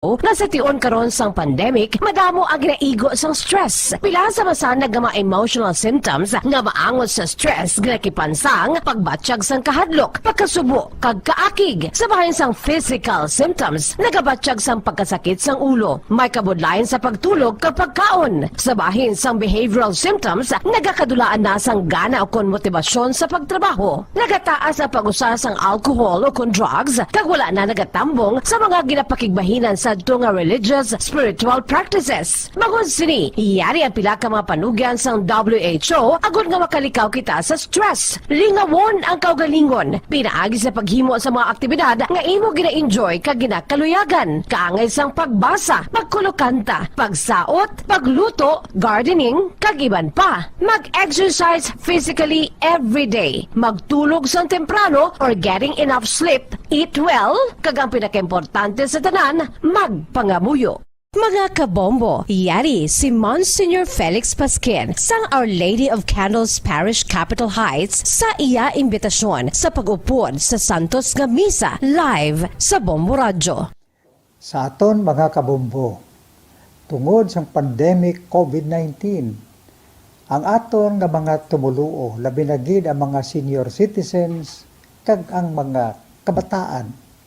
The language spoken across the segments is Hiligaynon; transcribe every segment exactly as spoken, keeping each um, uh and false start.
Nga sa tion karon sang pandemic, madamo ang ginaigo sang stress. Pila sa masanag nga mga emotional symptoms nga maangot sa stress, ginakipan sang pagbatyag sang kahadlok, pagkasubo, kag kaakig. Sa bahin sang physical symptoms, nagabatyag sang pagkasakit sang ulo, may kabudlayan sa pagtulog kag pagkaon. Sa bahin sang behavioral symptoms, nagakadulaan na sang gana ukon motibasyon sa pagtrabaho. Nagataas ang pag-usa sang alcohol ukon drugs, kag wala na nagatambong sa mga ginapakigbahinan sadto nga religious, spiritual practices. Bangod sini, yari ang pila ka mga panugyan sang W H O agod nga makalikaw kita sa stress. Lingawon ang kaugalingon, pinaagi sa paghimo sa mga aktibidad nga imo gina-enjoy kag ginakaluyagan, kaangay sang pagbasa, pagkulokanta, pagsaot, pagluto, gardening, kag iban pa. Mag-exercise physically every day. Magtulog sang temprano or getting enough sleep. Eat well. Kag ang pinakaimportante sa tanan, magpangamuyo. Mga kabombo, yari si Monsignor Felix Pasquin sang Our Lady of Candles Parish, Capitol Heights, sa iya imbitasyon sa pag-upod sa Santos nga Misa live sa Bombo Radyo. Sa aton mga kabombo, tungod sang pandemic COVID nineteen, ang aton nga mga tumoluo, labi na gid ang mga senior citizens kag ang mga kabataan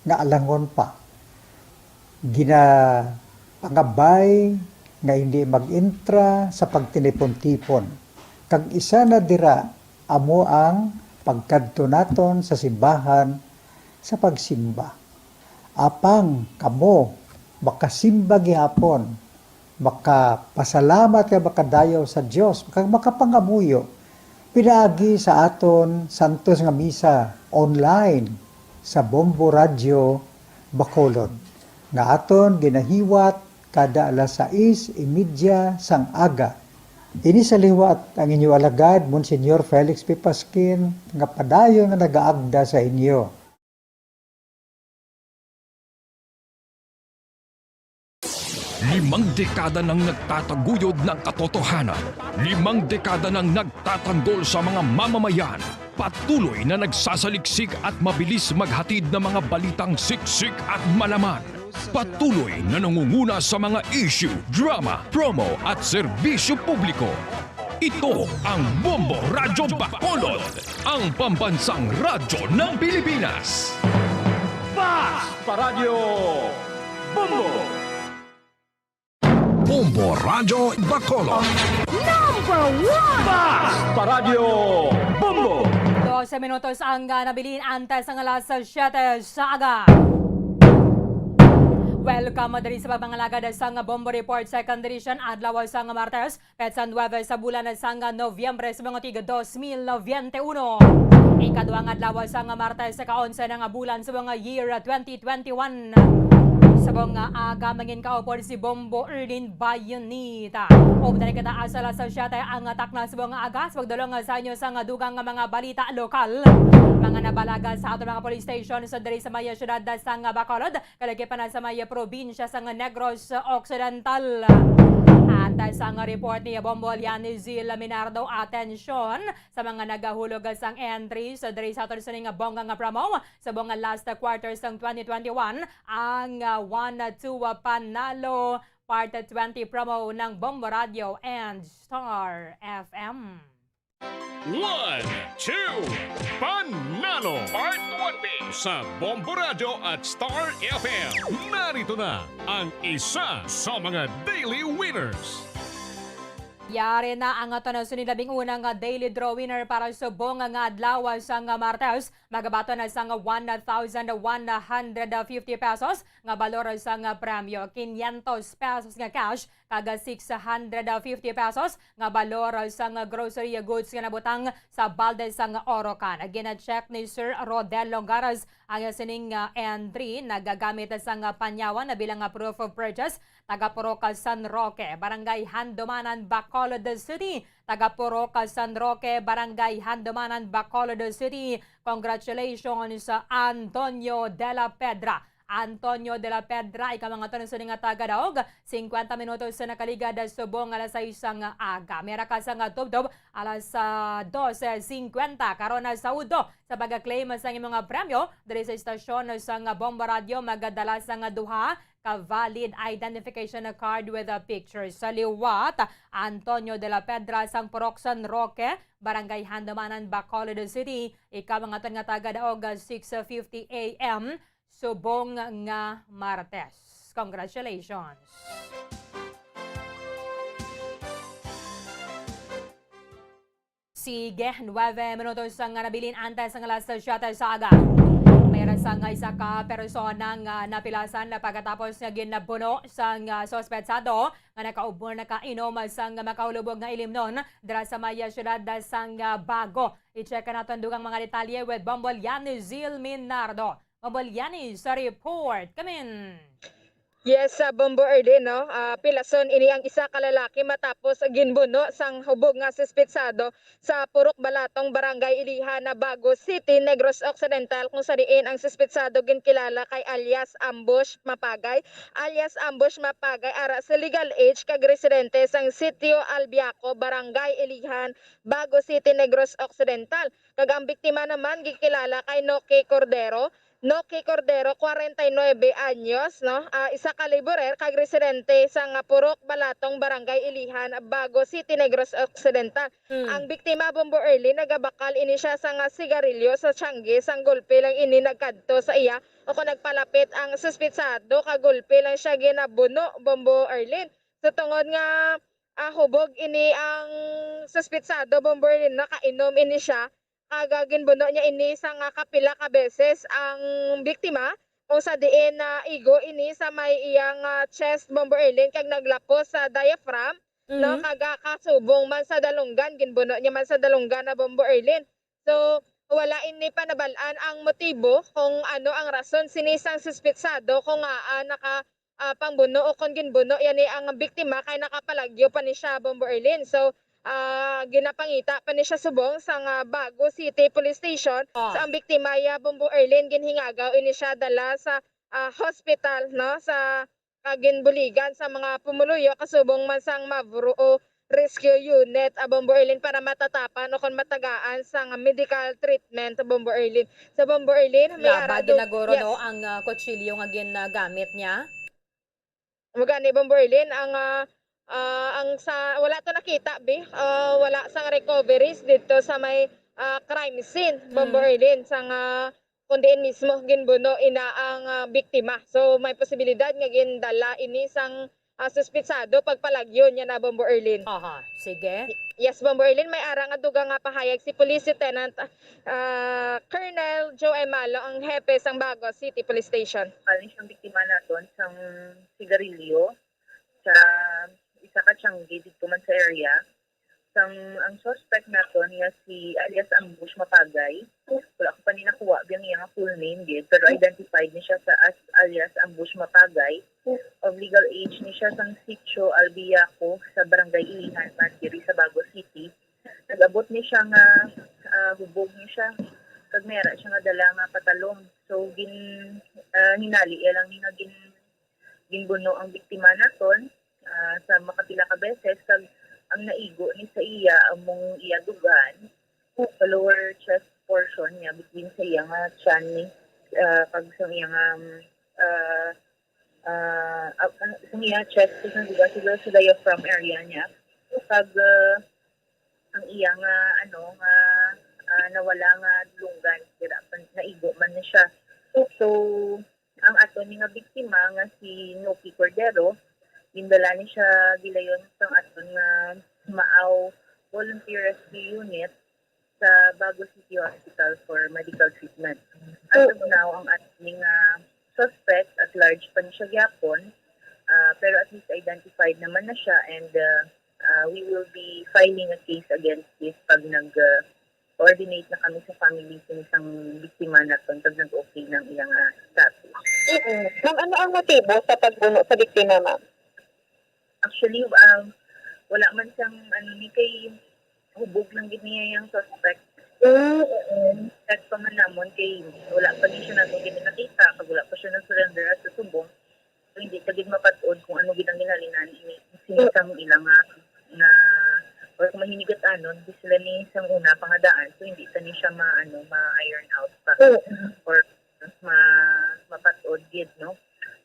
nga alangon pa, ginapangabay nga hindi mag-intra sa pagtinipon-tipon, kag isa na dira amo ang pagkadto naton sa simbahan sa pagsimba. Apang kamo makasimba gihapon, makapasalamat kag makadayaw sa Dios, kag makapangamuyo pinaagi sa aton santos nga misa online sa Bombo Radyo Bacolod, nga aton ginahiwat kada alas sais y media sang aga. Ini sa liwat ang inyo alagad, Monsignor Felix P. Pasquin, nga padayon nga nagaagda sa inyo. Limang dekada nang nagtataguyod ng katotohanan. Limang dekada nang nagtatanggol sa mga mamamayan. Patuloy na nagsasaliksik at mabilis maghatid ng mga balitang siksik at malaman. Patuloy na nangunguna sa mga issue, drama, promo at serbisyo publiko. Ito ang Bombo Radyo Bacolod, ang pambansang radyo ng Pilipinas. Basta Radyo Bombo! Bombo Radyo Bacolod. Number one! Basta Radyo Bombo! Dose minutos ang, ah, nabilin antes ang alas siyete sa aga. Welcome diri sa pagpangalagad sang Bombo Report, second edition, adlaw sang Martes, petsa nuebe sa bulan sang Nobyembre sa mga tig dos mil bente uno. Ikaduhang adlaw sang Martes sa kaonse nga bulan sa mga year twenty twenty-one. Sa mga aga, mangin kaupod si Bombo Erlin Bayonita. Update kita sa alas siyete ang takna sa mga aga. Sa pagdulong sa inyo sa dugang nga mga balita lokal, mga nabalaga sa aton mga police station sa diri sa may siyudad sang Bacolod, kalagip na sa may probinsya sang Negros Occidental. At sa nga report ni Bombo Lianizil Minardo, atensyon sa mga nagahulog sang entry sa diri sa aton sining bongga nga promo sa buong last quarter sang twenty twenty-one, ang, ah, One Two Panalo Part twenty promo ng Bombo Radio and Star F M. One, two, Panalo Part twenty sa Bombo Radyo at Star F M. Narito na ang isa sa mga daily winners. Yari na ang aton sining labing una nga daily draw winner para subong nga adlaw sang Martes. Magabaton na sang one thousand one hundred fifty pesos nga balor sang premyo, quinientos pesos nga cash, kag six hundred fifty pesos nga balor sang grocery goods nga nabutang sa balde sang Orocan. Gina-check ni Sir Rodel Longaras ang sining, ah, entry. Nagagamit sang panyawan na bilang, ah, proof of purchase. Taga Purok San Roque, Barangay Handumanan, Bacolod City. Taga Purok San Roque, Barangay Handumanan, Bacolod City. Congratulations, Antonio de la Pedra. Antonio de la Pedra, ikaw ang aton sining nga tagadaog, singkwenta minutos sa nakaligad subong alas sais sang aga. Mera ka sang tubtob alas, ah, dose singkwenta. Karon na saudo sa pag-claim sa imong premyo diri sa istasyon sang Bombo Radio, magdala sang duha ka valid identification card with a picture. Sa liwat, Antonio de la Pedra sang Purok San Roque, Barangay Handumanan, Bacolod City. Ikaw ang aton nga taga daog, six fifty A M, subong nga Martes. Congratulations! Sige, nuebe minutos ang nabilin antes sang alas siyete sa aga. Mayroon sang isa ka persona nga napilasan na pagkatapos nga ginabuno sang, ah, suspetsado nga nakaubor, nakainom sang makahulubog nga ilimnon dira sa may, ah, siyudad sang, ah, Bago. I-check naton dugang mga detalye with Bombo Liani Zil Minardo. Bombo Liani sa report. Kamin. Yes, sa Bombo Erlin, no? Ah, pilason ini ang isa ka lalaki matapos ginbuno sang hubog nga suspetsado sa Purok Balatong, Barangay Ilihan, Bago City, Negros Occidental, kung sa diin ang suspetsado ginkilala kay alias Ambush Mapagay, alias Ambush Mapagay, ara sa legal age kag residente sang Sitio Albiaco, Barangay Ilihan, Bago City, Negros Occidental. Kag ang biktima naman gikilala kay Noki Cordero, Noki Cordero, kwarenta y nuebe anyos, no? Ah, isa ka laborer kag residente sa nga Purok Balatong, Barangay Ilihan, Bago City, Negros Occidental. Mm. Ang biktima, Bombo Erlin, nagabakal ini siya sa nga sigarilyo sa tiyangge, sang gulpi lang ini nagkadto sa iya o kung nagpalapit ang suspitsado, ka gulpi lang siya ginabuno, Bombo Erlin. So, tungod nga, ah, hubog ini ang suspitsado, Bombo Erlin, nakainom ini siya, kag, ah, ginbuno niya ini sa nga kapila ka beses ang biktima, kung sa diin naigo ini sa may iyang, ah, chest, Bombo Erlin, kag naglapos sa diaphragm, no, Mhm. kag, ah, kasubong man sa dalunggan, ginbuno niya man sa dalunggan na, Bombo Erlin. So, wala ini pa nabal-an ang motibo kung ano ang rason sini sang suspitsado kung ngaa naka, ah, pangbuno o kon ginbuno yani ang biktima kay nakapalagyo pa ni siya, Bombo Erlin. So, ah, ginapangita pa ni siya subong sang, ah, Bago City Police Station. Ah. So, ang biktima ya, Bombo Erlin, ginhingagaw ini siya dala sa, ah, hospital, no, sa, ah, ginbuligan sa mga pumuluyo kasubong man sang Mavro o Rescue Unit, ah, Bombo Erlin, para matatapan o kon matagaan sang medical treatment, Bombo Erlin. Sa Bombo Erlin, may Laba ara din du-, naguro, yes. no, ang, ah, kutsilyo nga ginagamit niya? Mo gani, Bombo Erlin, ang, ah, ah, ang sa, wala to nakita, bi. Ah, wala sang recoveries dito sa may, ah, crime scene, Bombo Mm. Erlin, sang, ah, kung diin mismo ginbuno ina ang, ah, biktima. So, may posibilidad nga gindala ini sang, ah, suspitsado pagpalagyo niya na, Bombo Erlin. Aha, sige. Y-, yes, Bombo Erlin, may ara nga dugang nga pahayag si Police Lieutenant, ah, Colonel Joe Emalo, ang hepe sang Bago City Police Station. Kaling siyang biktima naton sang sigarilyo sa isa ka tiyangge didto man sa area. Sang, ang suspect naton nga si alias Ambush Mapagay, wala ko pa ni nakuha biyang iya nga full name gid, pero identified ni siya sa as alias Ambush Mapagay. Of legal age ni siya sang Sitio Albiaco sa Barangay Ilihan, man diri sa Bago City. Nag-abot ni siya nga, ah, hubog ni siya. Kag may ara siya nga dala nga patalom. So, gin-, ah, hinali iya lang ni nga gin-, ginbuno ang biktima naton, ah, sa makapila ka beses, kag ang naigo ni sa iya among iya dugan sa lower chest portion niya, between sa iya nga tiyan ni, ah, kag sa iya nga, um, ah, ah, ah, sa iya chest, sa dugan, siguro sa diaphragm area niya. Kag, ah, ang iya nga, ano, nga, ah, nawala nga dulonggan, dira pa, naigo man na siya. So, ang aton ni nga biktima nga si Noki Cordero, gindala ni siya gilayon sang aton nga Maaw Volunteer Rescue Unit sa Bago City Hospital for medical treatment. As of now, ang aton ni nga suspect, at large pa ni siya gyapon, ah, pero at least identified naman na siya, and, ah, ah, we will be filing a case against this pag nag, ah, coordinate na kami sa family sini sang biktima naton kag nag-okay na ang iyang, ah, status. Mm. Ma'am, ano ang motibo sa pagbuno sa biktima, ma'am? Actually, um, wala man siyang, ano, ni kay hubog lang gid niya yung suspect. Mm, mm. Check pa man namon kay wala pa ni siya nato gid nakita, kag wala pa siya nag-surrender sa subong. So, hindi ta gid mapat-od kung ano gid ang ginhalinan ini, sini sang ila nga, nga, or kung mahinigatanon, di sila ni sang una pangadaan, so hindi ta ni siya ma-, ano, ma-iron out pa. Mm. Or ma-, mapat-od gid, no?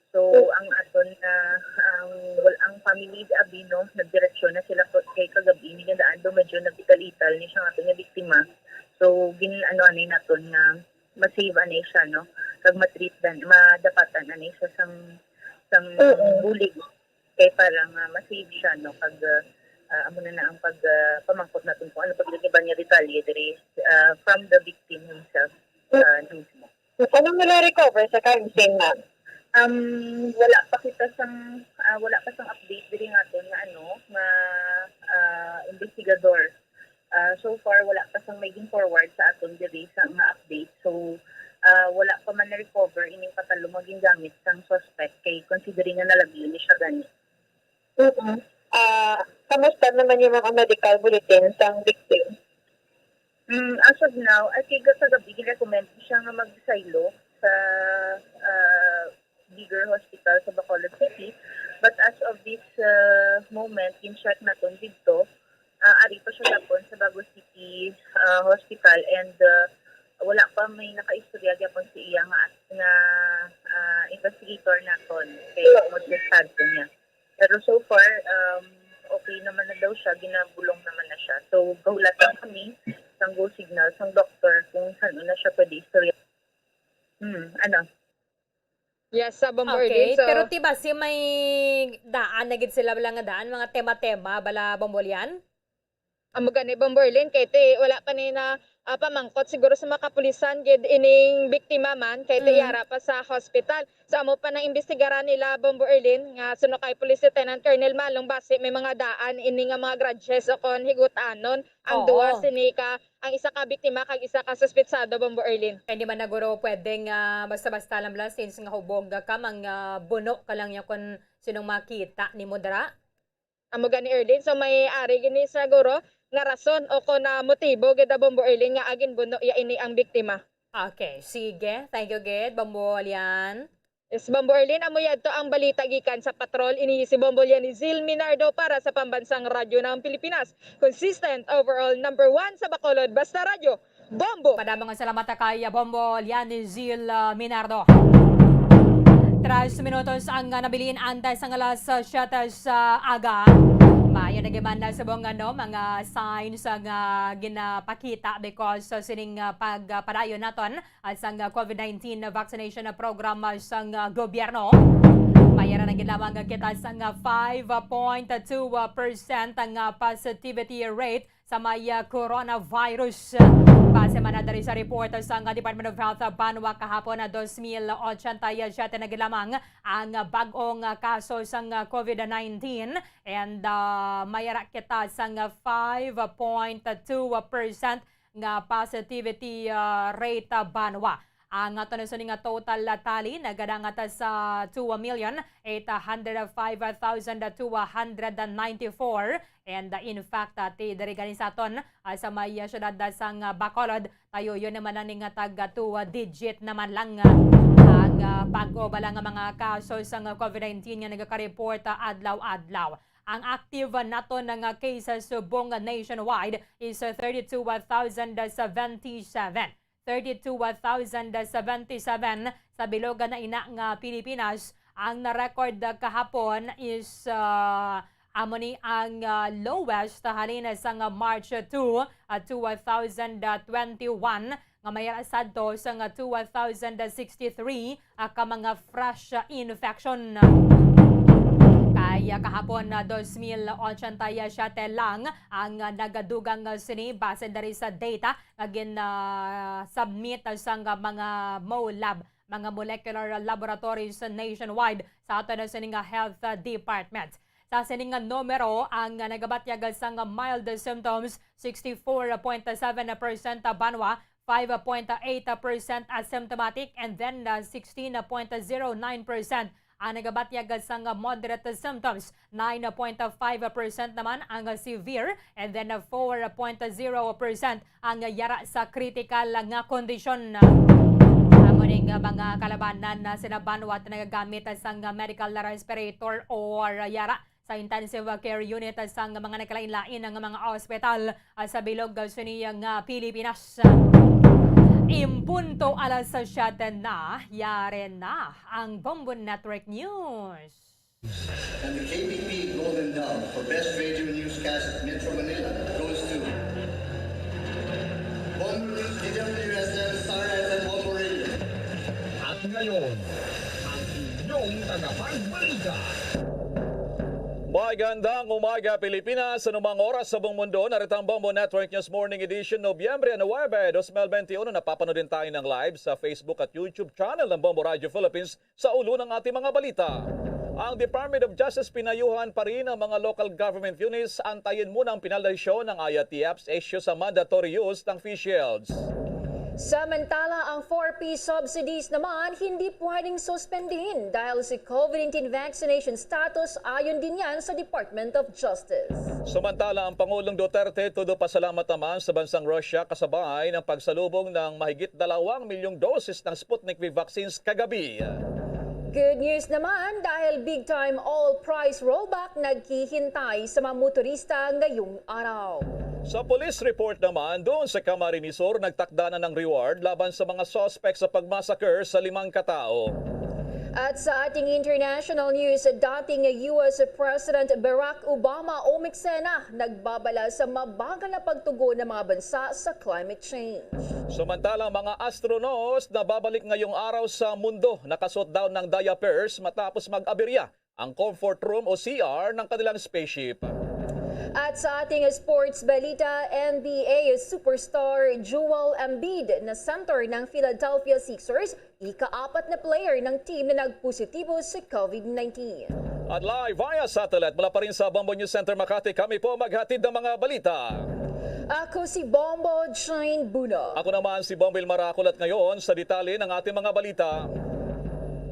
So, ang aton na, ang, wal-, ang family abi, no, nagdireksyon na sila ko-, kay kagabi, ni nga daan do, medyo nagitalital ni siya nga aton nga biktima. So, gin-, ano, anay naton nga ma-save anay siya, no, kag ma-treat dan, madapatan anay siya sang, sang Oo. bulig, kay para nga ma-save siya, no, kag, ah, ah, amo na na ang pag, ah, pamangkot naton kung ano pag iban nga detalye diri, ah, from the victim himself, ah, mismo. Anong nila-recover sa crime scene, ma'am? Um, wala pa kita sang, ah, wala pa sang update diri nga aton nga, ano, nga, ah, investigador. Ah, so far, wala pa sang may gin-forward sa aton diri sa nga update. So, ah, wala pa man na-recover ining patalom nga gingamit sang suspect, kay considering nga nalagyo ni siya gani. Mm. Ah, kamusta naman yung mga medical bulletin sang victim? Mm, as of now, I think sa gabi, gin-recommend siya nga magsaylo sa, ah, bigger hospital sa Bacolod City. But as of this, ah, moment, gin-check naton didto, ah, ari pa siya gapon sa Bago City, ah, Hospital, and, ah, wala pa may nakaistorya gyapon sa iya nga, nga, ah, investigator naton kay tungod sa estado niya. Pero so far, um, okay naman na daw siya, ginabulong naman na siya. So, gahulatan kami sang go signal sang doktor kung san-o na siya pwede istorya. Hmm, ano? Yes, sa Bombo Erlin, Okay, so pero ti ba si may daan na gid sila, wala nga daan, mga tema-tema, bala, Bombo Lian? Amo gani, Bombo Erlin, kay ti wala pa ni na, ah, pamangkot siguro sa mga kapulisan gid ining biktima man, kay ti Mm. yara pa sa hospital. So, amo pa nang imbestigaran nila, Bombo Erlin, nga suno kay Police Lieutenant Colonel Malong, basi may mga daan ini nga mga grudges o kon higutanon ang Oo. duwa sini ka, ang isa ka biktima kag isa ka suspetsado, Bombo Erlin. Hindi man na guro pwedeng, ah, basta-basta lang bala, since nga hubog ka mang, ah, buno ka lang niya kung sinong makita nimo dira. Amo gani, Erlin. So, may ari gini siguro nga rason o kon, ah, motibo gid, ah, Bombo Erlin, nga agin buno ya ini ang biktima. Okay, sige. Thank you gid, Bombo Lian. Yes, Bombo Erlin, amo yadto ang balita gikan sa patrol. Ini si Bombo Lian ni Zil Minardo para sa Pambansang Radyo ng Pilipinas. Consistent, overall, number one sa Bacolod. Basta Radyo, Bombo! Madamo nga salamat kay Bombo Lian ni Zil, ah, Minardo. Tres minutos ang, ah, nabilin antes ang alas, ah, siyete sa aga. Maayo na gid man na subong, ano, mga signs nga ginapakita because, ah, sining, ah, pagpadayon naton, ah, sang, ah, COVID nineteen vaccination program, ah, sang, ah, gobyerno. Maayo ra na gid lamang kita sang, ah, five point two percent ang, ah, positivity rate sa may, ah, coronavirus. Base man na diri sa report sang, ah, Department of Health, ah, banwa kahapon, ah, dos mil ochenta y siete na gid lamang ang, ah, bag-ong, ah, kaso sang, ah, COVID nineteen, and, ah, maayo ra kita sang, ah, five point two percent nga positivity, ah, rate, ah, banwa. Ang aton sini nga total, ah, tally nagadangat sa two million eight hundred five thousand two hundred ninety-four. And, ah, in fact, ah, ti diri gani sa aton, ah, sa may, ah, siyudad, ah, sang, ah, Bacolod, tayo yun naman lang ning, ah, tag, ah, two, ah, digit naman lang, ah, ang, ah, bag-o bala nga mga kaso sang, ah, COVID nineteen nga nagaka-report, ah, adlaw-adlaw. Ang active, ah, naton nga cases subong nationwide is, ah, thirty-two thousand seventy-seven. Thirty-two thousand seventy-seven sa bilog na ina nga Pilipinas. Ang na-record kahapon is, ah, amo ni ang, ah, lowest halin sang March two, ah, two thousand twenty-one, nga may sadto sang two thousand sixty-three, ah, ka mga fresh, ah, infection. Kay, ah, kahapon, ah, dos mil ochenta y siete lang ang, ah, nagadugang, ah, sini base diri sa data nga gin, ah, submit sang mga MOLAB, mga molecular laboratories nationwide sa aton sini nga health, ah, department. Sa sini nga numero, ang, ah, nagabatyag sang mild symptoms, sixty-four point seven percent banwa, five point eight percent asymptomatic, and then, ah, sixteen point zero nine percent ang nagabatyag sang moderate symptoms, nine point five percent naman ang severe, and then, ah, four point zero percent ang yara sa critical nga kondisyon. Amo ning mga kalabanan na sila banwa nagagamit sang medical respirator or yara sa intensive care unit sang mga nagkalain-lain nga mga ospital, ah, sa bilog sini nga Pilipinas. En punto alas siyete na, yari na ang Bombo Network News. And the K B P Golden Dove for Best Radio Newscast at Metro Manila goes to Bombo News, D W S M, Star F M, Bombo Radio. At ngayon, ang inyong tagapagbalita. Magandang umaga, Pilipinas. Anumang oras sa buong mundo, narito ang Bombo Network News Morning Edition, Nobyembre nuebe, dos mil benti uno. Napapanood din tayo ng live sa Facebook at YouTube channel ng Bombo Radio Philippines. Sa ulo ng ating mga balita, ang Department of Justice pinayuhan pa rin ang mga local government units, antayin muna ang penalisyon ng I A T F sa issue sa mandatory use ng face shields. Samantala, ang four P subsidies naman hindi pwedeng suspendin dahil si COVID nineteen vaccination status, ayon din yan sa Department of Justice. Samantala, ang Pangulong Duterte todo pasalamat naman sa bansang Russia kasabay ng pagsalubong ng mahigit dalawang milyong dosis ng Sputnik V vaccines kagabi. Good news naman dahil big time oil price rollback naghihintay sa mga motorista ngayong araw. Sa police report naman, doon sa Camarines Sur, nagtakda na ng reward laban sa mga suspect sa pagmassacre sa limang katao. At sa ating international news, dating U S President Barack Obama umeksena, nagbabala sa mabagal na pagtugon ng mga bansa sa climate change. Samantalang mga astronauts na babalik ngayong araw sa mundo, nakasuot daw ng diapers matapos mag-aberya ang comfort room o C R ng kanilang spaceship. At sa ating sports balita, N B A superstar Joel Embiid na center ng Philadelphia Sixers, ika-apat na player ng team na nagpositibo sa COVID nineteen. At live via satellite mula pa rin sa Bombo News Center Makati, kami po maghatid ng mga balita. Ako si Bombo Jane Buno. Ako naman si Bombo Ilmar Aculat ngayon sa detalye ng ating mga balita.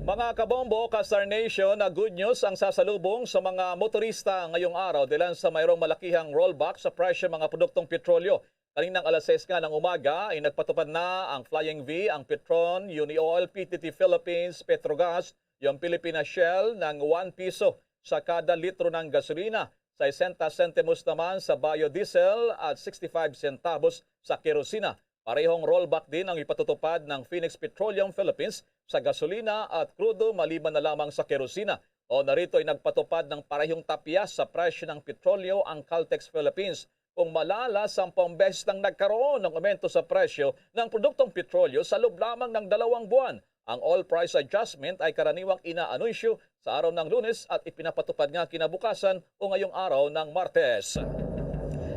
Mga kabombo, ka-Star Nation, na good news ang sasalubong sa mga motorista ngayong araw, dahilan sa mayroong malakihang rollback sa presyo ng mga produktong petrolyo. Kaninang alas sais nga ng umaga ay nagpatupad na ang Flying V, ang Petron, Unioil, P T T Philippines, Petrogas, yung Pilipinas Shell ng one piso sa kada litro ng gasolina, sesenta sentimos naman sa biodiesel at sixty-five centavos sa kerosina. Parehong rollback din ang ipatutupad ng Phoenix Petroleum Philippines sa gasolina at krudo, maliban na lamang sa kerosina. O narito ay nagpatupad ng parehong tapyas sa presyo ng petrolyo ang Caltex Philippines. Kung malala, sampung beses nang nagkaroon ng aumento sa presyo ng produktong petrolyo sa loob lamang ng dalawang buwan. Ang oil price adjustment ay karaniwang inaanunsyo sa araw ng Lunes at ipinapatupad nga kinabukasan o ngayong araw ng Martes.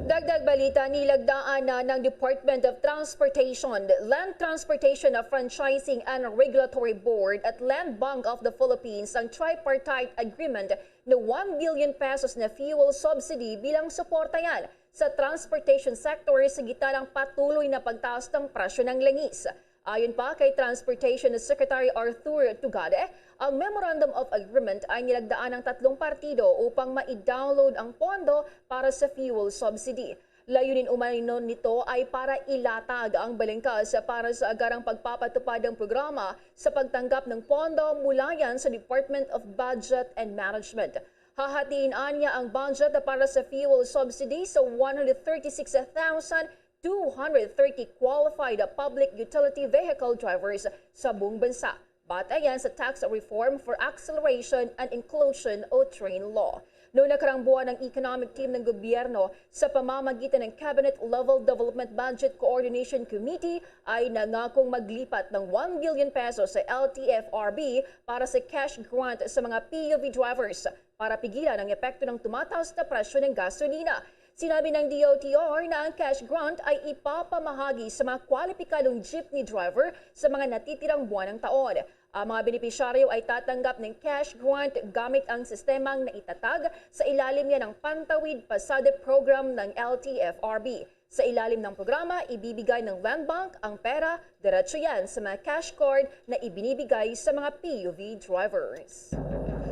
Dagdag balita, nilagdaan na ng Department of Transportation, Land Transportation of Franchising and Regulatory Board at Land Bank of the Philippines ang tripartite agreement na one billion pesos na fuel subsidy bilang suporta yan sa transportation sector sa gitna ng patuloy na pagtaas ng presyo ng langis. Ayon pa kay Transportation Secretary Arthur Tugade, ang Memorandum of Agreement ay nilagdaan ng tatlong partido upang ma-download ang pondo para sa fuel subsidy. Layunin umano nito ay para ilatag ang balangkas para sa agarang pagpapatupad ng programa sa pagtanggap ng pondo mula yan sa Department of Budget and Management. Hahatiin anya ang budget para sa fuel subsidy sa one hundred thirty-six thousand two hundred thirty qualified public utility vehicle drivers sa buong bansa. Batay yan sa Tax Reform for Acceleration and Inclusion o TRAIN Law. Noong nakarang buwan, ang economic team ng gobyerno sa pamamagitan ng Cabinet Level Development Budget Coordination Committee ay nangakong maglipat ng one billion pesos sa L T F R B para sa cash grant sa mga P U V drivers para pigilan ang epekto ng tumataas na presyo ng gasolina. Sinabi ng D O T R na ang cash grant ay ipapamahagi sa mga kwalipikadong jeepney driver sa mga natitirang buwan ng taon. Ang mga benepisyaryo ay tatanggap ng cash grant gamit ang sistemang naitatag sa ilalim niya ng Pantawid Pasada Program ng L T F R B. Sa ilalim ng programa, ibibigay ng Land Bank ang pera diretso yan sa mga cash card na ibinibigay sa mga P U V drivers.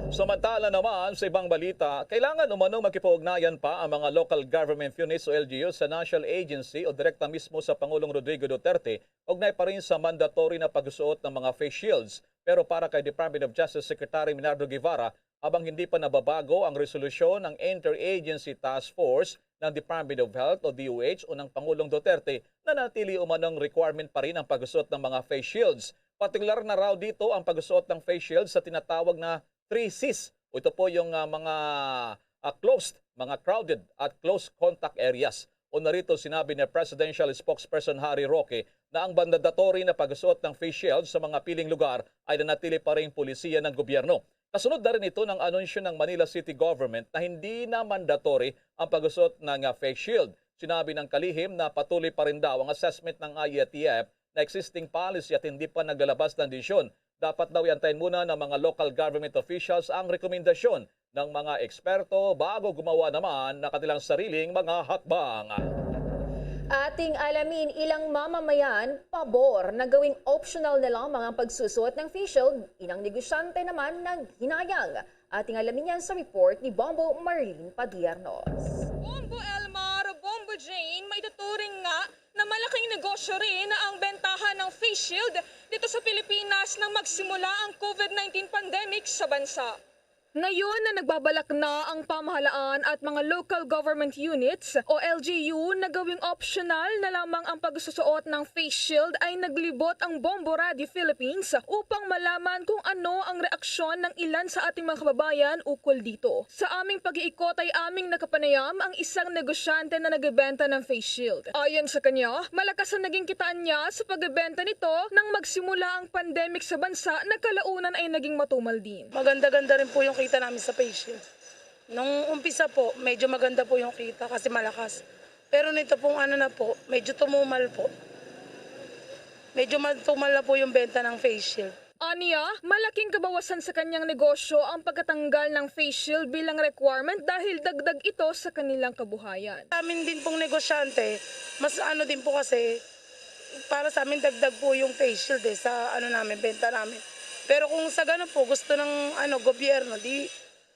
Samantala naman, sa ibang balita, kailangan umano makipag-ugnayan pa ang mga local government units o L G Us sa National Agency o direkta mismo sa Pangulong Rodrigo Duterte, ugnay pa rin sa mandatory na pagsuot ng mga face shields. Pero para kay Department of Justice Secretary Menardo Guevara, habang hindi pa nababago ang resolusyon ng Interagency Task Force, ng Department of Health o D O H o ng Pangulong Duterte, nanatili umanong requirement pa rin ang pagsuot ng mga face shields. Partikular na raw dito ang pagsuot ng face shield sa tinatawag na three Cs. O ito po yung, ah, mga, ah, closed, mga crowded at close contact areas. O narito sinabi ni Presidential Spokesperson Harry Roque na ang mandatory na pagsuot ng face shield sa mga piling lugar ay nanatili pa ring polisiya ng gobyerno. Kasunod na rin ito ng anunsyo ng Manila City Government na hindi na mandatory ang pagsuot ng, ah, face shield. Sinabi ng kalihim na patuloy pa rin daw ang assessment ng I A T F na existing policy at hindi pa naglalabas ng desisyon. Dapat daw iantayin muna ng mga local government officials ang rekomendasyon ng mga eksperto bago gumawa naman ng kanilang sariling mga hakbang. Ating alamin, ilang mamamayan pabor na gawing optional na lamang ang pagsusuot ng face shield, ilang negosyante naman naghinayang. Ating alamin yan sa report ni Bombo Marlene Padiernos. Bombo Elmar, Bombo Jane, maituturing nga na malaking negosyo rin ang bentahan ng face shield dito sa Pilipinas nang magsimula ang COVID nineteen pandemic sa bansa. Ngayon na nagbabalak na ang pamahalaan at mga local government units o L G U na gawing optional na lamang ang pagsusuot ng face shield, ay naglibot ang Bombo Radio Philippines upang malaman kung ano ang reaksyon ng ilan sa ating mga kababayan ukol dito. Sa aming pag-iikot ay aming nakapanayam ang isang negosyante na nagbebenta ng face shield. Ayon sa kanya, malakas ang naging kitaan niya sa pagbebenta nito nang magsimula ang pandemic sa bansa na kalaunan ay naging matumal din. Maganda-ganda rin po yung kita namin sa face shield. Nung umpisa po, medyo maganda po yung kita kasi malakas. Pero nito pong ano na po, medyo tumumal po. Medyo matumal na po yung benta ng face shield. Aniya, malaking kabawasan sa kanyang negosyo ang pagkatanggal ng face shield bilang requirement dahil dagdag ito sa kanilang kabuhayan. Sa amin din pong negosyante, mas ano din po kasi, para sa amin dagdag po yung face shield eh, sa ano namin, benta namin. Pero kung sa gano'n po, gusto ng ano, gobyerno, di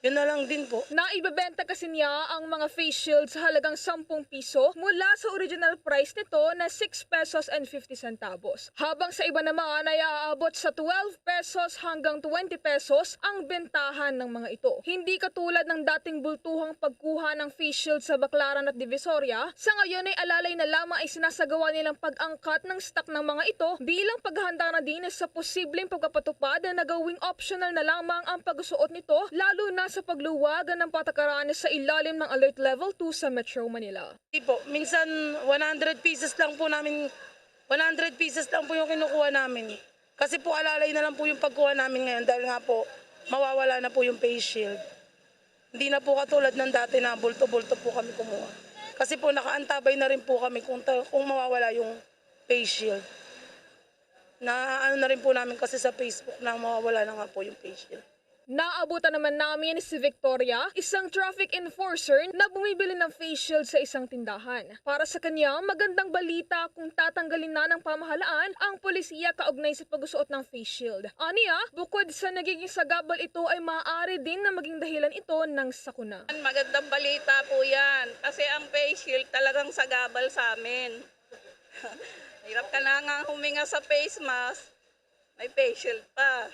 yun na lang din po. Naibebenta kasi niya ang mga face shield sa halagang sampung piso mula sa original price nito na six pesos and fifty centavos. Habang sa iba naman ay aabot sa twelve pesos hanggang twenty pesos ang bentahan ng mga ito. Hindi katulad ng dating bultuhang pagkuha ng face shield sa Baclaran at Divisoria, sa ngayon ay alalay na lamang ay sinasagawa nilang pag-angkat ng stock ng mga ito bilang paghahanda na din sa posibleng pagpapatupad na gawing optional na lamang ang pagsusuot nito, lalo na sa pagluwag ng patakaran sa ilalim ng Alert Level two sa Metro Manila. Di po, minsan one hundred pieces lang po namin, one hundred pieces lang po yung kinukuha namin. Kasi po alalay na lang po yung pagkuha namin ngayon dahil nga po mawawala na po yung face shield. Hindi na po katulad ng dati na bulto-bulto po kami kumuha. Kasi po nakaantabay na rin po kami kung, ta- kung mawawala yung face shield. Na ano na rin po namin kasi sa Facebook na mawawala na nga po yung face shield. Naabutan naman namin si Victoria, isang traffic enforcer na bumibili ng face shield sa isang tindahan. Para sa kanya, magandang balita kung tatanggalin na ng pamahalaan ang polisiya kaugnay sa pagsuot ng face shield. Aniya, bukod sa nagiging sagabal ito, ay maaari din na maging dahilan ito ng sakuna. Magandang balita po yan kasi ang face shield talagang sagabal sa amin. Hirap ka na nga huminga sa face mask, may face shield pa.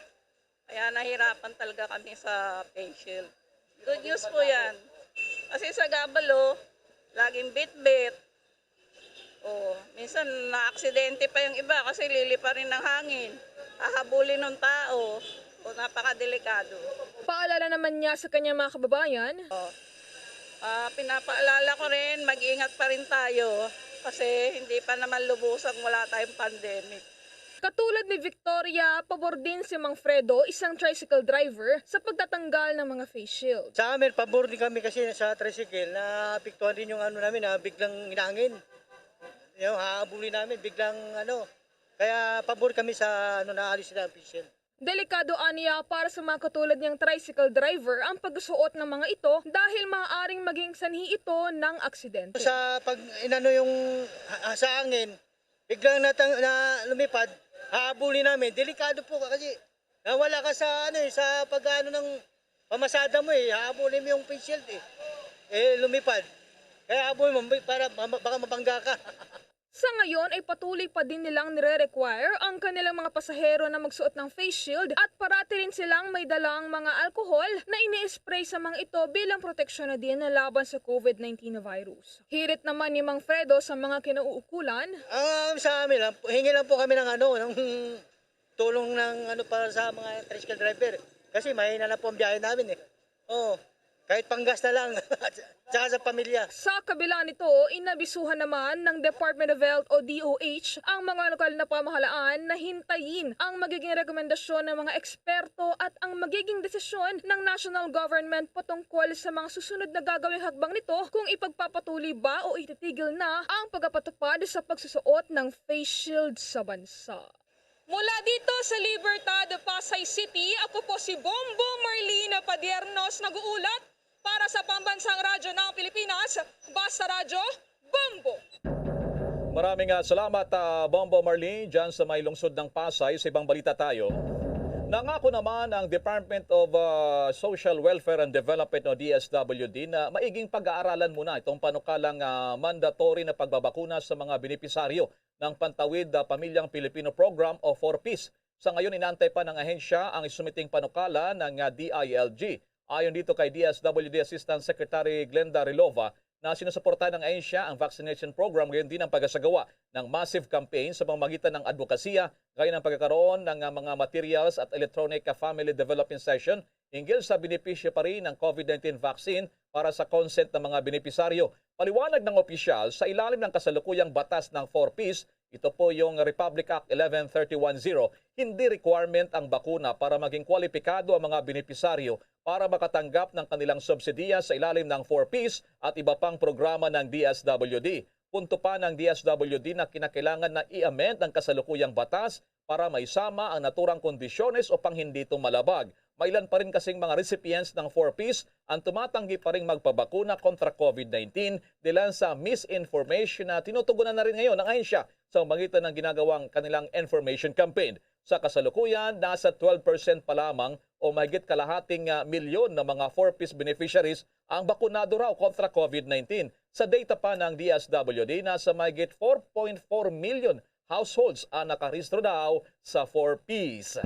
Kaya nahirapan talaga kami sa face shield. Good news po yan. Kasi sagabal, oh, laging bitbit. Oh, minsan naaksidente pa yung iba kasi liliparin ng hangin. Hahabulin ng tao. O, napakadelikado. Paalala naman niya sa kanyang mga kababayan. Oh. Ah, pinapaalala ko rin, mag-ingat pa rin tayo kasi hindi pa naman lubusang wala tayong pandemic. Katulad ni Victoria, pabor din si Mang Fredo, isang tricycle driver, sa pagtatanggal ng mga face shield. Sa amin, pabor din kami kasi sa tricycle, naapektuhan din yung ano namin, na biglang inangin. Yung hahabulin namin, biglang ano. Kaya pabor kami sa ano, naalis sila ang face shield. Delikado aniya para sa mga katulad niyang tricycle driver ang pagsuot ng mga ito dahil maaaring maging sanhi ito ng aksidente. Sa pag inano yung ha- sa hangin, biglang natang na lumipad, hahabulin namin. Delikado po kasi nawala ka sa ano eh, sa pag-ano ng pamasada mo eh, hahabulin mo yung face shield eh. Eh lumipad. Kaya habol mo para ma- baka mabangga ka. Sa ngayon ay patuloy pa din nilang nire-require ang kanilang mga pasahero na magsuot ng face shield at parati rin silang may dalang mga alkohol na ini-spray sa mga ito bilang proteksyon na din laban sa COVID nineteen virus. Hirit naman ni Mang Fredo sa mga kinauukulan. Ah, sa amin lang, hingi lang po kami ng ano, ng tulong ng ano para sa mga tricycle driver. Kasi mahina na po ang biyahe namin eh. Oo, kahit panggasta lang. Tsaka sa pamilya. Sa kabila nito, inabisuhan naman ng Department of Health o D O H ang mga lokal na pamahalaan na hintayin ang magiging rekomendasyon ng mga eksperto at ang magiging desisyon ng national government patungkol sa mga susunod na gagawing hakbang nito kung ipagpapatuloy ba o ititigil na ang pagpapatupad sa pagsusuot ng face shield sa bansa. Mula dito sa Libertad, Pasay City, ako po si Bombo Marlene Padiernos, nag-uulat para sa Pambansang Radyo ng Pilipinas, Basta Radyo, Bombo! Maraming, ah, salamat, ah, Bombo Marlene, dyan sa may lungsod ng Pasay. Sa ibang balita tayo, nangako naman ang Department of, ah, Social Welfare and Development o D S W D na maiging pag-aaralan muna itong panukalang, ah, mandatory na pagbabakuna sa mga benepisaryo ng Pantawid, ah, Pamilyang Pilipino Program o four Ps. Sa ngayon, inaantay pa ng ahensya ang isumiting panukala ng, ah, D I L G. Ayon dito kay D S W D Assistant Secretary Glenda Rilova, na sinusuportahan ng ahensya ang vaccination program, gayon din ang pagasagawa ng massive campaign sa pamamagitan ng advokasya, gaya ng pagkakaroon ng, ah, mga materials at electronic, ah, family development session hinggil sa benepisyo pa rin ng COVID nineteen vaccine para sa consent ng mga benepisaryo. Paliwanag ng opisyal, sa ilalim ng kasalukuyang batas ng four Ps, ito po yung Republic Act eleven thirty-one zero, hindi requirement ang bakuna para maging kwalipikado ang mga benepisaryo para makatanggap ng kanilang subsidiya sa ilalim ng four Ps at iba pang programa ng D S W D. Punto pa ng D S W D na kinakailangan na i-amend ang kasalukuyang batas para maisama ang naturang kondisyones upang hindi ito malabag. Mailan pa rin kasing mga recipients ng four Ps ang tumatanggi pa rin magpabakuna kontra COVID nineteen dahilan sa misinformation na tinutugunan na rin ngayon ng ahensya sa pamamagitan ng ginagawang kanilang information campaign. Sa kasalukuyan, nasa twelve percent pa lamang o mahigit kalahating, ah, milyon na mga four Ps beneficiaries ang bakunado raw kontra COVID nineteen. Sa data pa ng D S W D, nasa mahigit four point four million households ang nakarehistro daw sa four Ps.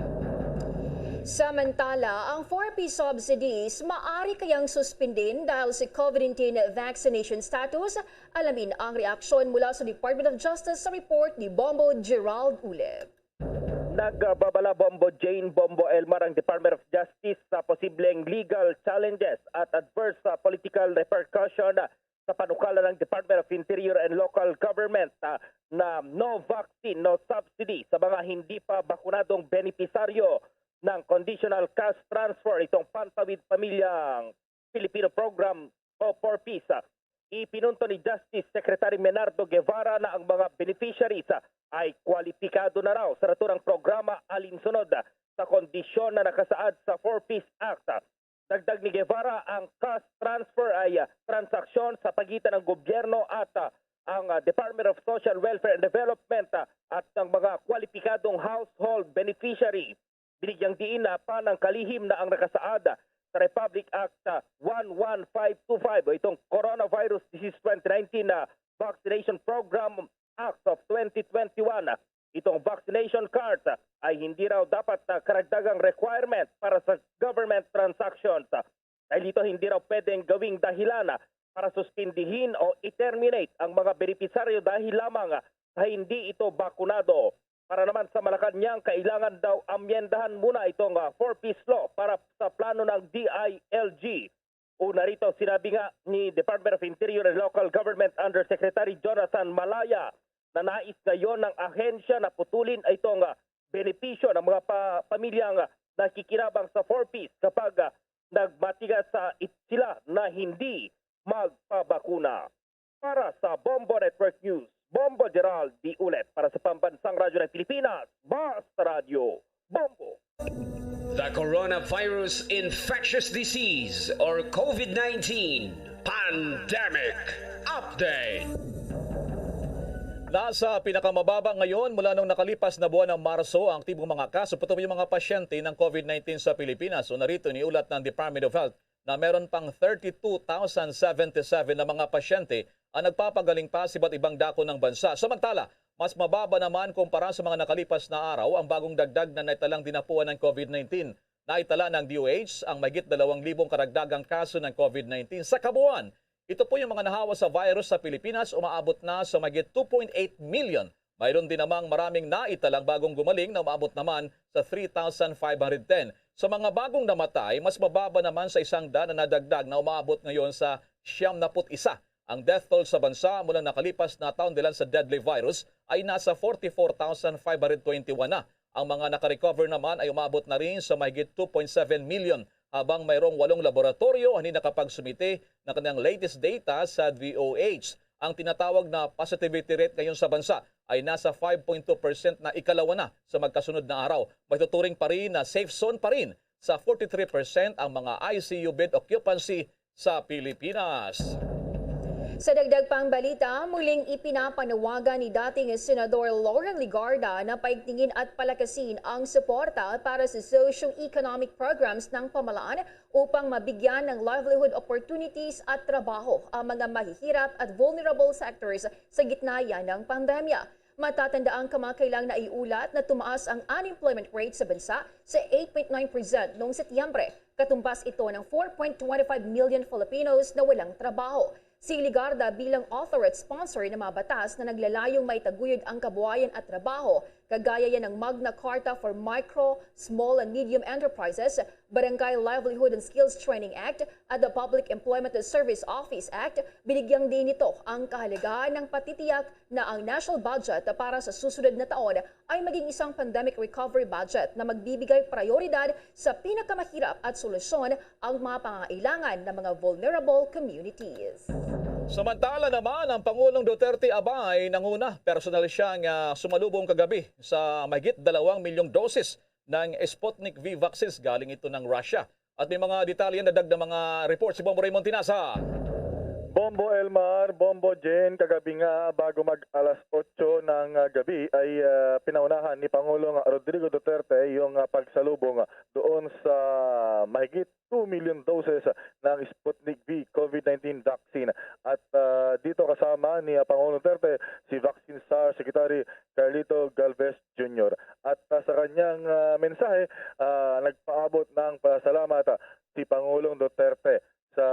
Samantala, ang four P subsidies maari kayang suspindin dahil sa COVID nineteen vaccination status. Alamin ang reaksyon mula sa Department of Justice sa report ni Bombo Gerald Ulep. Nagbabala Bombo Jane, Bombo Elmar ang Department of Justice sa posibleng legal challenges at adverse, ah, political repercussion sa panukala ng Department of Interior and Local Government, ah, na no vaccine, no subsidy sa mga hindi pa bakunadong benepisaryo ng Conditional Cash Transfer, itong Pantawid Pamilyang Filipino Program o four Ps. Ipinunto ni Justice Secretary Menardo Guevara na ang mga beneficiaries ay kwalipikado na raw sa naturang programa alinsunod sa kondisyon na nakasaad sa four Ps Act. Dagdag ni Guevara, ang cash transfer ay, ah, transaksyon sa pagitan ng gobyerno at, ah, ang, ah, Department of Social Welfare and Development, ah, at ng mga kwalipikadong household beneficiary. Binigyang diin na panangkalihim na ang nakasaad sa Republic Act, ah, one one five two five o itong Coronavirus Disease twenty nineteen, ah, Vaccination Program Act of twenty twenty-one. Itong vaccination cards, ah, ay hindi raw dapat, ah, karagdagang requirement para sa government transactions. Dahil dito, hindi raw pwedeng gawing dahilan, ah, para suspindihin o i-terminate ang mga benepisaryo dahil lamang, ah, sa hindi ito bakunado. Para naman sa Malacañang, kailangan daw amyendahan muna itong, ah, four Ps law para sa plano ng D I L G. Una rito, sinabi nga ni Department of Interior and Local Government Undersecretary Jonathan Malaya na nais ngayon ng ahensya na putulin itong, ah, benepisyo ng mga pa-, pamilyang, ah, nakikinabang sa four Ps kapag, ah, nagmatigas sa it-, sila na hindi magpabakuna. Para sa Bombo Network News, Bombo Gerald D. Ulet para sa Pambansang Radyo ng Pilipinas, Basta Radyo, Bombo. The Coronavirus Infectious Disease or COVID nineteen Pandemic Update. Nasa pinakamababa ngayon mula nung nakalipas na buwan ng Marso ang aktibong mga kaso, pati yung mga pasyente ng COVID nineteen sa Pilipinas. Una rito, iniulat ng Department of Health na meron pang thirty-two thousand seventy-seven na mga pasyente ang nagpapagaling pa sa iba't ibang dako ng bansa. Samantala, mas mababa naman kumpara sa mga nakalipas na araw ang bagong dagdag na naitalang dinapuan ng COVID nineteen. Naitala ng D O H ang mahigit dalawang libong karagdagang kaso ng COVID nineteen sa kabuuan. Ito po yung mga nahawa sa virus sa Pilipinas, umaabot na sa mahigit two point eight million. Mayroon din namang maraming naitalang bagong gumaling na umaabot naman sa three thousand five hundred ten. Sa mga bagong namatay, mas mababa naman sa isang daan na nadagdag na umaabot ngayon sa siyam na put isa. Ang death toll sa bansa mula nakalipas na taon dilan sa deadly virus ay nasa forty-four thousand five hundred twenty-one na. Ang mga nakarecover naman ay umaabot na rin sa mahigit two point seven million, habang mayroong walong laboratoryo ang hindi nakapagsumite ng kanilang latest data sa D O H. Ang tinatawag na positivity rate ngayon sa bansa ay nasa five point two percent na, ikalawa na sa magkasunod na araw. Matuturing pa rin na safe zone pa rin sa forty-three percent ang mga I C U bed occupancy sa Pilipinas. Sa dagdag pang balita, muling ipinapanawagan ni dating Senador Loren Legarda na paigtingin at palakasin ang suporta para sa socio-economic programs ng pamalaan upang mabigyan ng livelihood opportunities at trabaho ang mga mahihirap at vulnerable sectors sa gitna yan ng pandemya. Matatanda ang kamakailang naiulat na tumaas ang unemployment rate sa bansa sa eight point nine percent noong Setyembre. Katumbas ito ng four point twenty five million Filipinos na walang trabaho. Si Legarda bilang author at sponsor ng mga batas na naglalayong maitaguyod ang kabuhayan at trabaho, kagaya yan ng Magna Carta for Micro, Small and Medium Enterprises, Barangay Livelihood and Skills Training Act at the Public Employment and Service Office Act, binigyang diin nito ang kahalagahan ng patitiyak na ang national budget para sa susunod na taon ay maging isang pandemic recovery budget na magbibigay prioridad sa pinakamahirap at solusyon ang mga pangangailangan ng mga vulnerable communities. Samantala naman, ang Pangulong Duterte Abay nanguna, personal siya nga sumalubong kagabi sa mahigit dalawang milyong dosis ng Sputnik V vaccines galing ito ng Russia. At may mga detalye na dagdag mga report si Bombo Raymond Tinasa. Bombo Elmar, Bombo Jane, kagabi nga bago mag alas otso ng, ah, gabi ay, ah, pinaunahan ni Pangulong Rodrigo Duterte yung, ah, pagsalubong doon sa mahigit two million doses ng Sputnik V COVID nineteen vaccine. At, ah, dito kasama ni, ah, Pangulong Duterte si Vaccine Czar Secretary Carlito Galvez Junior. At, ah, sa kanyang, ah, mensahe, ah, nagpaabot ng pasalamat, ah, si Pangulong Duterte sa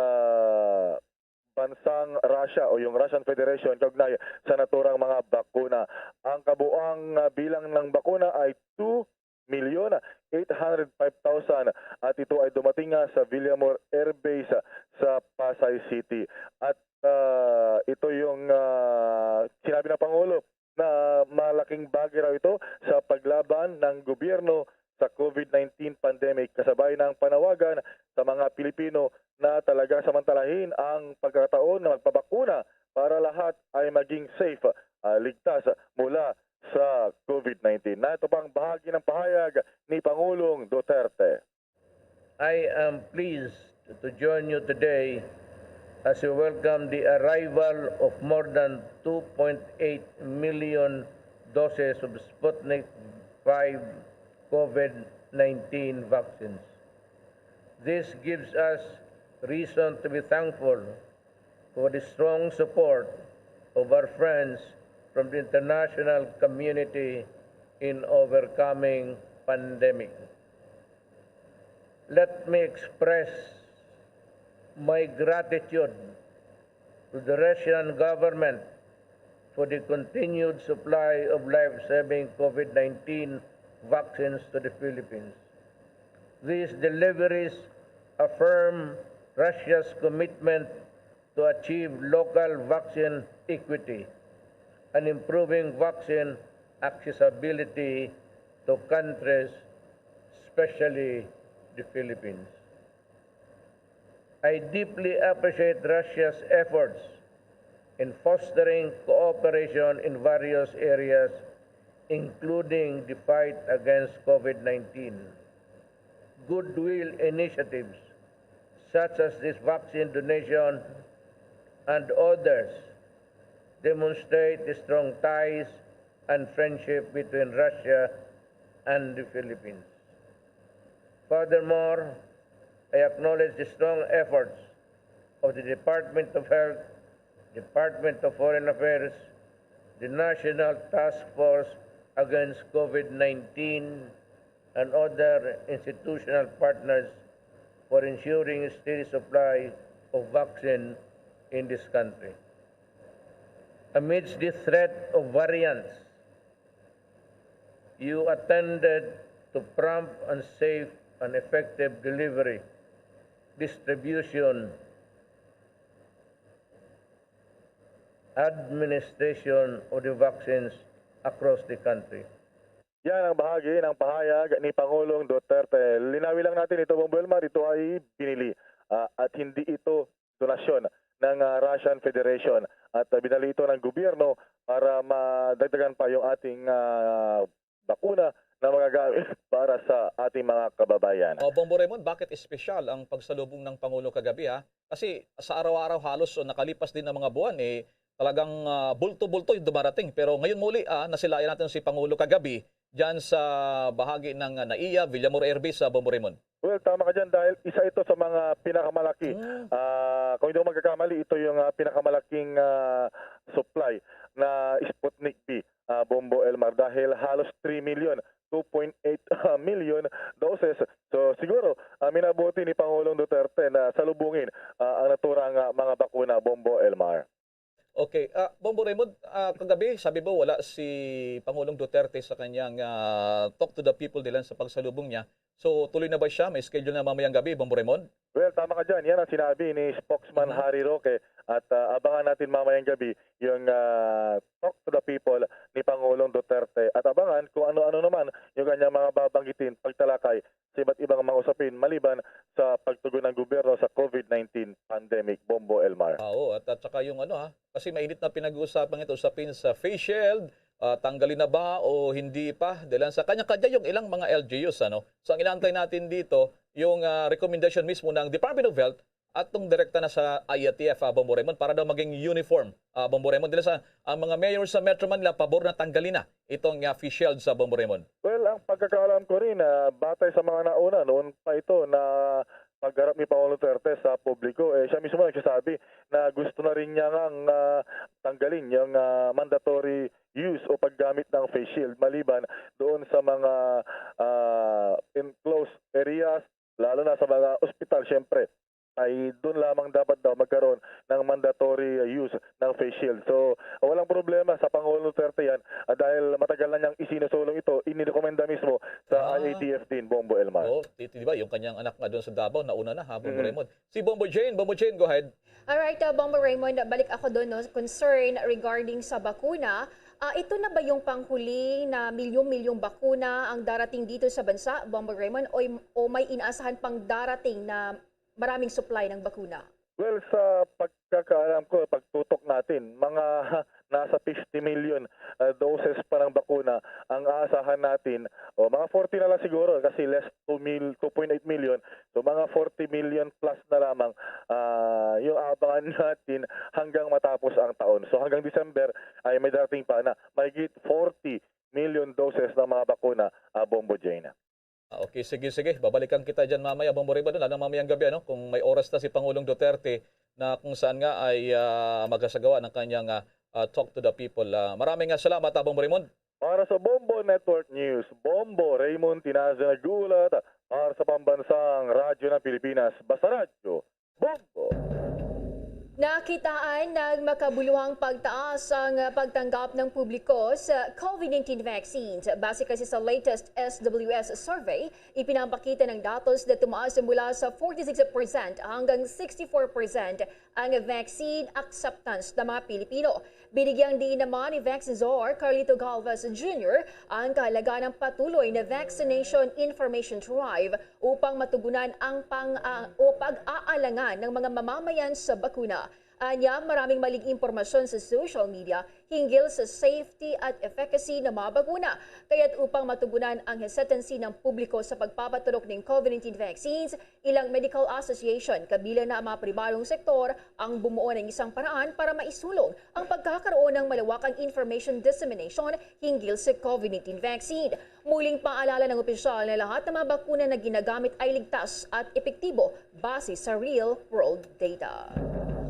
bansang Russia o yung Russian Federation kaugnay sa naturang mga bakuna. Ang kabuang, ah, bilang ng bakuna ay two million eight hundred five thousand at ito ay dumating nga sa Villamor Air Base sa Pasay City. At, ah, ito yung, ah, sinabi ng Pangulo na malaking bagay raw ito sa paglaban ng gobyerno sa COVID nineteen pandemic, kasabay ng panawagan sa mga Pilipino na talagang samantalahin ang pagkakataon na magpabakuna para lahat ay maging safe, ah, ligtas mula sa COVID nineteen. Na ito pang bahagi ng pahayag ni Pangulong Duterte. I am pleased to join you today as we welcome the arrival of more than two point eight million doses of Sputnik five COVID nineteen vaccines. This gives us reason to be thankful for the strong support of our friends from the international community in overcoming pandemic. Let me express my gratitude to the Russian government for the continued supply of life-saving COVID nineteen vaccines to the Philippines. These deliveries affirm Russia's commitment to achieve local vaccine equity and improving vaccine accessibility to countries, especially the Philippines. I deeply appreciate Russia's efforts in fostering cooperation in various areas, including the fight against COVID nineteen. Goodwill initiatives such as this vaccine donation and others demonstrate the strong ties and friendship between Russia and the Philippines. Furthermore, I acknowledge the strong efforts of the Department of Health Department of Foreign Affairs, the National Task Force Against COVID nineteen, and other institutional partners for ensuring steady supply of vaccine in this country. Amidst the threat of variants, you attended to prompt and safe and effective delivery, distribution, administration of the vaccines across the country. Yan ang bahagi ng pahayag ni Pangulong Duterte. Linawin lang natin ito, Bombo Elmar, ito ay binili, ah, at hindi ito donasyon ng, ah, Russian Federation. At, ah, binili ito ng gobyerno para madagdagan pa yung ating, ah, bakuna na magagamit para sa ating mga kababayan. O, Bombo Raymond, bakit espesyal ang pagsalubong ng Pangulo kagabi, ha? Kasi sa araw-araw halos, o, nakalipas din ang mga buwan, eh, talagang, ah, bulto-bulto yung dumarating. Pero ngayon muli, ah, nasilayan natin si Pangulo kagabi dyan sa bahagi ng, ah, NAIA, Villamor Air Base, sa Bombo Raymond. Well, tama ka dyan dahil isa ito sa mga pinakamalaki. Mm. Ah, kung hindi ako magkakamali, ito yung, ah, pinakamalaking, ah, supply na Sputnik V, ah, Bombo Elmar, dahil halos three million, two point eight million doses. So, siguro, ah, minabuti ni Pangulong Duterte na salubungin, ah, ang naturang, ah, mga bakuna, Bombo Elmar. Okay. Ah, Bombo Raymond, ah, kagabi, sabi mo, wala si Pangulong Duterte sa kanyang, ah, Talk to the People nila sa pagsalubong niya. So, tuloy na ba siya? May schedule na mamayang gabi, Bombo Raymond? Well, tama ka dyan. Yan ang sinabi ni Spokesman Mhm. Harry Roque. At, ah, abangan natin mamayang gabi yung, ah, Talk to the People ni Pangulong Duterte. At abangan kung ano-ano naman yung kanyang mga babanggitin pagtalakay sa iba't ibang mga usapin maliban sa pagtugon ng gobyerno sa COVID nineteen pandemic, Bombo Elmar. Ah, oo, at, at saka yung ano, ha, kasi mainit na pinag-uusapan ito, usapin sa face shield, ah, tanggalin na ba o hindi pa? Dahil sa kanya-kanya yung ilang mga L G Us, ano? So, ang inaantay natin dito, yung, ah, recommendation mismo ng Department of Health at tong direkta na sa I A T F, ah, Bombo Raymond, para daw maging uniform, ah, Bombo Raymond. Dahil sa, ang mga mayor sa Metro Manila, pabor na tanggalin na itong, ah, face shield sa Bombo Raymond. Well, ang pagkakaalam ko rin, ah, batay sa mga nauna, noon pa ito na pagharap ni Pangulong Duterte sa publiko, eh, siya mismo nagsasabi na gusto na rin niya ngang, ah, tanggalin yung, ah, mandatory use o paggamit ng face shield maliban doon sa mga, ah, enclosed areas, lalo na sa mga ospital, syempre, ay doon lamang dapat daw magkaroon ng mandatory, ah, use ng face shield. So, walang problema sa Pangulong Duterte yan, ah, dahil matagal na niyang isinusulong ito, inirekomenda mismo sa Ah. I A T F din, Bombo Elmar. Oo, di, di ba, yung kanyang anak nga doon sa Davao, nauna na, ha, Bombo Mm. Raymond. Si Bombo Jane, Bombo Jane, go ahead. Alright, uh, Bombo Raymond, balik ako doon, no, concern regarding sa bakuna. Ah, ito na ba yung panghuli na milyon-milyong bakuna ang darating dito sa bansa, Bombo Raymond, o, o may inaasahan pang darating na maraming supply ng bakuna? Well, sa pagkakaalam ko, pagtutok natin, mga nasa fifty million, uh, doses pa ng bakuna ang aasahan natin. O, mga forty na lang siguro kasi less two mil, two point eight million. So, mga forty million plus na lamang, ah, yung aabangan natin hanggang matapos ang taon. So, hanggang December ay may darating pa na mahigit forty million doses ng mga bakuna, ah, Bombo Jane. Ah, okay, sige, sige. Babalikan kita dyan mamaya, Bombo Raymond, lalo na mamayang gabi, ano, kung may oras na si Pangulong Duterte na kung saan nga ay, ah, magasagawa ng kanyang, ah, ah, Talk to the People. Ah, maraming, ah, salamat, ah, Bombo Raymond. Para sa Bombo Network News, Bombo Raymond Tinazo nag-uulat para sa Pambansang Radyo ng Pilipinas, Basta Radyo, Bombo. Nakitaan ng makabuluhang pagtaas ang pagtanggap ng publiko sa COVID nineteen vaccines. Base kasi sa latest S W S survey, ipinapakita ng datos na tumaas mula sa forty-six percent hanggang sixty-four percent ang vaccine acceptance ng mga Pilipino. Binigyang diin naman ni Vaccine Czar Carlito Galvez Junior ang kahalagahan ng patuloy na vaccination information drive upang matugunan ang pang-, ah, o pag-aalangan ng mga mamamayan sa bakuna. Anya, maraming maling impormasyon sa social media hinggil sa safety at efficacy ng mga bakuna. Kaya't upang matugunan ang hesitancy ng publiko sa pagpapaturok ng COVID nineteen vaccines, ilang medical association, kabilang na ang mga pribadong sektor, ang bumuo ng isang paraan para maisulong ang pagkakaroon ng malawakang information dissemination hinggil sa COVID nineteen vaccine. Muling paalala ng opisyal na lahat ng mga bakuna na ginagamit ay ligtas at epektibo base sa real-world data.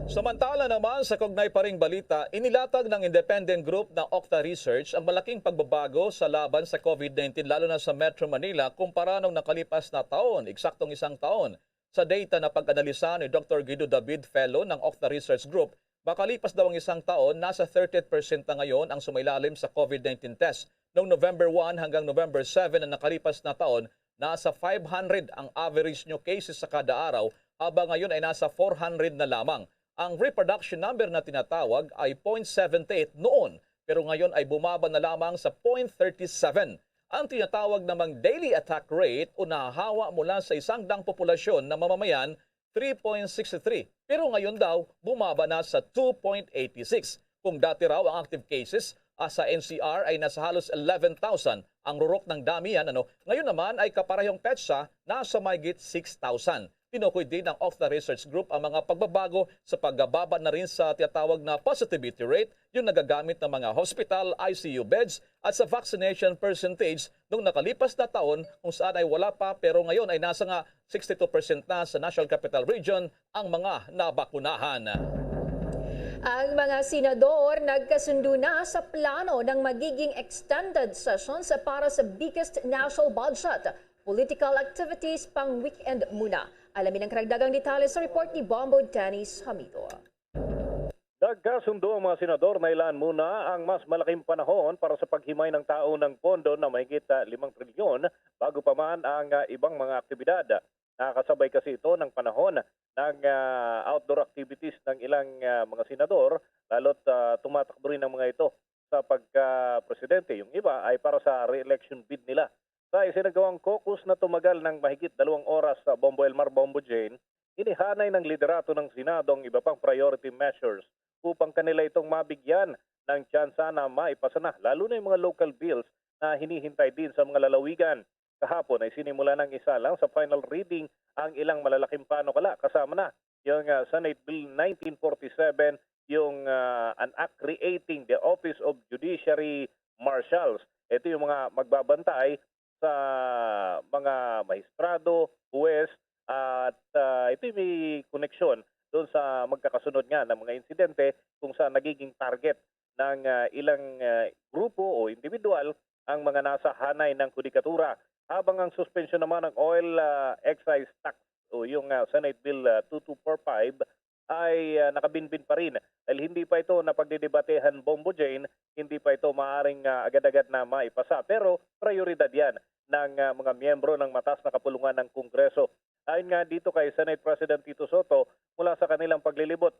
Samantala naman, sa kaugnay pa ring balita, inilatag ng independent group na Octa Research ang malaking pagbabago sa laban sa COVID nineteen, lalo na sa Metro Manila, kumpara nung nakalipas na taon, eksaktong isang taon. Sa data na pag-analisa ni Doktor Guido David, fellow ng Octa Research Group, makalipas daw ang isang taon, nasa thirty percent na ngayon ang sumailalim sa COVID nineteen test. Noong November one hanggang November seven na nakalipas na taon, nasa five hundred ang average new cases sa kada araw, habang ngayon ay nasa four hundred na lamang. Ang reproduction number na tinatawag ay point seven eight noon, pero ngayon ay bumaba na lamang sa point thirty seven. Ang tinatawag namang daily attack rate o nahahawa mula sa isang daang populasyon na mamamayan, three point six three, pero ngayon daw bumaba na sa two point eight six. Kung dati raw ang active cases, ah, sa N C R ay nasa halos eleven thousand ang rurok ng damihan, ano, ngayon naman ay kaparehong petsa, nasa mahigit six thousand. Tinukoy din ng Octa Research Group ang mga pagbabago sa pagbaba na rin sa tinatawag na positivity rate, yung nagagamit ng mga hospital, I C U beds, at sa vaccination percentage nung nakalipas na taon, kung saan ay wala pa pero ngayon ay nasa nga sixty-two percent na sa National Capital Region ang mga nabakunahan. Ang mga senador nagkasundo na sa plano ng magiging extended sessions para sa biggest national budget, political activities pang weekend muna. Alamin ang karagdagang detalye sa report ni Bombo Dennis Hamido. Nagkasundo ang mga senador na ilaan muna ang mas malaking panahon para sa paghimay ng taon ng pondo na mahigit ah, limang trilyon bago pa man ang ah, ibang mga aktibidad. Nakakasabay kasi ito ng panahon ng ah, outdoor activities ng ilang ah, mga senador, lalo't ah, tumatakbo rin ang mga ito sa pagka-presidente. Yung iba ay para sa re-election bid nila. Sa isinagawang caucus na tumagal ng mahigit dalawang oras sa Bombo Elmar, Bombo Jane, inihanay ng liderato ng Senado ang iba pang priority measures upang kanila itong mabigyan ng tsansa na maipasa na, lalo na yung mga local bills na hinihintay din sa mga lalawigan. Kahapon ay sinimula ng isa lang sa final reading ang ilang malalaking panukala, kasama na yung ah, Senate Bill nineteen forty-seven, yung ah, an act creating the Office of Judiciary Marshals. Ito yung mga magbabantay sa mga mahistrado, huwes, at ah, ito yung may koneksyon doon sa magkakasunod nga ng mga insidente kung saan nagiging target ng ah, ilang ah, grupo o individual ang mga nasa hanay ng hudikatura, habang ang suspensyon naman ng oil ah, excise tax o yung ah, Senate Bill ah, two two four five ay ah, nakabinbin pa rin dahil hindi pa ito napagdidebatehan, Bombo Jane, hindi pa ito maaaring ah, agad-agad na maipasa. Pero prioridad yan ng ah, mga miyembro ng mataas na kapulungan ng Kongreso. Ayon nga dito kay Senate President Tito Soto, mula sa kanilang paglilibot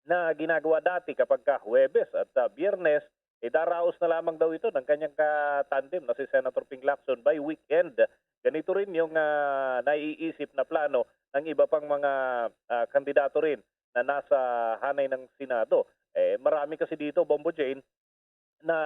na ginagawa dati kapag ka Huwebes at ah, Biyernes, idaraos na lamang daw ito ng kanyang ka-tandem na si Senator Ping Lacson by weekend. Ganito rin yung ah, naiisip na plano ng iba pang mga ah, kandidato rin na nasa hanay ng Senado. Eh, marami kasi dito, Bombo Jane, na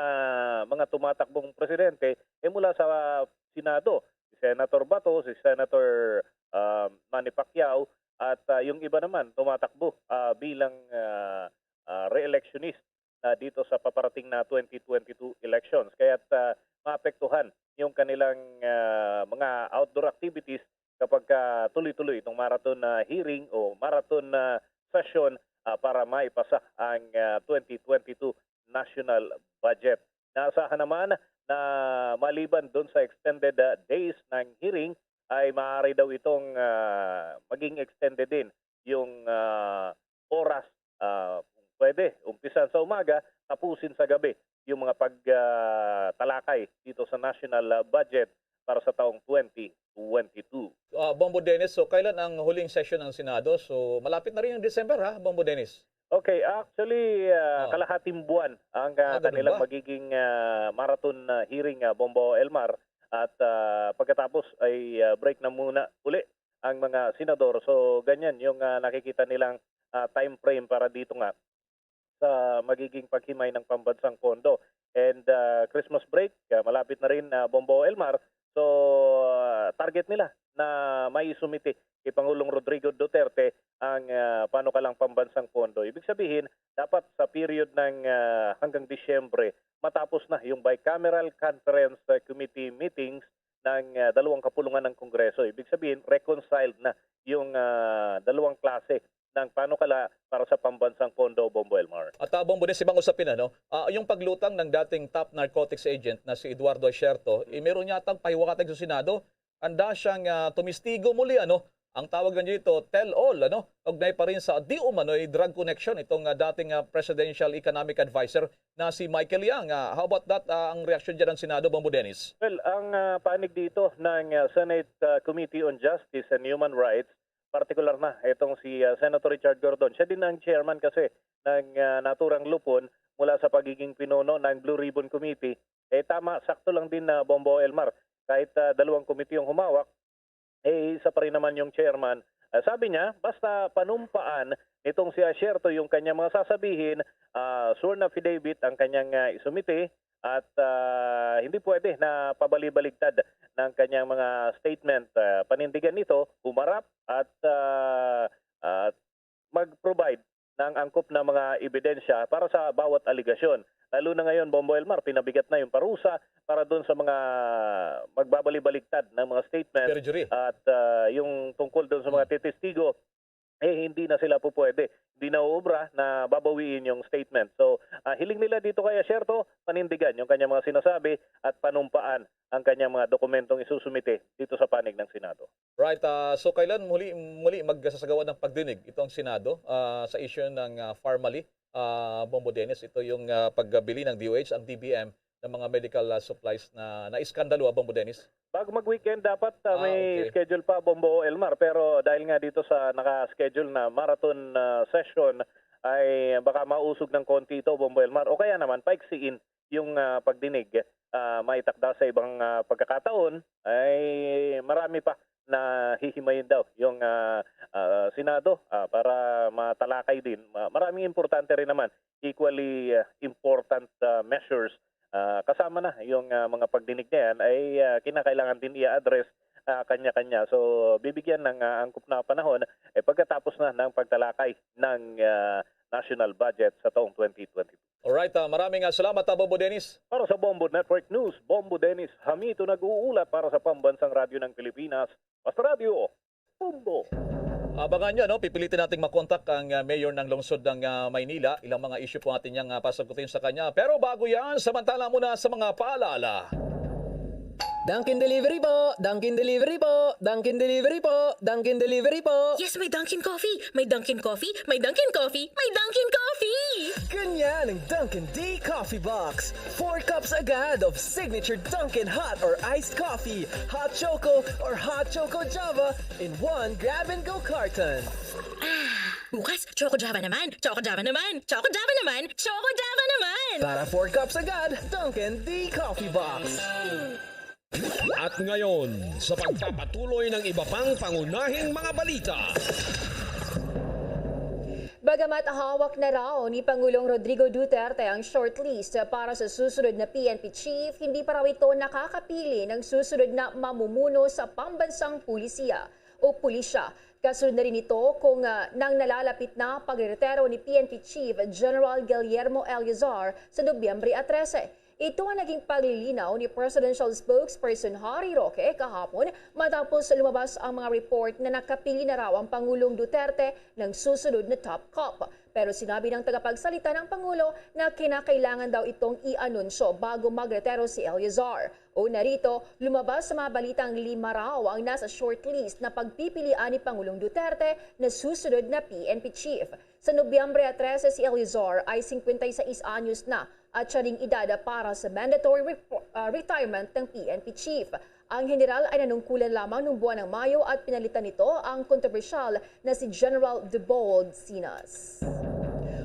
mga tumatakbong presidente eh mula sa Senado. Si Senator Bato, si Senator ah, Manny Pacquiao, at ah, yung iba naman tumatakbo ah, bilang ah, ah, re-electionist na dito sa paparating na twenty twenty-two elections. Kaya't ah, maapektuhan yung kanilang ah, mga outdoor activities kapag ah, tuloy-tuloy itong marathon na hearing o marathon na session ah, para maipasa ang ah, twenty twenty-two national budget. Naasahan naman na maliban dun sa extended ah, days ng hearing, ay maaari daw itong ah, maging extended din yung ah, oras. Ah, kung pwede, umpisan sa umaga, tapusin sa gabi yung mga pagtalakay dito sa national ah, budget para sa taong twenty twenty-two. Ah, Bombo Dennis, so kailan ang huling session ng Senado? So malapit na rin yung December, ha, Bombo Dennis? Okay, actually, ah, Ah. kalahating buwan ang ah, Ah, ganun kanilang ba? magiging ah, marathon ah, hearing, ah, Bombo Elmar. At ah, pagkatapos ay ah, break na muna uli ang mga senador. So ganyan yung ah, nakikita nilang ah, time frame para dito nga sa magiging paghimay ng pambansang pondo. And ah, Christmas break, ah, malapit na rin, ah, Bombo Elmar. So ah, target nila na maisumite kay Pangulong Rodrigo Duterte ang ah, panukalang pambansang pondo. Ibig sabihin, dapat sa period ng ah, hanggang Disyembre, matapos na yung bicameral conference ah, committee meetings ng ah, dalawang kapulungan ng Kongreso. Ibig sabihin, reconciled na yung ah, dalawang klase ng panukala para sa pambansang pondo, Bombo Elmar. At, ah, Bombo, din si Mang usapin, ano? Ah, yung paglutang ng dating top narcotics agent na si Eduardo Asierto, eh, meron yatang pahiwatig sa Senado. Handa siyang, ah, tumistigo muli, ano? Ang tawag na dito, tell all, ano? Kaugnay pa rin sa di umano'y drug connection itong, ah, dating, ah, presidential economic advisor na si Michael Yang. Ah, how about that? Ah, ang reaksyon dyan ng Senado, Bombo Dennis? Well, ang, ah, panig dito ng, ah, Senate, ah, Committee on Justice and Human Rights, partikular na itong si, ah, Senator Richard Gordon. Siya din ang chairman kasi ng, ah, naturang lupon mula sa pagiging pinuno ng Blue Ribbon Committee. Eh, tama, sakto lang din na, Bombo Elmar. Kahit, ah, dalawang committee yung humawak, eh, isa pa rin naman yung chairman. Ah, sabi niya, basta panumpaan nitong si Asierto yung kanyang mga sasabihin, ah, sworn affidavit ang kanyang, ah, isumite at, ah, hindi pwede na pabali-baligtad ng kanyang mga statement. Ah, panindigan nito, humarap at, ah, at mag-provide ng angkop na mga ebidensya para sa bawat alegasyon. Lalo na ngayon, Bombo Elmar, pinabigat na yung parusa para doon sa mga magbabali-baligtad ng mga statement. Perjury. At, ah, yung tungkol doon sa mga testigo, eh, hindi na sila po pwede. Hindi na uubra na babawiin yung statement. So, ah, hiling nila dito kay Asierto, panindigan yung kanyang mga sinasabi at panumpaan ang kanyang mga dokumentong isusumite dito sa panig ng Senado. Right, ah, so kailan muli, muli magsasagawa ng pagdinig itong Senado, ah, sa issue ng, ah, Farmally, ah, Bombo Dennis? Ito yung, ah, pagbili ng D O H, ang D B M, ng mga medical, ah, supplies na naiskandalo, ah, Bombo Dennis? Bago mag-weekend dapat, ah, Ah, may okay. schedule pa, Bombo Elmar, pero dahil nga dito sa naka-schedule na marathon, ah, session, ay baka mausog ng konti ito, Bombo Elmar, o kaya naman paiksiin yung, ah, pagdinig. Ah, maitakda sa ibang, ah, pagkakataon ay marami pa na hihimayin daw yung, ah, ah, Senado, ah, para matalakay din. Ma-, maraming importante rin naman, equally, ah, important, ah, measures, ah, kasama na yung, ah, mga pagdinig na yan ay, ah, kinakailangan din i-address, ah, kanya-kanya. So, bibigyan ng, ah, angkop na panahon, eh, pagkatapos na ng pagtalakay ng, ah, national budget sa taong twenty twenty-two. Alright, ah, maraming, ah, salamat, ah, Bombo Dennis. Para sa Bombo Network News, Bombo Dennis Hamito nag-uulat para sa Pambansang Radyo ng Pilipinas, Basta Radyo, Bombo. Abangan nyo, no? Pipilitin nating makontak ang, ah, mayor ng lungsod ng, ah, Maynila. Ilang mga issue po atin niyang, ah, pasagutin sa kanya. Pero bago yan, samantala muna sa mga paalala. Dunkin' Delivery po! Dunkin' Delivery po! Dunkin' Delivery po! Dunkin' Delivery po! Yes, may Dunkin' Coffee! May Dunkin' Coffee! May Dunkin' Coffee! May Dunkin' Coffee! Ganyan ang Dunkin' D Coffee Box. Four cups agad of signature Dunkin' hot or iced coffee, hot choco or hot choco Java in one grab-and-go carton. Ah, bukas, Choco Java naman! Choco Java naman! Choco Java naman! Choco Java naman! Para four cups agad, Dunkin' D Coffee Box. At ngayon, sa pagpapatuloy ng iba pang pangunahing mga balita. Bagamat hawak na raw ni Pangulong Rodrigo Duterte ang shortlist para sa susunod na P N P chief, hindi pa raw ito nakakapili ng susunod na mamumuno sa pambansang pulisiya o pulisya. Kasunod na rin ito kung, ah, nang nalalapit na pagreretiro ni P N P Chief General Guillermo Eleazar sa Nobyembre trese. Ito ang naging paglilinaw ni Presidential Spokesperson Harry Roque kahapon matapos lumabas ang mga report na nakapili na raw ang Pangulong Duterte ng susunod na top cop. Pero sinabi ng tagapagsalita ng Pangulo na kinakailangan daw itong i-anunsyo bago magretiro si Eleazar. Una rito, lumabas sa mga balitang lima raw ang nasa shortlist na pagpipilian ni Pangulong Duterte na susunod na P N P chief. Sa Nobyembre trese, si Eleazar ay singkwenta y seis anyos na at siya ring edad para sa mandatory repo-, ah, retirement ng P N P chief. Ang general ay nanungkulan lamang noong buwan ng Mayo at pinalitan nito ang kontrobersyal na si General Debold Sinas.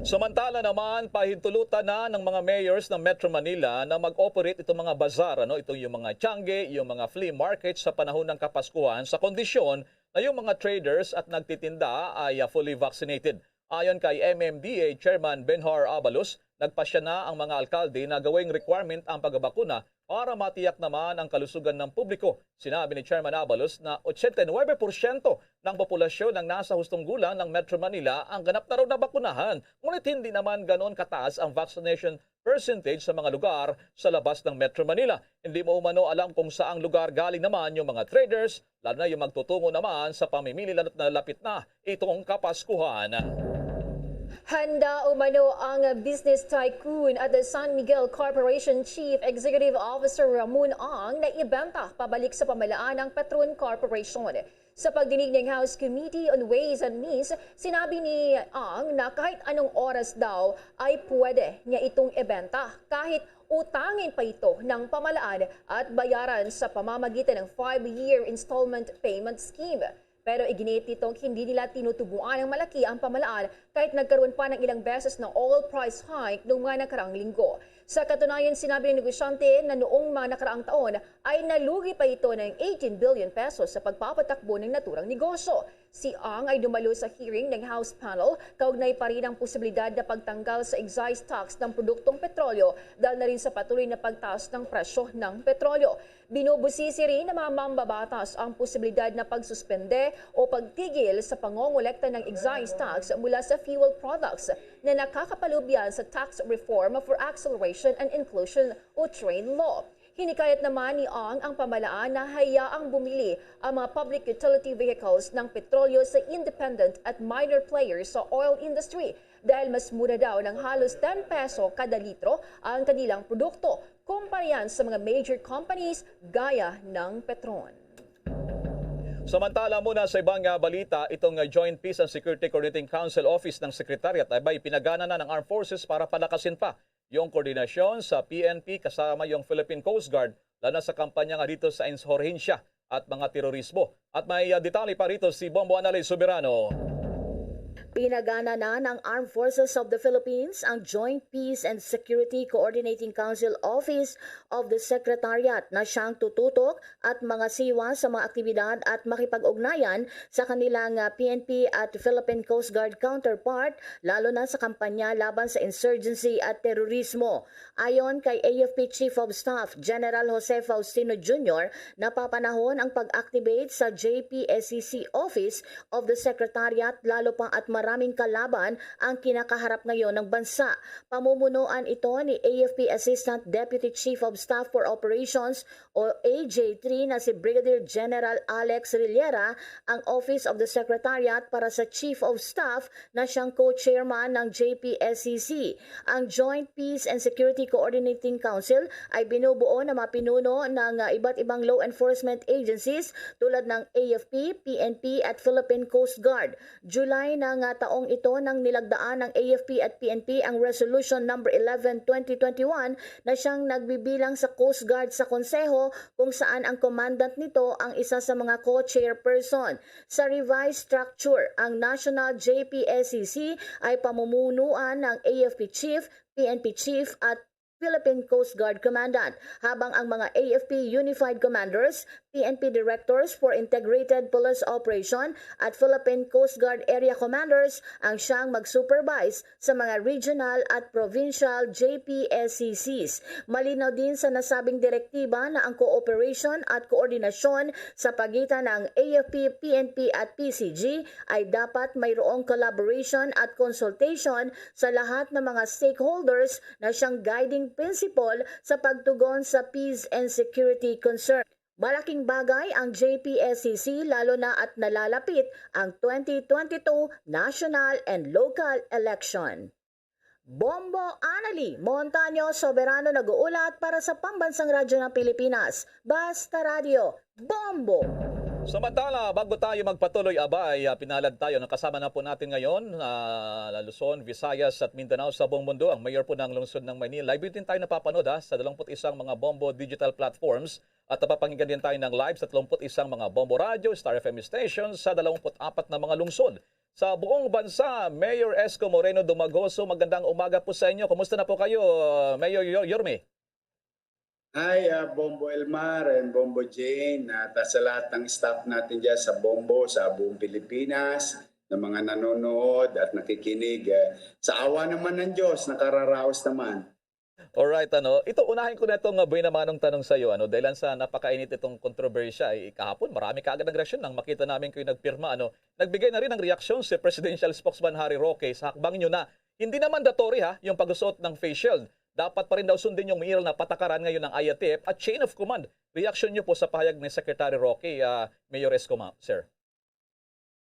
Samantala naman, pahintulutan na ng mga mayors ng Metro Manila na mag-operate itong mga bazar, ano, itong yung mga tiangge, yung mga flea market sa panahon ng Kapaskuhan sa kondisyon na yung mga traders at nagtitinda ay, ah, fully vaccinated. Ayon kay M M D A Chairman Benhar Abalos, nagpasya na ang mga alkalde na gawing requirement ang pagbabakuna para matiyak naman ang kalusugan ng publiko. Sinabi ni Chairman Abalos na ochenta y nuebe porsyento ng populasyon ng nasa hustong gulang ng Metro Manila ang ganap na raw nabakunahan, ngunit hindi naman ganon kataas ang vaccination percentage sa mga lugar sa labas ng Metro Manila. Hindi mo umano alam kung saang lugar galing naman yung mga traders, lalo na yung magtutungo naman sa pamimili, lalo't nalapit na itong Kapaskuhan. Handa umano ang business tycoon at the San Miguel Corporation Chief Executive Officer Ramon Ang na ibenta pabalik sa pamalaan ang Petron Corporation. Sa pagdinig ng House Committee on Ways and Means, sinabi ni Ang na kahit anong oras daw ay pwede niya itong ibenta, kahit utangin pa ito ng pamalaan at bayaran sa pamamagitan ng five-year installment payment scheme. Pero iginit nitong hindi nila tinutubuan ng malaki ang pamalaan kahit nagkaroon pa ng ilang beses na oil price hike noong mga nakaraang linggo. Sa katunayan, sinabi ng negosyante na noong mga nakaraang taon ay nalugi pa ito ng eighteen billion pesos sa pagpapatakbo ng naturang negosyo. Si Ang ay dumalo sa hearing ng House panel kaugnay pa rin ang posibilidad na pagtanggal sa excise tax ng produktong petrolyo dahil na rin sa patuloy na pagtaas ng presyo ng petrolyo. Binubusisi rin ng mga mambabatas ang posibilidad na pagsuspende o pagtigil sa pangongolekta ng excise tax mula sa fuel products na nakakapalubyan sa Tax Reform for Acceleration and Inclusion o TRAIN Law. Hinikayat naman ni Ang ang pamalaan na hayaang bumili ang mga public utility vehicles ng petrolyo sa independent at minor players sa oil industry dahil mas mura daw ng halos ten peso kada litro ang kanilang produkto kumpara yan sa mga major companies gaya ng Petron. Samantala muna sa ibang ah, balita, itong ah, Joint Peace and Security Coordinating Council Office ng Secretariat ay bay pinagana na ng Armed Forces para palakasin pa yung koordinasyon sa P N P kasama yung Philippine Coast Guard, lalo na sa kampanya nga dito sa insurhensya at mga terorismo. At may ah, detalye pa rito si Bombo Analay Soberano. Pinagana na ng Armed Forces of the Philippines ang Joint Peace and Security Coordinating Council Office of the Secretariat na siyang tututok at mangasiwa sa mga aktibidad at makipag-ugnayan sa kanilang ah, P N P at Philippine Coast Guard counterpart, lalo na sa kampanya laban sa insurgency at terorismo. Ayon kay A F P Chief of Staff General Jose Faustino Junior, napapanahon ang pag-activate sa J P S C C Office of the Secretariat, lalo pa at maraming kalaban ang kinakaharap ngayon ng bansa. Pamumunuan ito ni A F P Assistant Deputy Chief of Staff for Operations o A J three na si Brigadier General Alex Rillera. Ang Office of the Secretariat para sa Chief of Staff na siyang co-chairman ng J P S C C. Ang Joint Peace and Security Coordinating Council ay binubuo ng mga pinuno ng ah, iba't ibang law enforcement agencies tulad ng A F P, P N P at Philippine Coast Guard. July na nga taong ito nang nilagdaan ng A F P at P N P ang Resolution Number eleven twenty twenty-one na siyang nagbibilang sa Coast Guard sa Konseho, kung saan ang commandant nito ang isa sa mga co-chairperson. Sa revised structure, ang National J P S C C ay pamumunuan ng A F P Chief, P N P Chief at Philippine Coast Guard Commandant, habang ang mga A F P Unified Commanders, P N P Directors for Integrated Police Operation at Philippine Coast Guard Area Commanders ang siyang mag-supervise sa mga regional at provincial J P S C Cs. Malinaw din sa nasabing direktiba na ang kooperasyon at koordinasyon sa pagitan ng A F P, P N P at P C G ay dapat mayroong collaboration at consultation sa lahat ng mga stakeholders na siyang guiding principle sa pagtugon sa peace and security concern. Malaking bagay ang J P S C C, lalo na at nalalapit ang twenty twenty-two national and local election. Bombo Anali Montaño Soberano nag-uulat para sa Pambansang Radyo ng Pilipinas, Basta Radyo, Bombo! Samantala, bago tayo magpatuloy, abay, ah, pinalad tayo. Nakasama na po natin ngayon ah, Luzon, Visayas at Mindanao, sa buong mundo, ang mayor po ng lungsod ng Maynila. Live din tayo napapanood ha, sa dalawampu't isang mga Bombo digital platforms at napapakinggan din tayo ng live sa dalawampu't isang mga Bombo Radio, Star F M stations sa dalawampu't apat na mga lungsod sa buong bansa. Mayor Esco Moreno Dumagoso, magandang umaga po sa inyo. Kumusta na po kayo, Mayor Yor- Yorme? Hi, uh, Bombo Elmar and Bombo Jane, at uh, sa lahat ng staff natin dyan sa Bombo, sa buong Pilipinas, na mga nanonood at nakikinig. Uh, sa awa naman ng Diyos, nakararaos naman. Alright, ano, ito unahin ko na itong uh, buhay na manong tanong sa iyo, ano, dahil sa napakainit itong kontrobersya eh, kahapon, marami kaagad ang reaksyon nang makita namin kayo nagpirma, ano. Nagbigay na rin ng reaksyon si Presidential Spokesman Harry Roque sa hakbang niyo na hindi na mandatory ha, yung pagsuot ng face shield. dapat pa rin daw sundin yung Maynila na patakaran ngayon ng AYATEP at chain of command. Reaction niyo po sa pahayag ni Secretary Roque, ah, Mayor Esco, ma'am, sir?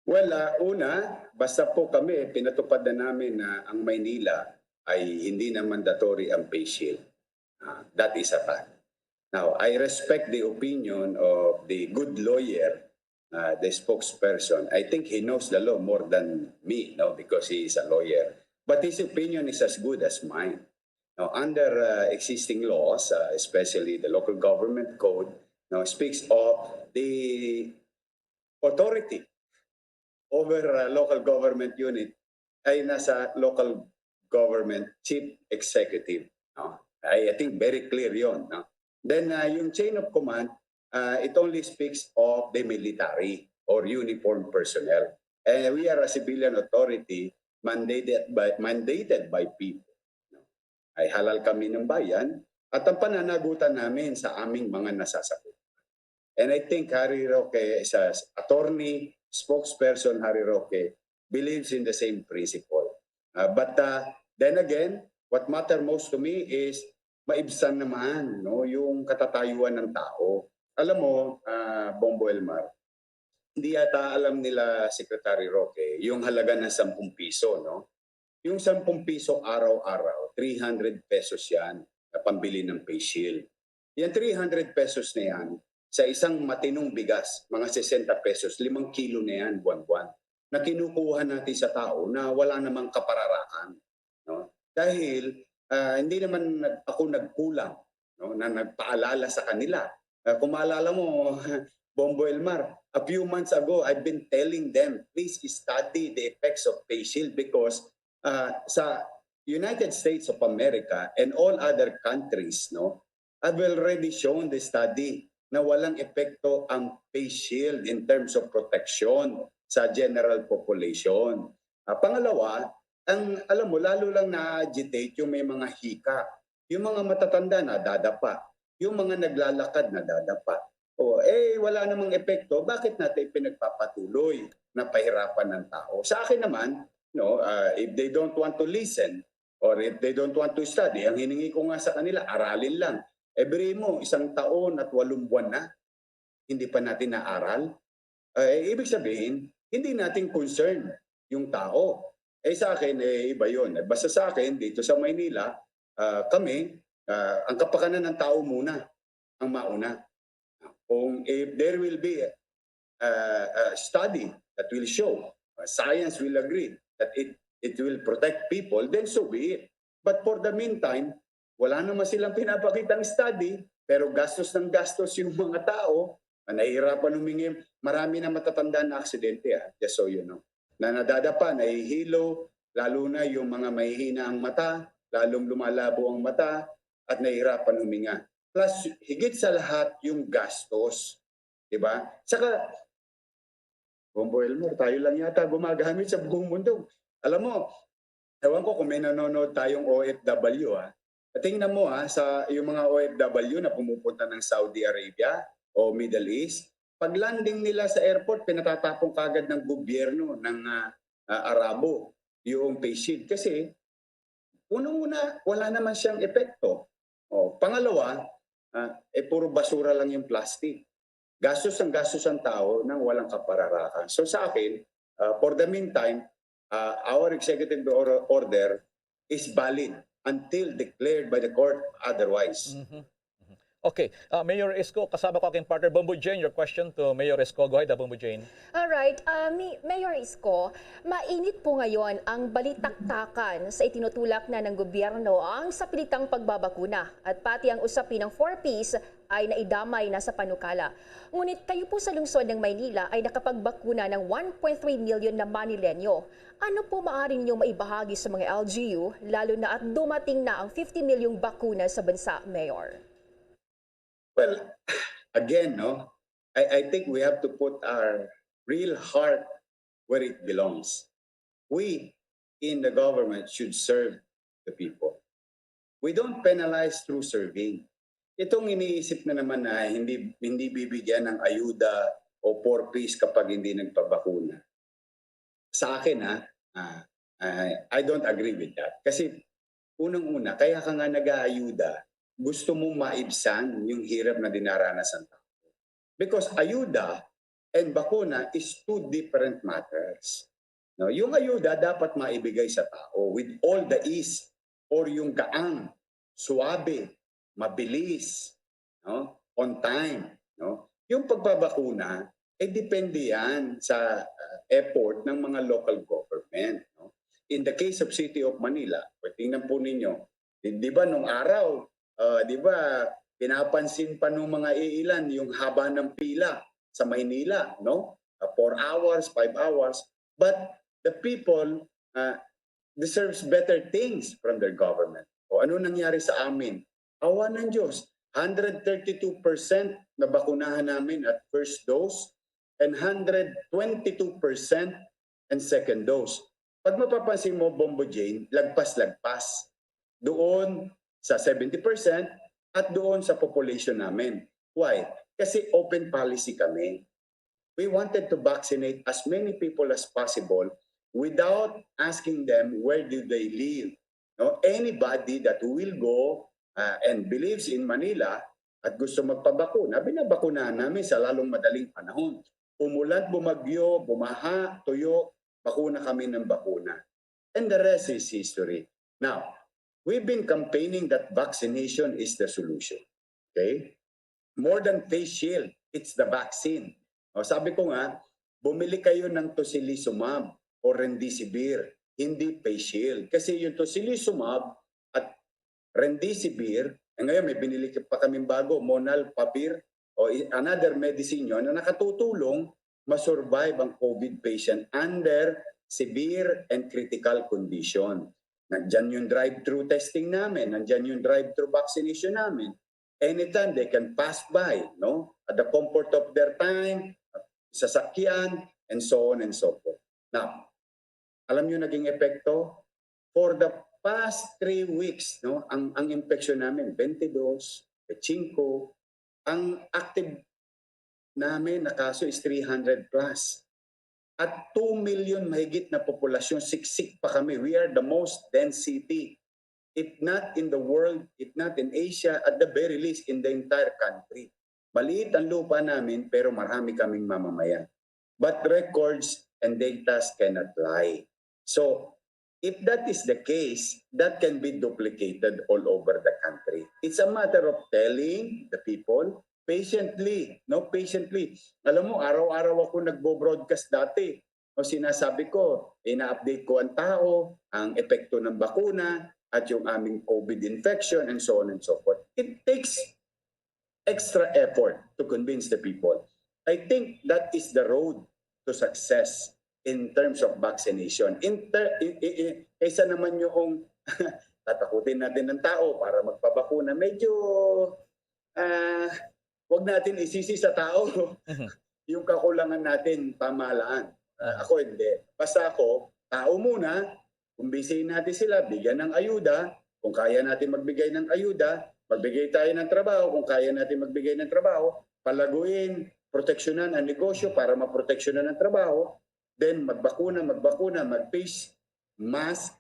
Well, ah, una, basta po kami, pinatupad na namin na ang Maynila ay hindi na mandatory ang face shield. Ah, that is a fact. Now, I respect the opinion of the good lawyer, uh, the spokesperson. I think he knows the law more than me, no, because he is a lawyer. But his opinion is as good as mine. Now, under uh, existing laws, uh, especially the local government code, now speaks of the authority over uh, local government unit ay nasa local government chief executive. No? I, I think very clear yon. No? Then uh, yung chain of command, uh, it only speaks of the military or uniformed personnel. And we are a civilian authority mandated by mandated by people. Ay halal kami ng bayan at ang pananagutan namin sa aming mga nasasakit. And I think Harry Roque, sa attorney, spokesperson Harry Roque, believes in the same principle. Uh, but uh, then again, what matter most to me is maibsan naman, no, yung katatayuan ng tao. Alam mo, uh, Bombo Elmar, hindi yata alam nila Secretary Roque yung halaga ng sampung piso, no? Yung sampung piso araw-araw, three hundred pesos yan na pambili ng face shield. Yan three hundred pesos na yan, sa isang matinong bigas, mga sesenta pesos, limang kilo na yan buwan-buwan, na kinukuha natin sa tao na wala namang kapararakan. No? Dahil uh, hindi naman ako nagkulang, no, na nagpaalala sa kanila. Uh, kung maalala mo, Bombo Elmar, a few months ago, I've been telling them, please study the effects of face shield because uh, sa United States of America and all other countries, no, I've already shown the study na walang epekto ang face shield in terms of protection sa general population. Uh, pangalawa, ang alam mo, lalo lang na-agitate yung may mga hika. Yung mga matatanda na dadapa. Yung mga naglalakad na dadapa. O, eh, wala namang epekto, bakit natin pinagpapatuloy na pahirapan ng tao? Sa akin naman, no, uh, if they don't want to listen or if they don't want to study, ang hiningi ko nga sa kanila, aralin lang. Every mo, isang taon at walong buwan na, hindi pa natin naaral. Uh, ibig sabihin, hindi natin concern yung tao. Eh sa akin, eh, iba yun. Basta sa akin, dito sa Maynila, uh, kami, uh, ang kapakanan ng tao muna ang mauna. Kung if there will be a, a study that will show, uh, science will agree that it it will protect people, then so be it. But for the meantime, wala naman silang pinapakitang study, pero gastos ng gastos yung mga tao, na nahihirapan humingi. Marami na matatanda na aksidente, ah, just so you know, na nadadapa, nahihilo, lalo na yung mga mahihina ang mata, lalong lumalabo ang mata, at nahihirapan huminga. Plus, higit sa lahat, yung gastos. Di ba? Saka, Bombo Elmar, tayo lang yata gumagamit sa buong mundo. Alam mo, ewan ko kung may nanonood tayong O F W, ah. Tingnan mo, ah, sa yung mga O F W na pumupunta ng Saudi Arabia o Middle East, pag landing nila sa airport, pinatatapon kagad ng gobyerno ng ah, ah, Arabo yung face shield kasi unang-una, wala naman siyang epekto. O, pangalawa, ah, eh, puro basura lang yung plastic. Gastos ang gastos ang tao nang walang kapararakan. So sa akin, ah, for the meantime, ah, our executive or- order is valid until declared by the court otherwise. Mhm. Mhm. Okay, ah, Mayor Esco, kasama ko aking partner, Bombo Jane. Your question to Mayor Esco. Go ahead, ah, Bombo Jane. Alright, ah, Mi- Mayor Isko, mainit po ngayon ang balitaktakan sa itinutulak na ng gobyerno ang sapilitang pagbabakuna at pati ang usapin ng four Ps ay naidamay na sa panukala. Ngunit kayo po sa lungsod ng Maynila ay nakapagbakuna ng one point three million na Manileño. Ano po maaari ninyong maibahagi sa mga L G U, lalo na at dumating na ang fifty milyong bakuna sa bansa, Mayor? Well, again, no, I, I think we have to put our real heart where it belongs. We in the government should serve the people. We don't penalize through serving. Itong iniisip na naman na hindi hindi bibigyan ng ayuda o four Ps kapag hindi nagpabakuna. Sa akin, ha, ah, I, I don't agree with that. Kasi unang-una, kaya ka nga nag-aayuda, gusto mo maibsan yung hirap na dinaranas ng tao. Because ayuda and bakuna is two different matters. No, yung ayuda dapat maibigay sa tao with all the ease, or yung gaang, suabe, mabilis, no? On time, no? Yung pagpabakuna, eh, depende yan sa, uh, effort ng mga local government, no? In the case of City of Manila, kung tingnan po ninyo, di, di ba nung araw, uh, di ba, pinapansin pa nung mga iilan yung haba ng pila sa Maynila, no? Uh, four hours, five hours. But the people, uh, deserves better things from their government. O ano nangyari sa amin? Awa ng Diyos, hundred thirty-two percent nabakunahan namin at first dose and hundred twenty-two percent and second dose. Pag mapapansin mo, Bombo Jane, lagpas-lagpas doon sa seventy percent at doon sa population namin. Why? Kasi open policy kami. We wanted to vaccinate as many people as possible without asking them where do they live. No, anybody that will go, uh, and believes in Manila at gusto magpabakuna, binabakunahan namin sa lalong madaling panahon. Umulan, bumagyo, bumaha, tuyo, bakuna kami ng bakuna. And the rest is history. Now, we've been campaigning that vaccination is the solution. Okay? More than face shield, it's the vaccine. O, sabi ko nga, bumili kayo ng tocilizumab o remdesivir, hindi face shield. Kasi yung tocilizumab at remdesivir, eh, ngayon may binili pa kaming bago, Monalpavir, o i-, another medicine yon na nakatutulong ma-survive ang COVID patient under severe and critical condition. Nandyan yung drive-through testing namin, nandyan yung drive-through vaccination namin. Anytime they can pass by, no? At the comfort of their time, sasakyan, and so on and so forth. Now, alam nyo naging epekto? For the past three weeks, no, ang, ang infection namin, twenty-two, twenty-five, ang active namin na kaso is three hundred plus. At two million mahigit na populasyon, siksik pa kami. We are the most dense city, if not in the world, if not in Asia, at the very least in the entire country. Maliit ang lupa namin, pero marami kaming mamamayan. But records and datas cannot lie. So, if that is the case, that can be duplicated all over the country. It's a matter of telling the people patiently, no? Patiently. Alam mo, araw-araw ako nagbo-broadcast dati. O sinasabi ko, ina-update ko ang tao, ang epekto ng bakuna, at yung aming COVID infection, and so on and so forth. It takes extra effort to convince the people. I think that is the road to success in terms of vaccination. In ter-, i-, i-, i-, kaysa naman yung tatakutin natin ng tao para magpabakuna, medyo, ah, wag natin isisi sa tao Mhm. yung kakulangan natin pamahalaan. Ah, Mhm. ako hindi. Basta ako, tao muna, kumbinsihin natin sila, bigyan ng ayuda. Kung kaya natin magbigay ng ayuda, magbigay tayo ng trabaho. Kung kaya natin magbigay ng trabaho, palaguin, proteksyonan ang negosyo para maproteksyonan ang trabaho. Then magbakuna, magbakuna, mag-face mask,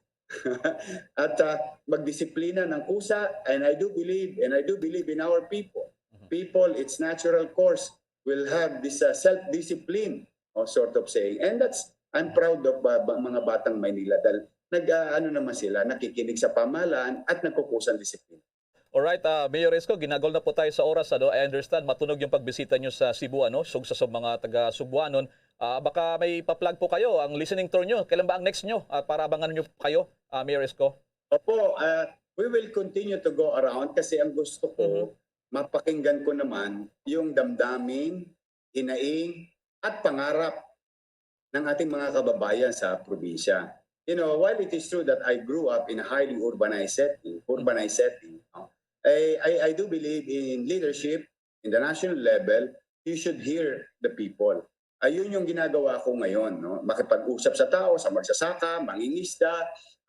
at, ah, magdisiplina ng kusa. And I do believe, and I do believe in our people. Mhm. People, it's natural course, will have this, uh, self-discipline, oh, sort of saying. And that's, I'm proud of, uh, ba-, mga batang Maynila dahil nag, uh, ano naman sila, nakikinig sa pamahalaan at nagkukusang disiplina. Alright, ah, Mayor Isko, ginagol na po tayo sa oras, ano? I understand, matunog yung pagbisita nyo sa Cebu, ano? Sug-, sa, sa mga taga-Cebuanon. Ah, baka may pa-plug po kayo, ang listening tour nyo. Kailan ba ang next nyo? Ah, para abangan nyo kayo, ah, Mayor Isko? Opo, ah, we will continue to go around kasi ang gusto ko, Mhm. mapakinggan ko naman yung damdamin, hinaing, at pangarap ng ating mga kababayan sa probinsya. You know, while it is true that I grew up in a highly urbanized setting, urbanized setting, no? I, I, I do believe in leadership in the national level, you should hear the people. Ayun yung ginagawa ko ngayon, no? Makipag-usap sa tao, sa magsasaka, mangingisda,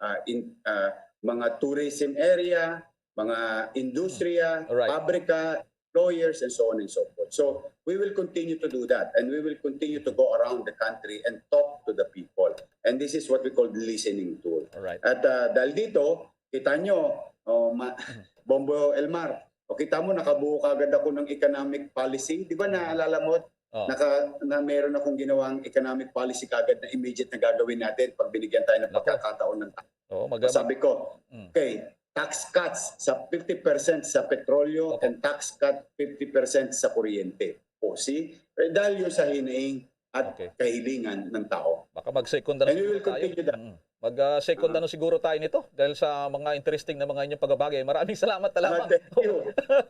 ah, in, ah, mga tourism area, mga industriya, Alright. pabrika, employers, and so on and so forth. So, we will continue to do that, and we will continue to go around the country and talk to the people. And this is what we call the listening tour. Alright. At, ah, dahil dito, Kita nyo, oh, ma- Bombo Elmar, o kita mo, nakabuo kagad ako ng economic policy. Di ba, naalala mo, Oh. naka, na meron akong ginawang economic policy kagad na immediate na gagawin natin pag binigyan tayo ng Nako. pagkakataon ng tax. Oo, So, maganda. sabi ko, Mm. okay, tax cuts sa fifty percent sa petrolyo Opo. and tax cut fifty percent sa kuryente. O, see? Eh, dahil yun sa hinaing at Okay. kahilingan ng tao. Baka mag-second na And we siguro will tayo. continue that. Mm. Mag, ah, second Ah. ano siguro tayo nito dahil sa mga interesting na mga inyong pagbabagay. Maraming salamat na Ah, lamang. thank you.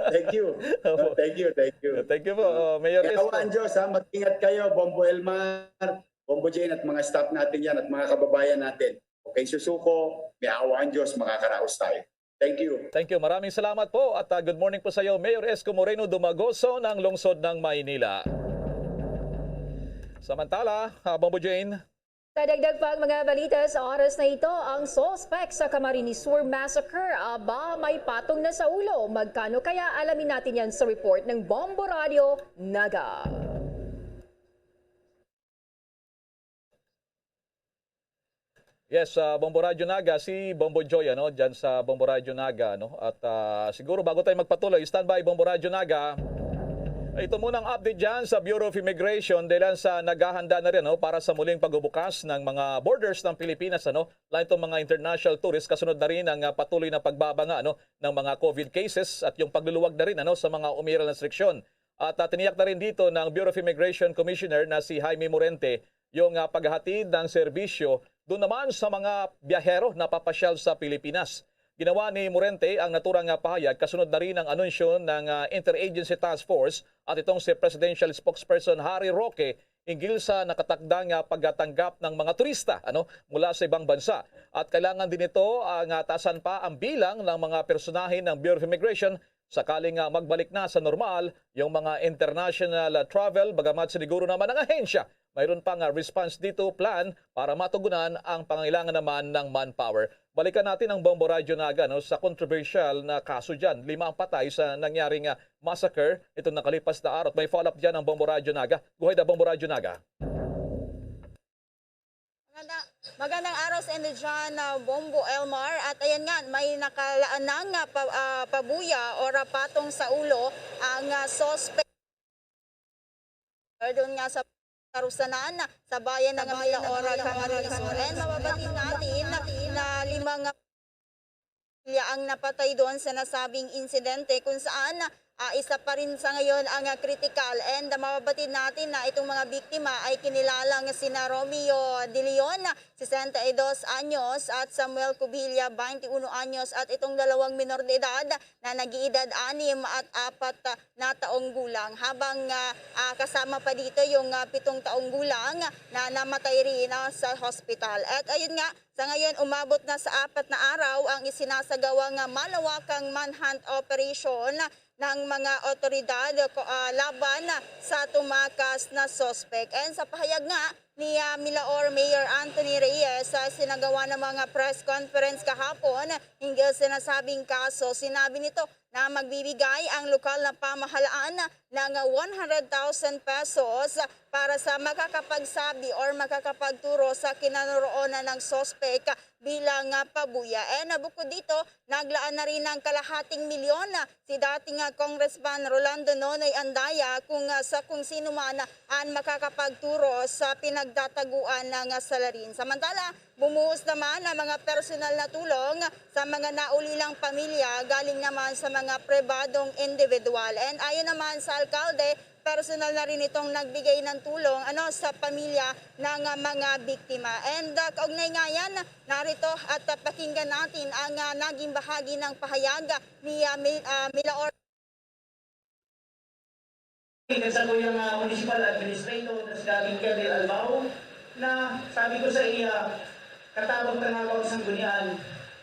Thank you. Opo. Ah, thank you, thank you. Thank you po, Ah, uh, Mayor kaya Esco. Awa ang Diyos, ha? Mag-ingat kayo, Bombo Elmar, Bombo Jane, at mga staff natin yan, at mga kababayan natin. Okay, susuko, may awa ang Diyos, makakaraos tayo. Thank you. Thank you. Maraming salamat po. At, ah, good morning po sa iyo, Mayor Esco Moreno Dumagoso ng Lungsod ng Maynila. Samantala, ah, Bombo Jane. Sa dagdag pang mga balita sa oras na ito, ang suspek sa Camarines Sur Massacre, aba, may patong na sa ulo. Magkano kaya? Alamin natin yan sa report ng Bombo Radio Naga. Yes, ah, Bombo Radyo Naga, si Bombo Joy, ano, dyan sa Bombo Radyo Naga, ano. At, ah, siguro bago tayo magpatuloy, standby, Bombo Radyo Naga. Ito muna ang update dyan sa Bureau of Immigration, dahil sa naghahanda na rin, no, para sa muling pagbubukas ng mga borders ng Pilipinas, ano, lahat itong mga international tourists, kasunod na rin ang, ah, patuloy na pagbaba nga, ano, ng mga COVID cases at yung pagluluwag na rin, ano, sa mga umiral na restriksyon. At, ah, tiniyak na rin dito ng Bureau of Immigration Commissioner na si Jaime Morente yung, ah, paghahatid ng serbisyo doon naman sa mga biyahero na papasyal sa Pilipinas. Ginawa ni Morente ang naturang, ah, pahayag kasunod na rin ang anunsyo ng, ah, Interagency Task Force at itong si Presidential Spokesperson Harry Roque hinggil sa nakatakdang, ah, pagtanggap ng mga turista, ano, mula sa ibang bansa. At kailangan din ito ang, ah, taasan pa ang bilang ng mga personahe ng Bureau of Immigration sakaling, ah, magbalik na sa normal yung mga international, ah, travel, bagamat siniguro naman ang ahensya mayroon pang, ah, response dito plan para matugunan ang pangangailangan naman ng manpower. Balikan natin ang Bombo Radyo Naga, no, sa controversial na kaso dyan. Lima ang patay sa nangyaring, ah, massacre itong nakalipas na araw. May follow-up dyan ang Bombo Radyo Naga. Go ahead, ah, Bombo Radyo Naga. Maganda, magandang araw sa inyo dyan, ah, Bombo Elmar. At ayan nga, may nakalaan na nga pa, ah, pabuya o patong sa ulo ang, ah, suspect. Doon nga sa karusanan sa bayan ng Milaora, Camarines Sur. And mababatid natin na lima nga pamilya ang napatay doon sa nasabing insidente, kung saan, ah, isa pa rin sa ngayon ang, ah, kritikal. And, ah, mababatid natin na itong mga biktima ay kinilalang sina Romeo De Leon, sesenta y dos anyos, at Samuel Cubilla, twenty-one anyos, at itong dalawang minor de edad na nag-iedad anim at apat, ah, na taong gulang, habang, ah, ah, kasama pa dito yung, ah, pitong taong gulang na namatay rin, ah, sa hospital. At ayun nga, sa ngayon, umabot na sa apat na araw ang isinasagawang, ah, malawakang manhunt operation ng mga otoridad ko, ah, laban sa tumakas na suspek. And sa pahayag nga ni, ah, Milaor Mayor Anthony Reyes, sa sinagawa ng mga press conference kahapon hinggil sa nasabing kaso, sinabi nito na magbibigay ang lokal na pamahalaan ng one hundred thousand pesos para sa makakapagsabi or makakapagturo sa kinaroroonan ng suspek bilang, ah, pabuya. And, ah, bukod dito, naglaan na rin ng kalahating milyon, ah, si dating, ah, Congressman Rolando Nonoy Andaya kung, ah, sa kung sino man, ah, ang makakapagturo sa pinagtataguan ng, ah, salarin. Samantala, bumuhos naman ang mga personal na tulong sa mga naulilang pamilya galing naman sa mga pribadong individual. And ayon naman sa alkalde, personal na rin itong nagbigay ng tulong, ano, sa pamilya ng, ah, mga biktima. And, ah, kaugnay nga yan, narito at, ah, pakinggan natin ang, ah, naging bahagi ng pahayag ni, ah, Mil-, ah, Milaor. Sa kuyang, ah, municipal administrator na si dating Colonel Albao, na sabi ko sa iya, katabang tangabang sanggunian,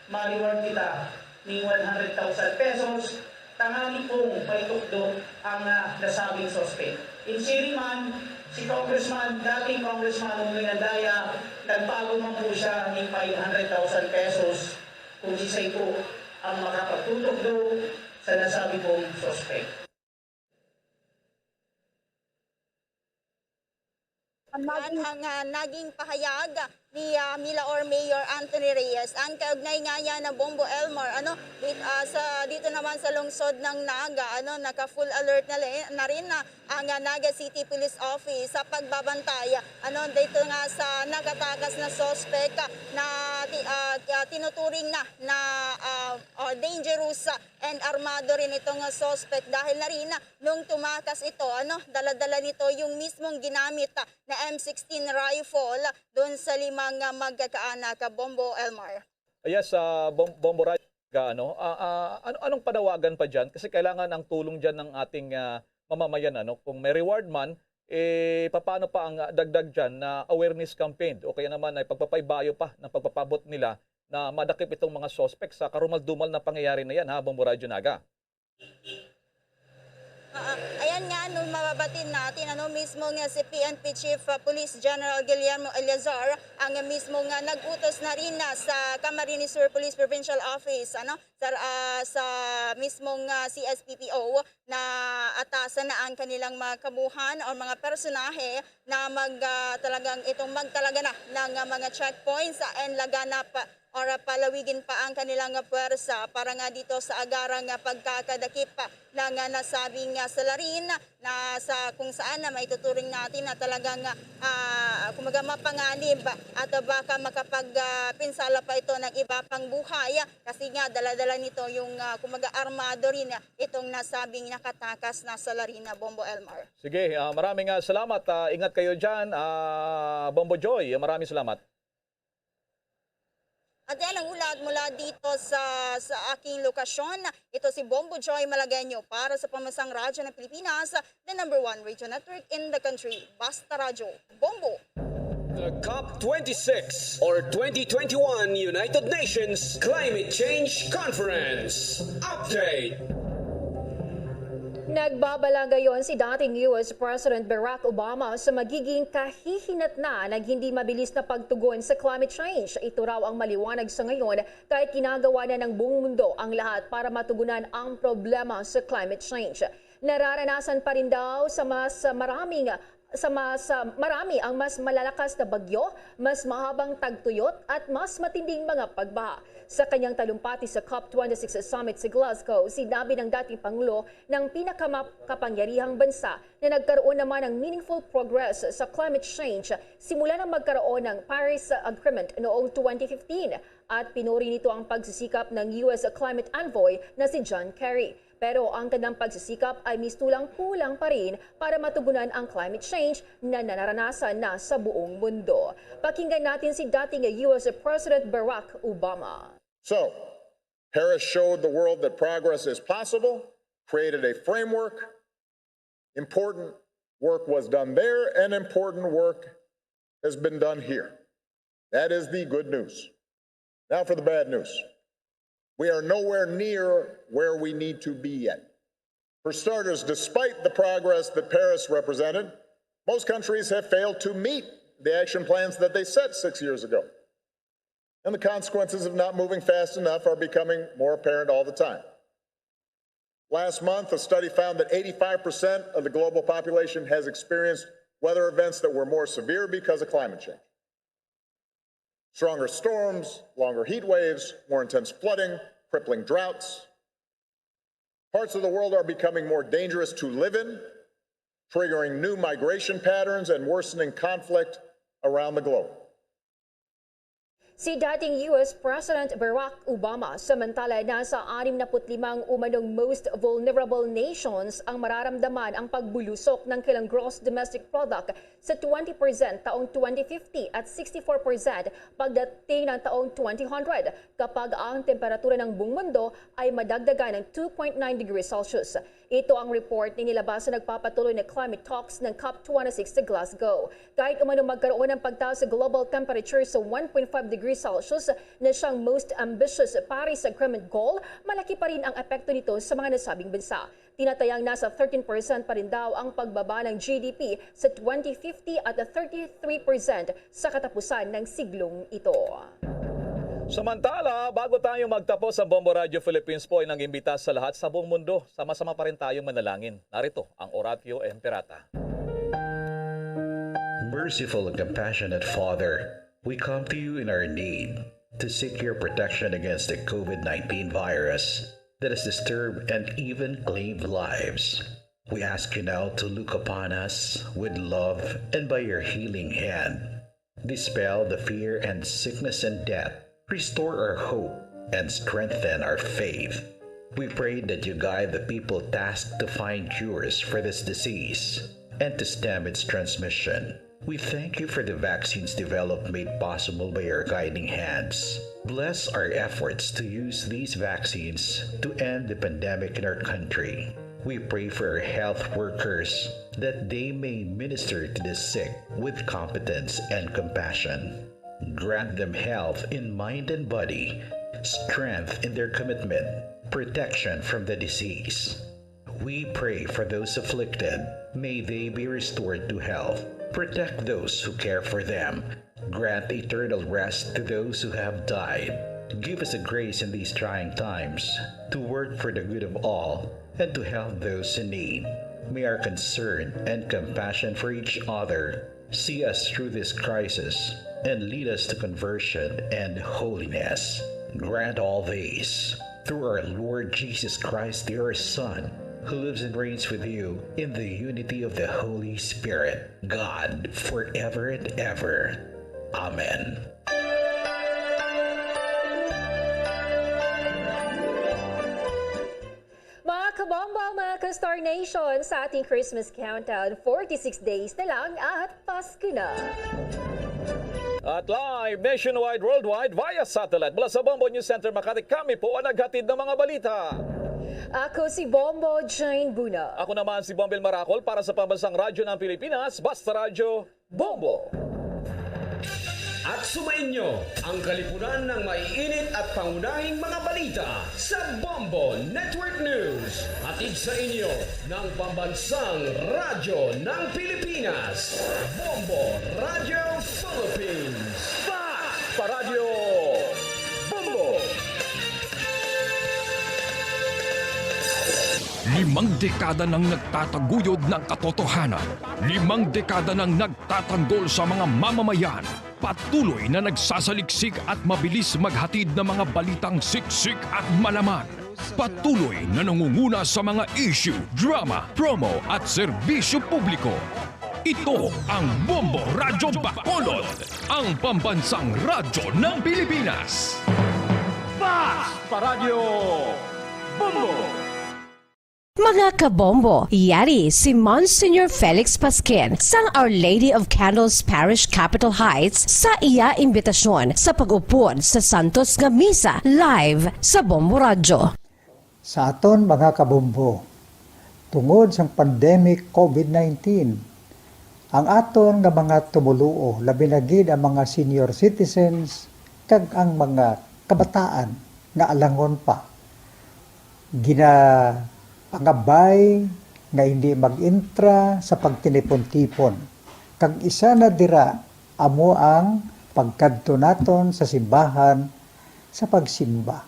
ma-reward kita ning one hundred thousand pesos, tangali pong maitukdo ang, ah, nasabing suspect. In siri man, si Congressman, dating Congressman Nonoy Andaya, nagpago man po siya ning five hundred thousand pesos kung siya po ang makapagtutukdo sa nasabi pong suspect. Yan ang, ah, naging pahayag ni, ah, Milaor Mayor Anthony Reyes. Ang kaugnay nga yan na Bombo Elmar, ano, dit-, ah, sa, dito naman sa lungsod ng Naga, ano, naka-full alert na, li- na rin na ang, ah, Naga City Police Office sa pagbabantay, ano, dito nga sa nakatakas na suspect, ah, na ti- ah, ah, tinuturing na na, ah, or dangerous, ah, and armado rin itong, ah, suspect dahil na rin, ah, nung tumakas ito, ano, dala-dala nito yung mismong ginamit, ah, na M sixteen rifle, ah, doon sa limang, ah, magkakaanak, ah, Bombo Elmar. Yes, ah, Bom- Bombo Radyo, ano, ah, ah, ano, anong panawagan pa dyan? Kasi kailangan ang tulong dyan ng ating ah, mamamayan. Ano? Kung may reward man, eh, paano pa ang ah, dagdag dyan na awareness campaign o kaya naman ay pagpapaibayo pa ng pagpapabot nila na madakip itong mga suspect sa karumal-dumal na pangyayari na yan, ha, Bombo Radyo Naga? Ah, ayan nga, no, mababatin natin, ano, mismo nga si P N P Chief, ah, Police General Guillermo Eleazar, ang mismo nga nag-utos na rin na sa Camarines Sur Police Provincial Office, ano, sa, ah, sa mismong, ah, C S P P O na atasan na ang kanilang mga kabuhan o mga personahe na mag, ah, talagang itong magtalaga na ng, ah, mga checkpoints, ah, and laganap, ah, or, ah, palawigin pa ang kanilang, ah, puwersa para nga dito sa agarang, ah, pagkakadakip, ah, ng, ah, nasabing, ah, salarin na sa kung saan na maituturing natin na talagang, ah, kumbaga mapanganib at baka makapag, ah, pinsala pa ito ng iba pang buhay, ah, kasi nga dala-dala nito yung, ah, kumbaga armado rin, ah, itong nasabing nakatakas na salarin na Bombo Elmar. Sige, ah, maraming ah, salamat. Ah, ingat kayo dyan. Ah, Bombo Joy, maraming salamat. At yan ang ulat mula dito sa, sa aking lokasyon. Ito si Bombo Joy Malagueño para sa Pambansang Radyo ng Pilipinas, the number one radio network in the country. Basta Radyo, Bombo! The COP twenty-six or twenty twenty-one United Nations Climate Change Conference. Update. Nagbabala ngayon si dating U S President Barack Obama sa magiging kahihinatnan ng hindi mabilis na pagtugon sa climate change. Ito raw ang maliwanag sa ngayon kahit ginagawa na ng buong mundo ang lahat para matugunan ang problema sa climate change. Nararanasan pa rin daw sa mas maraming sa mas ah, marami ang mas malalakas na bagyo, mas mahabang tagtuyot at mas matinding mga pagbaha. Sa kanyang talumpati sa COP twenty-six Summit sa Glasgow, sinabi ng dating Pangulo ng pinakamakapangyarihang bansa na nagkaroon naman ng meaningful progress sa climate change simula nang magkaroon ng Paris Agreement noong twenty fifteen at pinuri nito ang pagsisikap ng U S Climate Envoy na si John Kerry. Pero ang kanilang pagsisikap ay mistulang kulang pa rin para matugunan ang climate change na nanaranasan na sa buong mundo. Pakinggan natin si dating U S President Barack Obama. So, Paris showed the world that progress is possible, created a framework. Important work was done there, and important work has been done here. That is the good news. Now for the bad news. We are nowhere near where we need to be yet. For starters, despite the progress that Paris represented, most countries have failed to meet the action plans that they set six years ago. And the consequences of not moving fast enough are becoming more apparent all the time. Last month, a study found that eighty-five percent of the global population has experienced weather events that were more severe because of climate change. Stronger storms, longer heat waves, more intense flooding, crippling droughts. Parts of the world are becoming more dangerous to live in, triggering new migration patterns and worsening conflict around the globe. Si dating U S President Barack Obama, samantala nasa anim na put limang umanong most vulnerable nations ang mararamdaman ang pagbulusok ng kanilang gross domestic product sa twenty percent taong twenty fifty at sixty-four percent pagdating ng taong twenty hundred, kapag ang temperatura ng buong mundo ay madagdagan ng two point nine degrees Celsius. Ito ang report na inilabas sa nagpapatuloy na climate talks ng COP twenty-six sa Glasgow. Kahit umano magkaroon ng pagtaas sa global temperature sa one point five degrees Celsius na siyang most ambitious Paris Agreement goal, malaki pa rin ang epekto nito sa mga nasabing bansa. Tinatayang nasa thirteen percent pa rin daw ang pagbaba ng G D P sa twenty fifty at thirty-three percent sa katapusan ng siglong ito. Samantala, bago tayo magtapos sa Bombo Radio Philippines po ay nang-imbita sa lahat sa buong mundo. Sama-sama pa rin tayong manalangin. Narito ang Oratio Imperata. Merciful and compassionate Father, We come to you in our need to seek your protection against the COVID nineteen virus that has disturbed and even claimed lives. We ask you now to look upon us with love and by your healing hand, dispel the fear and sickness and death, restore our hope, and strengthen our faith. We pray that you guide the people tasked to find cures for this disease and to stem its transmission. We thank you for the vaccines developed made possible by your guiding hands. Bless our efforts to use these vaccines to end the pandemic in our country. We pray for our health workers that they may minister to the sick with competence and compassion. Grant them health in mind and body, strength in their commitment, protection from the disease. We pray for those afflicted. May they be restored to health. Protect those who care for them. Grant eternal rest to those who have died. Give us a grace in these trying times to work for the good of all and to help those in need. May our concern and compassion for each other see us through this crisis and lead us to conversion and holiness. Grant all these through our Lord Jesus Christ, your Son, who lives and reigns with you in the unity of the Holy Spirit, God, forever and ever. Amen. Mga kabombo, mga ka-Star Nation, sa ating Christmas countdown, forty-six days na lang at Pasko na. At live nationwide, worldwide, via satellite. Mula sa Bombo News Center Makati, kami po ang naghatid ng mga balita. Ako si Bombo Jane Buna. Ako naman si Bombel Maracol para sa Pambansang Radyo ng Pilipinas, Basta Radyo, Bombo. At sumainyo ang kalipunan ng maiinit at pangunahing mga balita sa Bombo Network News. Hatid sa inyo ng Pambansang Radyo ng Pilipinas, Bombo Radyo Philippines. Fast Paradyo Bombo! Limang dekada nang nagtataguyod ng katotohanan. Limang dekada nang nagtatanggol sa mga mamamayan. Patuloy na nagsasaliksik at mabilis maghatid ng mga balitang siksik at malaman. Patuloy na nangunguna sa mga issue, drama, promo at serbisyo publiko. Ito ang Bombo Radyo Bacolod, ang pambansang radyo ng Pilipinas. Fast Paradyo Bombo! Mga kabombo, yari si Monsignor Felix Pasquin sang Our Lady of Candles Parish, Capitol Heights, sa iya imbitasyon sa pag-upod sa santos nga misa live sa Bombo Radyo. Sa aton mga kabombo, tungod sang pandemic COVID nineteen, ang aton nga mga tumoluo, labi na gid ang mga senior citizens kag ang mga kabataan nga alangon pa, ginapangabay nga hindi mag-entra sa pagtinipon-tipon, kag isa na dira amo ang pagkadto naton sa simbahan sa pagsimba.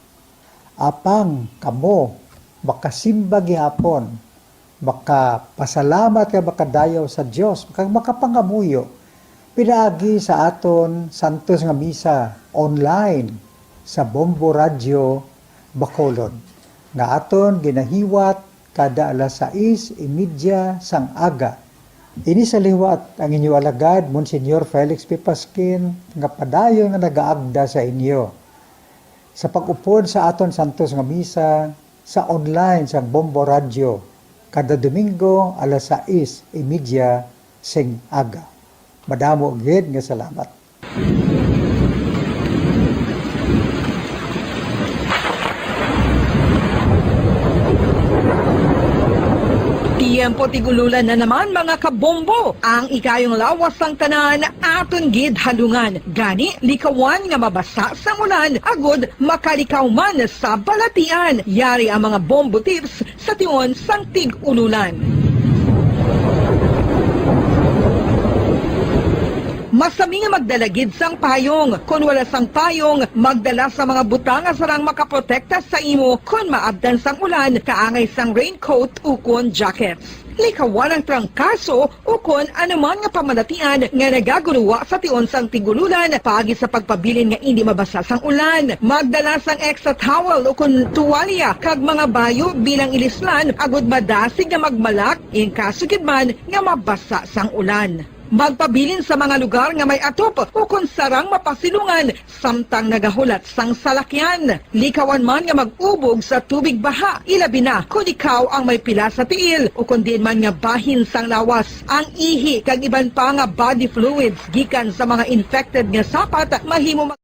Apang kamo makasimba gihapon, makapasalamat kag makadayaw sa Dios, kag makapangamuyo pinaagi sa aton santos nga misa online sa Bombo Radyo Bacolod, nga aton ginahiwat kada alas sais y media sang aga. Ini sa liwat ang inyo alagad, Monsignor Felix P. Pasquin, nga padayon nga nagaagda sa inyo sa pag-upod sa aton santos nga misa sa online sang Bombo Radyo kada Domingo alas sais y media sing aga. Madamo gid nga salamat. Tiyempo tig-ululan na naman, mga kabombo. Ang ikayong lawas sang tanan aton gid halungan. Gani, likawan nga mabasa sang ulan agod makalikaw man sa balatian. Yari ang mga bombo tips sa tion sang tig-ululan. Masami nga magdala gid sang payong. Kon wala sang payong, magdala sa mga butang nga sarang makaprotekta sa imo kon maabtan sang ulan, kaangay sang raincoat ukon jackets. Likawan ang trangkaso ukon anuman nga pamalatian nga nagaguruwa sa tion sang tigululan paagi sa pagpabilin nga indi mabasa sang ulan. Magdala sang extra towel ukon tuwalya kag mga bayo bilang ilislan agud madasig nga magmalak in kaso gid man nga mabasa sang ulan. Magpabilin sa mga lugar nga may atop ukon sarang mapasilungan samtang nagahulat sang salakyan. Likawan man nga mag-ubog sa tubig baha, ilabi na kon ikaw ang may pila sa tiil ukon diin man nga bahin sang lawas. Ang ihi kag iban pa nga body fluids gikan sa mga infected nga sapat mahimo mag-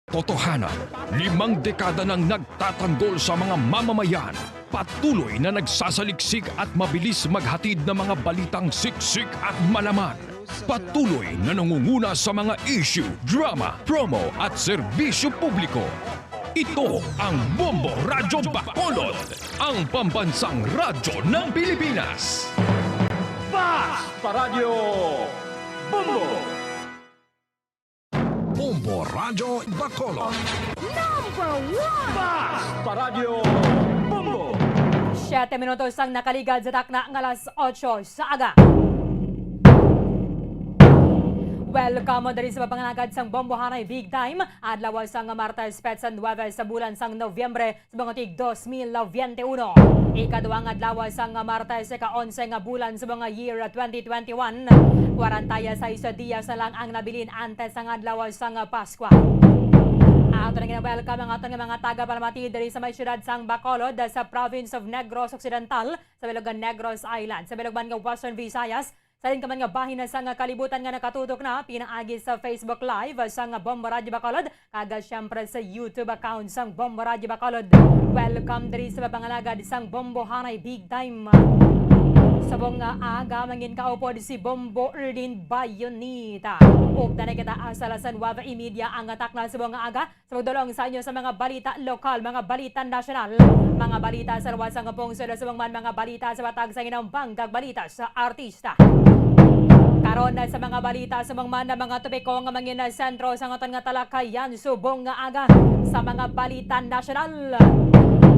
Totohanan, limang dekada nang nagtatanggol sa mga mamamayan. Patuloy na nagsasaliksik at mabilis maghatid ng mga balitang siksik at malaman. Patuloy na nangunguna sa mga issue, drama, promo at serbisyo publiko. Ito ang Bombo Radyo Bacolod, ang pambansang radyo ng Pilipinas. Fast Paradyo Bombo! Bombo Radyo Bacolod. Number one! Fast Paradyo Bombo! Siyete minutos ang nakaligad sa takna nga alas otso sa aga. Welcome diri sa pangalagad sang Bombohanay Big Time, adlaw sang Martes, petsa nuebe sa bulan sang Nobyembre, sa mga tig dos mil biyente uno. Ikaduhang adlaw sang Martes, ika-onse nga bulan sa mga year twenty twenty-one. Kwarenta y seis dias na lang ang nabilin antes sang adlaw sang Paskwa. Ato na gina-welcome ang aton nga mga tagapalamati diri sa may siyudad sang Bacolod, sa province of Negros Occidental, sa bilog nga Negros Island, sa bilog man nga Western Visayas, sa diin ka man nga bahin sang kalibutan nga nakatutok na pinaagi sa Facebook Live sang Bombo Radyo Bacolod, kag, ah, siyempre sa YouTube account sang Bombo Radyo Bacolod. Welcome diri sa pangalagad sang Bombohanay Big Time. Subong nga aga, mangin kaupod si Bombo Erdin Bayonita. Ug tanay kita asa alas nuebe y media ang atak na subong nga aga. Sa pagdulong sa inyo sa mga balita lokal, mga balita nasyonal, mga balita sa luwas sang pungsod, subong man mga balita sa matag sa hinambang kag balita sa artista. Karon na sa mga balita, subong man na mga topiko nga mangin sentro sa aton nga talakayan subong nga aga sa mga balita nasyonal.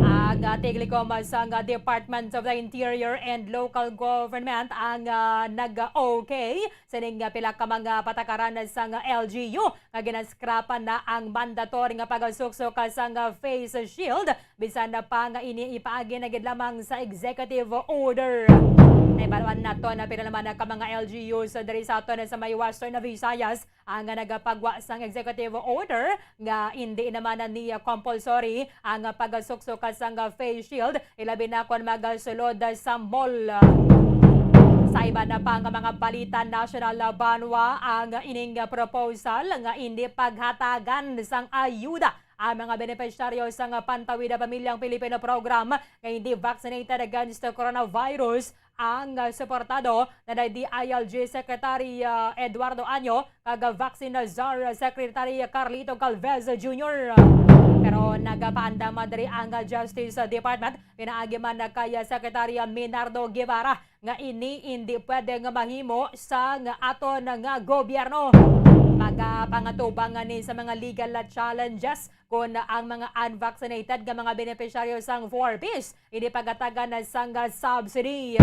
Ang, ah, tiglikom sang, ah, Department of the Interior and Local Government ang, ah, nag-okay sining, ah, pila ka mga patakaran sang L G U nga ginaskrapan na ang mandatory nga pagsuksok sang face shield, bisan na pa nga ini ipaagi na gid lamang sa executive order. Nahibaluan naton na pila naman ka mga L G Us diri sa aton sa may Western Visayas ang nagapagwa sang executive order nga hindi naman na niya compulsory ang pagsuksok sang face shield, ilabi na kon magasulod sa mall. Sa iban pa nga mga balita nasyonal, banwa ang ining proposal nga hindi paghatagan sang ayuda ang mga benepisyaryo sang Pantawid Pamilyang Pilipino Program nga hindi vaccinated against coronavirus ang, ah, suportado na ni D I L G Secretary, ah, Eduardo Año kag Vaccine Czar Secretary Carlito Galvez Junior. Pero nagapaandam man diri ang Justice Department pinaagi man kay Secretary Minardo Guevara nga ini hindi pwede nga mahimo sang aton nga gobyerno. Magapangatubang ni sa mga legal challenges kon ang mga unvaccinated nga mga benepisyaryo sang four Ps hindi pagatagan sang subsidy.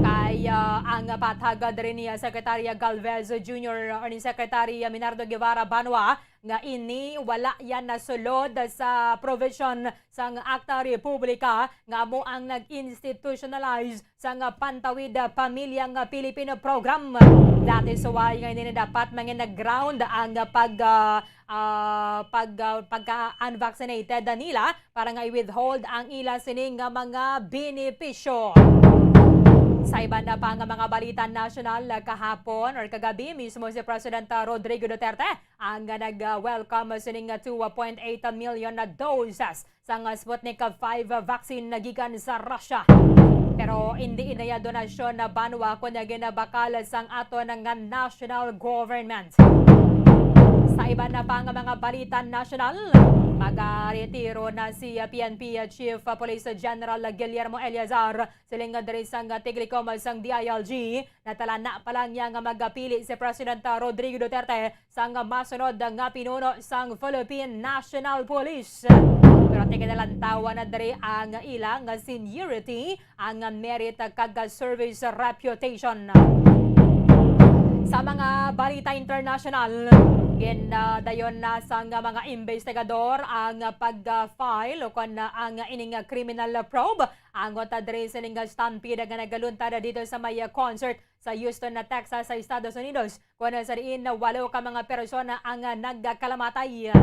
Kay, ah, ang patag diri ni Secretary Galvez Junior or ni Secretary Minardo Guevara Banwa nga ini wala yan nasulod sa provision sang Akta Republika nga amo ang nag-institutionalize sang Pantawid Pamilyang Pilipino Program. That is why nga hindi na dapat mangin nag-ground ang pag, ah, ah, pag, ah, pagka-unvaccinated nila para nga i-withhold ang ila sini nga mga benepisyo. Sa iban na pa nga mga balita nasyonal, kahapon or kagabi mismo si President, ah, Rodrigo Duterte ang nag-welcome sining two point eight million na doses sang Sputnik five vaccine na gikan sa Russia. Pero hindi inaya donasyon na banwa kunya ginabakal sang aton nga national government. Sa iban na pa nga mga balita nasyonal, mag- Tiro na si, ah, P N P, ah, Chief, ah, Police General, ah, Guillermo Eleazar, siling nga diri sang, ah, Tiglicom, ah, sang D I L G, natala na pa lang niya nga magapili si President, ah, Rodrigo Duterte sang, ah, masunod, ah, nga pinuno sang Philippine National Police. Pero tignalantawan na diri ang ila nga seniority, ang merit kag service reputation. Sa mga balita international, ginadayon na sang mga investigador ang pag-file o kon ang ining criminal probe angot diri sining stampede nga nagaluntad dito sa may concert sa Houston, Texas, sa Estados Unidos, kung sa diin walo ka mga persona ang nagkalamatay.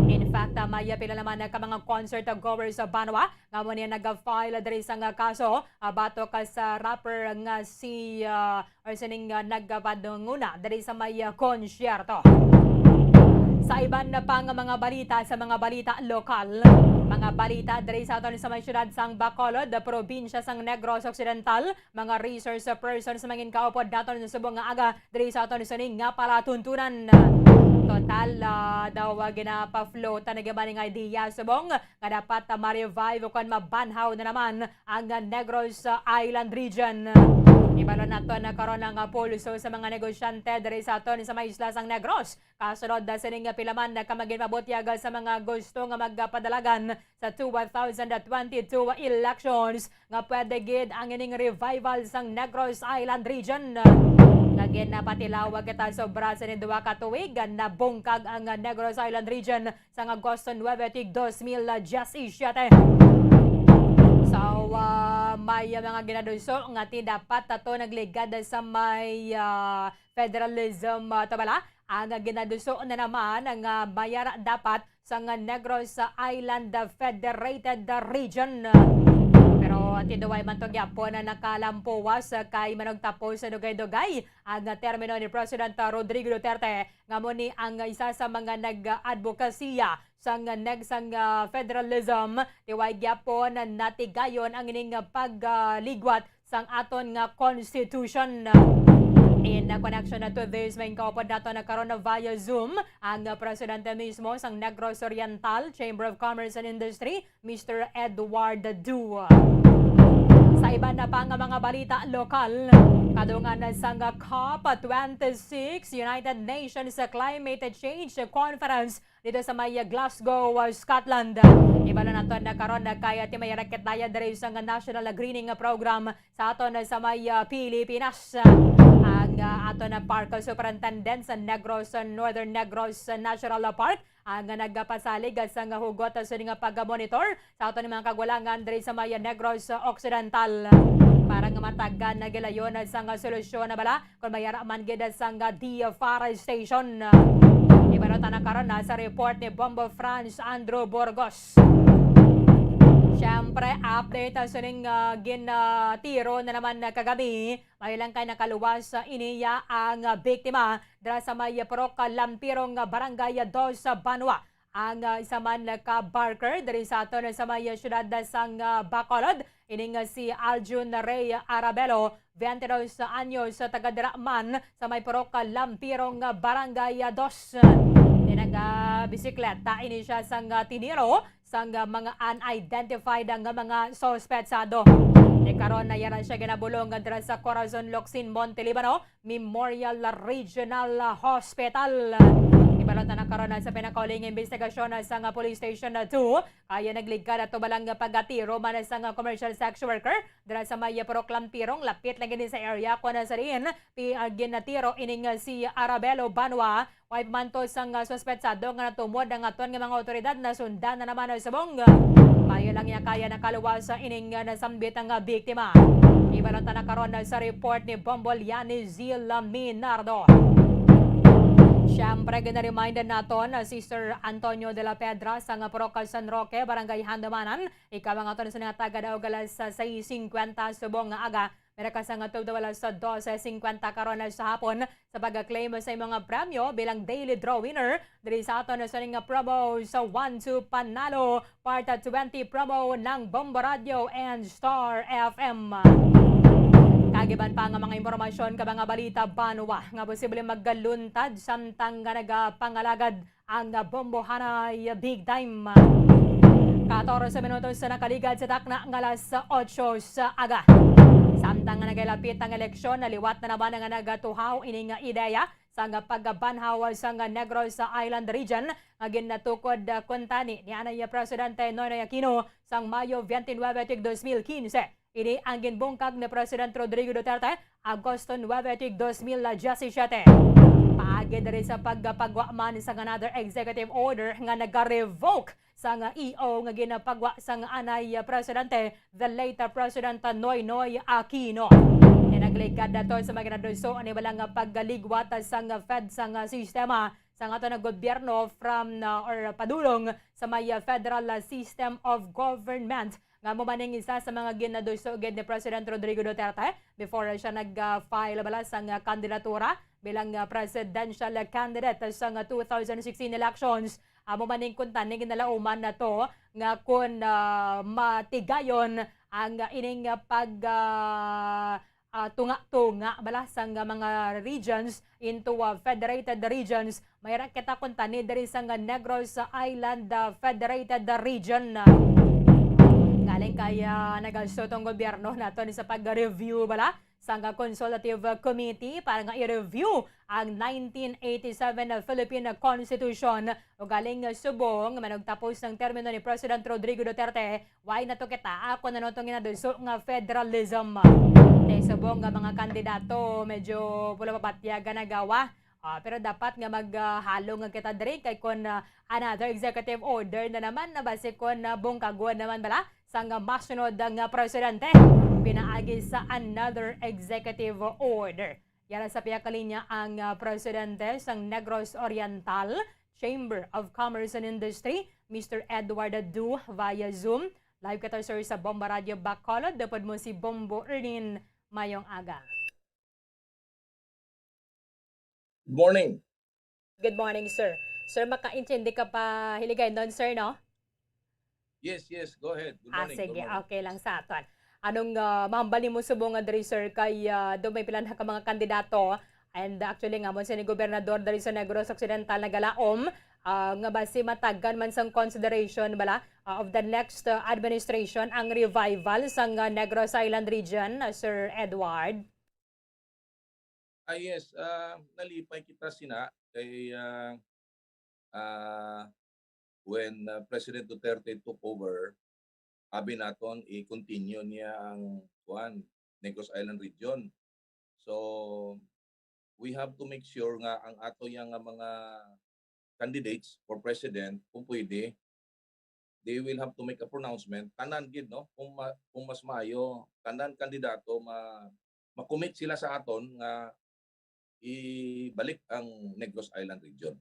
In fact, may pila naman ka mga concert goers sa banwa nga amo ni nag-file diri sang kaso, ah, batok sa rapper nga si, ah, or sining, ah, nagpadunguna diri sa may, ah, konsyerto. Sa iban na pa nga mga balita, sa mga balita lokal, mga balita diri sa aton sa may siyudad sang Bacolod, probinsya sang Negros Occidental, mga resource persons mangin kaupod naton subong nga aga diri sa aton sining nga palatuntunan. Total, ah, daw, ah, ginapa-float na gid man nga idea subong nga dapat, ah, ma-revive o kon mabanhaw na naman ang, ah, Negros, ah, Island Region. Ibalo naton na karon ang, ah, pulso sa mga negosyante diri sa aton sa may isla sang Negros. Kasunod na sining pila man ka maginpabutyag sa mga gusto nga magpadalagan sa two thousand twenty-two elections nga pwede gid ang ining revival sang Negros Island Region nga ginapatilaw kita sobra sini duha ka tuig. Nabungkag ang Negros Island Region sang Agosto nuebe, tig dos mil diyesisiete. So, ah, may mga ginaduso nga ti dapat ato nagligad sa may, ah, federalism, ah, to bala. Ang ginaduso na naman nga mayara dapat sang Negros Island Federated Region. Pero tiduway man to gyapon na nakalampuwas kay manugtapos sa dugay-dugay ang termino ni President Rodrigo Duterte, nga amo ni ang isa sa mga nag-adbokasiya sang neg-, sang, ah, federalism. Tiway gyapon natigayon ang ining pagligwat sang aton nga constitution. In connection to this, may kaupod naton na karon via Zoom ang presidente mismo sang Negros Oriental Chamber of Commerce and Industry, Mister Edward Du. Sa iban na pa nga mga balita lokal, kadungan na sang COP twenty-six United Nations Climate Change Conference dito sa may Glasgow, uh, Scotland. Ibalo naton na karon na kay Ate Maya Raquet Daya diri sa nga National Greening Program sa aton sa may, uh, Pilipinas. Ang, uh, aton na Park Superintendent sa Negros, uh, Northern Negros, uh, Natural Park, ang nagpasalig sa nga hugot sa nga pag-monitor sa aton mga kagulangan diri sa may Negros Occidental. Para nga matagan na gilayon sa nga solusyon na bala kung mayara man gid sang deforestation. Ibalutan na karon na sa report ni Bombo Franz Andrew Burgos. Siyempre, update ang sining, ah, gin, ah, tiro na naman na kagabi. May lang kay nakaluwas sa iniya ang, ah, biktima dira sa may Purok Lampirong, ah, Barangay Dos sa Banwa. Ang, ah, isa man ka barker diri sa aton sa may siyudad sang, ah, Bacolod, ini nga si Aljun Rey Arabelo, twenty-dos anyos, taga dira man sa may Purok Lampirong, Barangay Dos. Ni nagabisikleta ini siya sang, ah, tiniro sang, ah, mga unidentified nga mga suspetsado. Ni karon na yara siya ginabulong dira sa Corazon Locsin, Monte Libano Memorial Regional Hospital. Ibalot na karon sa pinakauling investigasyon sa nga Police Station two, kaya nagligad ato balang pagatiro man sa nga commercial sex worker dira sa may Purok Lampirong, lapit lang gini sa area kung sa diin pi-, ah, ginatiro ining si Arabelo Banwa. Way pa man to sang suspetsado nga natumod ang aton nga mga awtoridad, nasundan na naman ang subong. Mayo lang niya kaya nakaluwas sa ining nasambit ang biktima. Ibalot na karon sa report ni Bombo Liani Zila Minardo. Siyempre, gina-remind naton si Sir Antonio de la Pedra sang Purok San Roque, Barangay Handumanan. Ikaw ang aton sa nga taga daog alas sais singkwenta subong nga aga, may ra ka sang tubdaw alas dose singkwenta karon sa hapon sa pag-claim sa imong premyo bilang daily draw winner diri sa aton sa ning promo sa One Two Panalo Part twenty promo ng Bombo Radio and Star F M. Kag iban pa nga mga impormasyon ka mga balita banwa nga posible magluntad samtang nga nagapangalagad ang Bombohanay Big Time. Katorse minutos sa nakaligad sa takna nga alas otso sa aga. Samtang nga nagalapit ang eleksyon, naliwat na naman nga nagatuhaw ini nga ideya sang pagbanhaw sang Negros Island Region nga ginatukod, ah, kuntani ni anay Presidente Noynoy Aquino sang Mayo twenty-nine, tig dos mil quince. Ini ang ginbungkag ni President Rodrigo Duterte, Agosto nuebe, tig dos mil diyasisiete. Paagi diri sa pagpagwa man sang another executive order nga nagarevoke sang E O nga ginapagwa sang anay presidente, the late President Noynoy Aquino. Nagligad nato sa mga ginaduso ni wala nga pagligwat sang Fed sang sistema sang ato nga gobyerno from, uh, or padulong sa may, uh, federal, uh, system of government, nga amo man ning isa sa mga ginaduso gid ni President Rodrigo Duterte before siya nag, uh, file bala sang, uh, kandidatura bilang, uh, presidential candidate sang, uh, two thousand sixteen elections. Amo man ning kuntani ginalauman nato nga kun, uh, matigayon ang, uh, ining, uh, pag, uh, ah, tunga-tunga bala sang mga regions into, ah, federated regions. May ra kita kuntani diri sang Negros Island, ah, Federated Region. Galing kay, ah, nagasuto ang gobyerno nato ni sa pag-review bala sang Consultative Committee para nga i-review ang nineteen eighty-seven Philippine Constitution. Ugaling subong manugtapos ng termino ni President Rodrigo Duterte, why na to kita ako na to ginaduso nga federalism? Kay subong nga mga kandidato, medyo pula pabatyagan na gawa. Ah, pero dapat nga maghalo nga kita diri kay kon, ah, another executive order na naman na basi kon, ah, bungkagon naman bala sang masunod nga presidente pinaagi sa another executive order. Yara sa pihak linya ang, ah, presidente sang Negros Oriental Chamber of Commerce and Industry, Mister Edward Du, via Zoom. Live kita, sir, sa Bomba Radio Bacolod. Upod mo si Bombo Ernin. Mayong aga. Good morning. Good morning, sir. Sir, makaintindi ka pa Hiligaynon, sir, no? Yes, yes, go ahead. Good Ah, morning, good sige, morning. Okay lang sa aton. Anong, ah, mahambal nimo subong nga diri, sir, kay, ah, do may pila na ka mga kandidato, and actually nga mo sini gobernador diri sa Negros Occidental nagalaom, ah, nga basi matagan man sang consideration bala, ah, of the next, ah, administration ang revival sang, ah, Negros Island region, ah, Sir Edward? Ah, yes, ah, nalipay kita sina kay, ah, ah, when, ah, President Duterte took over, abi naton i-continue niya ang, kuan, Negros Island region. So, we have to make sure nga ang ato yang nga mga candidates for president, kung pwede, they will have to make a pronouncement. Tanan gid, no? Kung ma-, kung mas maayo, tanan kandidato ma-, ma-commit sila sa aton nga ibalik ang Negros Island region.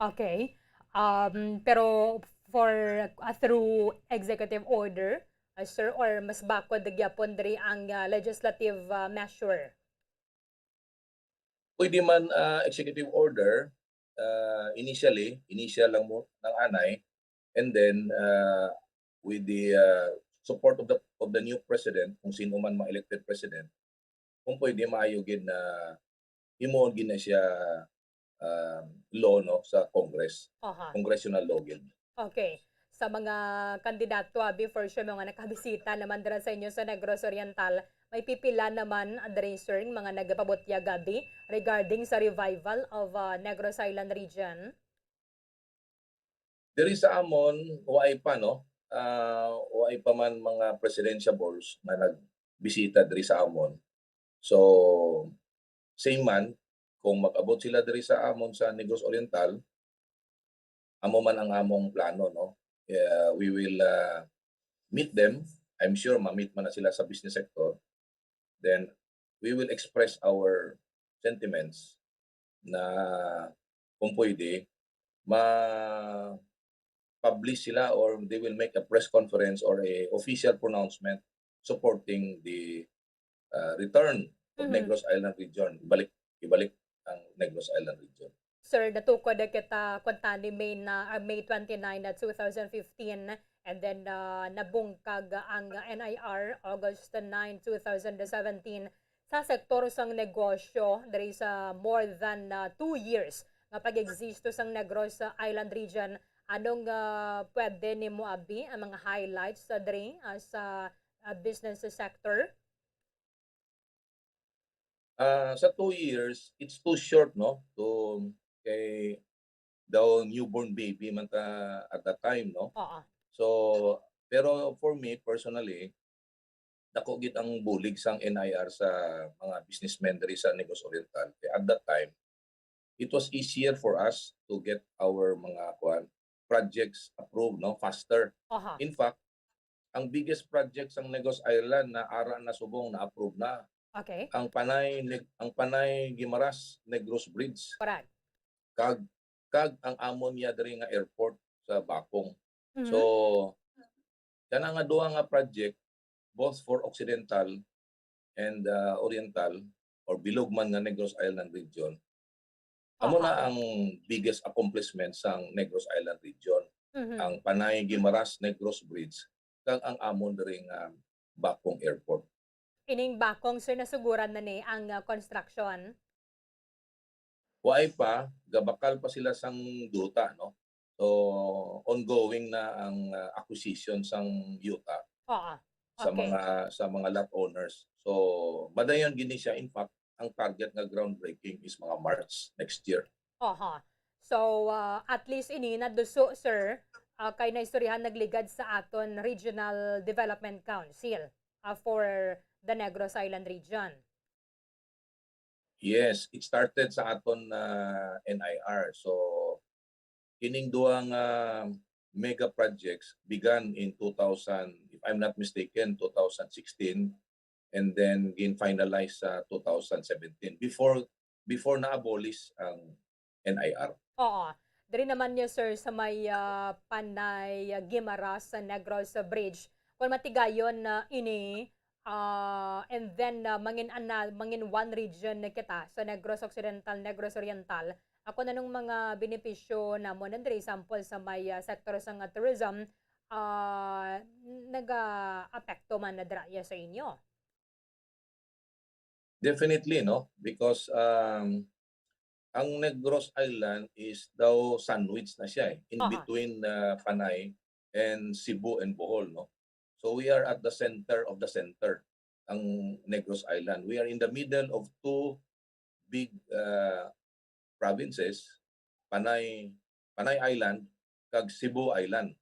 Okay. Um, pero for, uh, through executive order, uh, sir, or mas bakod gyapon diri ang, uh, legislative, uh, measure? Pwede man, ah, executive order, ah, initially, initial lang mo, ng anay, and then, ah, with the, ah, support of the, of the new president, kung sino man ma-elected president, kung pwede, maayo gid na himuon gid na siya, ah, law, no, sa Congress, Aha. congressional law gid. Okay. Sa mga kandidato, abi, for sure, mga nakabisita naman dira sa inyo sa Negros Oriental, may pipila naman diri, sir, mga nagapabutyag, abi, regarding sa revival of, uh, Negros Island region? Diri sa amon, waay pa, no? Ah, waay pa man mga presidentiables nga nagbisita diri sa amon. So, same man, kung mag-abot sila diri sa amon sa Negros Oriental, amo man ang among plano, no? Uh, we will, uh, meet them. I'm sure ma-meet man na sila sa business sector. Then, we will express our sentiments na kung pwede, ma-publish sila or they will make a press conference or a official pronouncement supporting the, uh, return of Mhm. Negros Island region. Ibalik, ibalik ang Negros Island region. Sir, natukod kita kuntani May na, ah, May twenty-nine na two thousand fifteen, and then, ah, nabungkag ang N I R August nine, two thousand seventeen. Sa sektor sang negosyo, diri sa more than, ah, two years nga pag-exist sang Negros Island region, Anong, ah, pwede nimo abi ang mga highlights sa diri, ah, sa, ah, business sector? Ah, sa two years, it's too short, no? To, kay daw newborn baby man ta at that time, no? Oo. So, pero for me, personally, dako gid ang bulig sang N I R sa mga businessmen diri sa Negros Oriental. Kay at that time, it was easier for us to get our mga, kuan, projects approved, no, faster. Aha. In fact, ang biggest project sang Negros Island na ara na subong na-approve na. Okay. Ang Panay Neg-, ang Panay Guimaras Negros Bridge Correct. kag kag ang amon niya diri nga airport sa Bacong. Mhm. So, kana nga duha nga project, both for Occidental and, ah, Oriental or bilog man nga Negros Island region, amo Aha. na ang biggest accomplishment sang Negros Island region, Mhm. ang Panay Guimaras Negros Bridge kag ang amon diri nga Bacong Airport. Ining Bacong, sir, nasuguran na ni ang, ah, construction? Waay pa, gabakal pa sila sang duta, no? So, ongoing na ang, ah, acquisition sang yuta sa Oo. Okay. mga, sa mga lot owners. So, madayon gini siya. In fact, ang target nga groundbreaking is mga March next year. Aha. So, ah, at least ini naduso, sir, ah, kay naistoryahan nagligad sa aton Regional Development Council, ah, for the Negros Island region. Yes, it started sa aton, ah, N I R. So, kining duha nga mega projects began in two thousand, if I'm not mistaken, two thousand sixteen, and then gin-finalize sa two thousand seventeen, before, before na-abolish ang N I R. Oo. Diri naman niya, sir, sa may, ah, Panay, ah, Guimaras, sa Negros, sa Bridge. Kung matigayon na ini, ah, and then, ah, mangin ana-, mangin one region na kita sa Negros Occidental, Negros Oriental. Ako, anong mga benepisyo namo nandiri, sample sa may, ah, sektor sa nga tourism, ah, naga-apekto man na dira iya sa inyo? Definitely, no? Because, um, ang Negros Island is daw sandwich na siya, eh, in Aha. between, uh, Panay and Cebu and Bohol, no? So we are at the center of the center, ang Negros Island. We are in the middle of two big, uh, provinces, Panay, Panay Island, kag Cebu Island.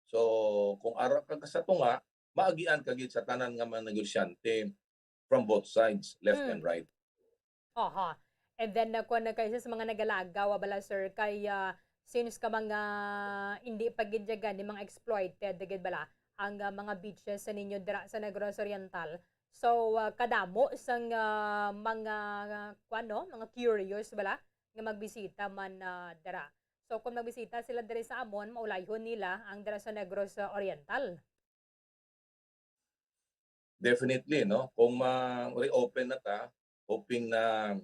So, kung ara ka sa tunga, maagian ka gid sa tanan nga mga negosyante from both sides, left Mm. and right. Aha. And then, uh, kung na kaisa sa mga nagalagaw, ah, bala, sir, kay, ah, since ka mga hindi pa gid dyan gani, mga exploited na gid bala ang, ah, mga beaches sa ninyo dira sa Negros Oriental. So, ah, kadamo sang, ah, mga, ah, kuwan, no? Mga curious bala nga magbisita man, ah, dira. So, kung magbisita sila diri sa amon, maulayhon nila ang dira sa Negros, ah, Oriental. Definitely, no? Kung ma-reopen na ta, hoping na,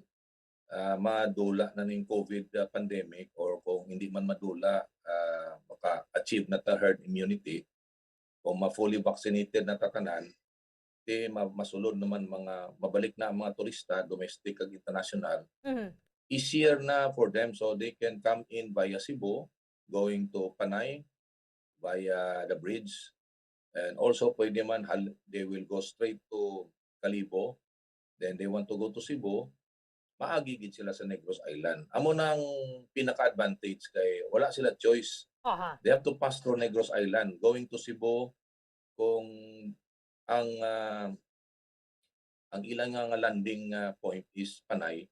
ah, madula na ning COVID, ah, pandemic, or kung hindi man madula, ah, maka-achieve na ta herd immunity, kung ma-fully vaccinated na ta tanan, ti ma-, masulod naman mga, mabalik na ang mga turista, domestic kag international. Mhm. Easier na for them, so they can come in via Cebu, going to Panay, via the bridge. And also, pwede man, hal-, they will go straight to Kalibo. Then they want to go to Cebu, maagi gid sila sa Negros Island. Amo na ang pinaka-advantage kay wala sila choice. Aha. They have to pass through Negros Island. Going to Cebu, kung ang, ah, ang ila nga, nga landing, ah, point is Panay,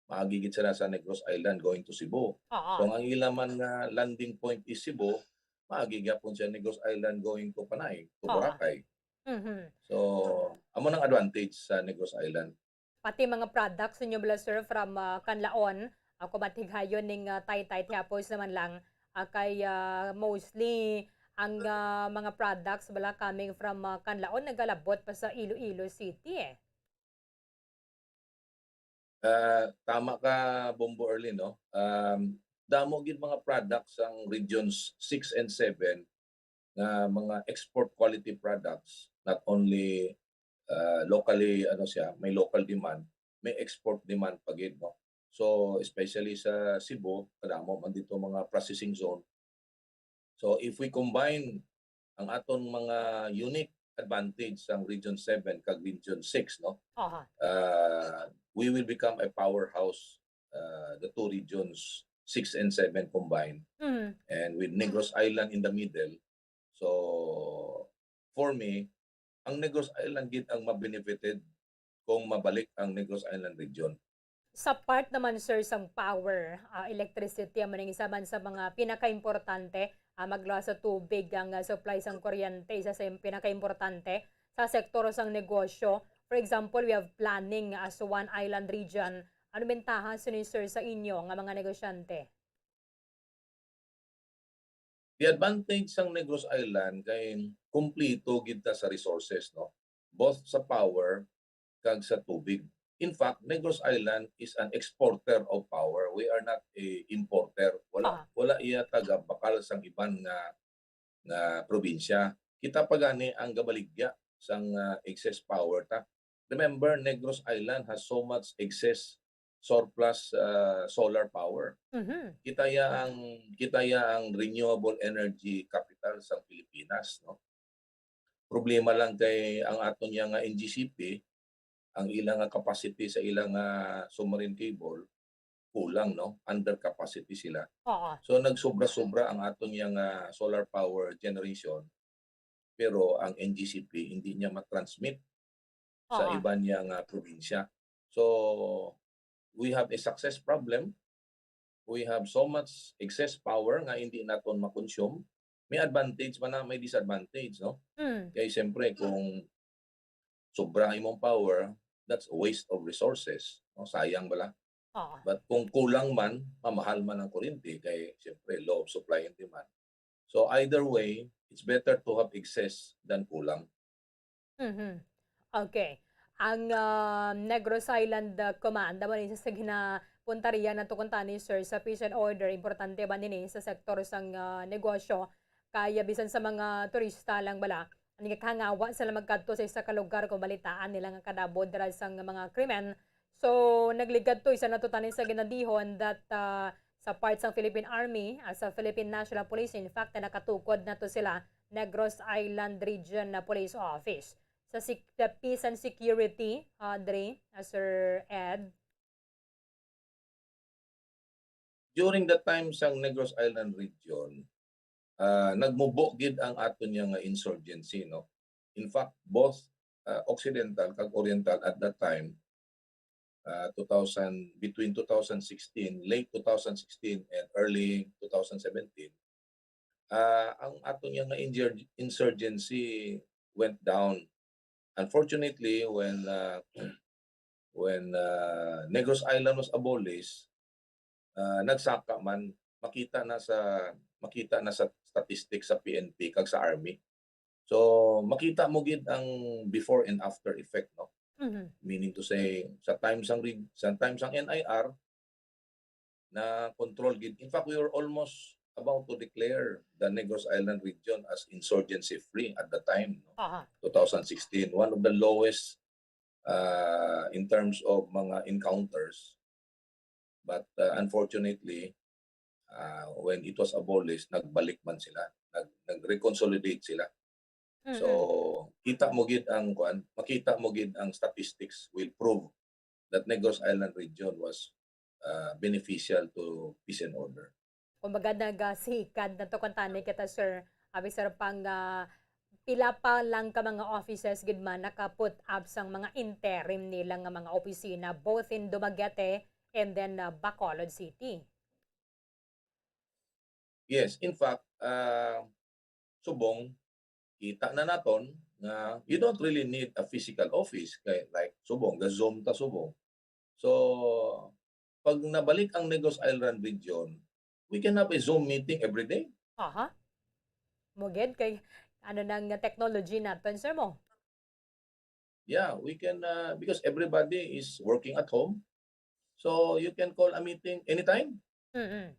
maagi gid sila sa Negros Island going to Cebu. Oo. Kung ang ila man nga landing point is Cebu, maagi gyapon siya Negros Island going to Panay, to Oo. Boracay. Mhm. So, amo nang advantage sa Negros Island. Pati mga products ninyo bala, sir, from, ah, Canlaon, ako matighayon ning, ah, Taytay Tiapos naman lang, ah, kay, ah, mostly ang, ah, mga products bala coming from, ah, Canlaon nagalabot pa sa Iloilo City, eh. Ah, tama ka, Bombo Erlin, no? Um, damo gid mga products ang regions six and seven nga mga export quality products, not only, ah, locally, ano siya, may local demand, may export demand pa gid, no? So, especially sa Cebu, kadamo man dito mga processing zone. So, if we combine ang aton mga unique advantage sang Region seven kag Region six, no? Aha. Uh, we will become a powerhouse, uh, the two regions, six and seven combined, Mm. and with Negros Island in the middle. So, for me, ang Negros Island gid ang mabenefited kung mabalik ang Negros Island region. Sa part naman, sir, sang power, ah, electricity, amo ning isa man sa mga pinakaimportante, ah, magluwas sa tubig, ang, ah, supply sang kuryente, isa sa pinakaimportante sa sektor sang negosyo. For example, we have planning as one island region. Ano bentaha sini, sir, sa inyo nga mga negosyante? The advantage sang Negros Island kay kumplito gid ta sa resources, no? Both sa power kag sa tubig. In fact, Negros Island is an exporter of power. We are not a importer. Wala Ah. wala iya tagabakal sang iban nga nga probinsya. Kita pa gani ang gabaligya sang, ah, excess power ta. Remember, Negros Island has so much excess surplus, ah, solar power. Mhm. Kita ya ang kita ya ang renewable energy capital sa Pilipinas, no? Problema lang kay ang aton ya nga N G C P, ang ila nga capacity sa ila nga submarine cable kulang, no? Under capacity sila. Oo. So nagsobra-sobra ang aton ya nga solar power generation, pero ang N G C P hindi niya ma-transmit sa Oo. iban niya nga probinsya. So we have a success problem. We have so much excess power nga hindi naton ma-consume. May advantage man na, may disadvantage, no? Mm. Kay siyempre, kung sobra ang imong power, that's a waste of resources, no? Sayang bala. Oo. But kung kulang man, mamahal man ang kuryente kay siyempre, law of supply and demand. So either way, it's better to have excess than kulang. Mhm. Okay. Ang, ah, Negros Island, ah, Command, amo ni isa sa ginapuntarya nato kuntani, sir, sa peace and order. Importante ba nini sa sektor sang, ah, negosyo? Kaya bisan sa mga turista lang bala, nagakahangawa sila magkadto sa isa ka lugar kung balitaan nila nga kadabod dira sang mga krimen. So, nagligad to, isa na to tani sa ginadihon that, ah, sa part sang Philippine Army, ah, sa Philippine National Police, in fact, na nakatukod na to sila, Negros Island Region na Police Office. Sa sec-, the peace and security, ah, diri, ah, Sir Ed? During the time sang Negros Island region, ah, nagmubo gid ang aton niya nga insurgency, no? In fact, both, ah, Occidental kag Oriental at that time, ah, two thousand, between two thousand sixteen, late two thousand sixteen and early two thousand seventeen, ah, ang aton niya nga injur-, insurgency went down. Unfortunately, when, ah, when, ah, Negros Island was abolished, ah, nagsaka man, makita na sa, makita na sa statistics sa P N P kag sa Army. So, makita mo gid ang before and after effect, no? Mhm. Meaning to say, sa time sang rig-, sa time sang N I R, na control gid. In fact, we were almost about to declare the Negros Island region as insurgency free at the time, no? Aha. Two thousand sixteen, one of the lowest, ah, in terms of mga encounters. But, ah, unfortunately, ah, when it was abolished, nagbalik man sila. Nag-, nag-reconsolidate sila. So, Mm-mm. kita mo gid ang, kuan, makita mo gid ang statistics will prove that Negros Island region was, ah, beneficial to peace and order. Kumbaga, nagasikad na to kuntani kita, sir. Abi, sir, pang, ah, pila pa lang ka mga offices gid man naka-put up sang mga interim nila nga mga opisina, both in Dumaguete and then, ah, Bacolod City. Yes, in fact, ah, subong, kita na naton nga you don't really need a physical office kay, like, subong, ga-Zoom ta subong. So, pag nabalik ang Negros Island region, we can have a Zoom meeting every day. Aha. Mo gid kay ano nang technology naton, sir, mo? Yeah, we can, uh, because everybody is working at home. So you can call a meeting anytime. Mm-mm.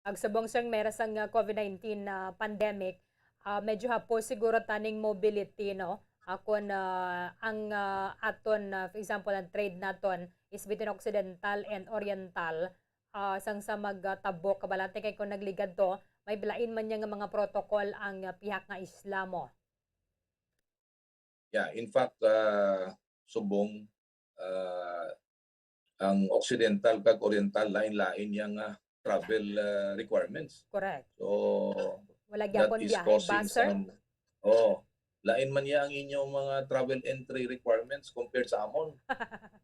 Ag subong, sir, mera sang, ah, COVID nineteen na pandemic, ah, medyo hapos siguro taning mobility, no? Ah, kun, ah, ang, ah, aton, ah, for example, ang trade naton is between Occidental and Oriental, ah, sang sa mag, ah, Tabuk, kabalati kay kung nagligad to, may lain man niya nga mga protocol ang, ah, pihak nga isla mo. Yeah, in fact, ah, subong, ah, ang occidental kag oriental, lain-lain yang, ah, travel, ah, requirements. Correct. So, Wala that gyapon is biyahe ba, causing sir? some, oh, lain man niya ang inyong mga travel entry requirements compared sa amon.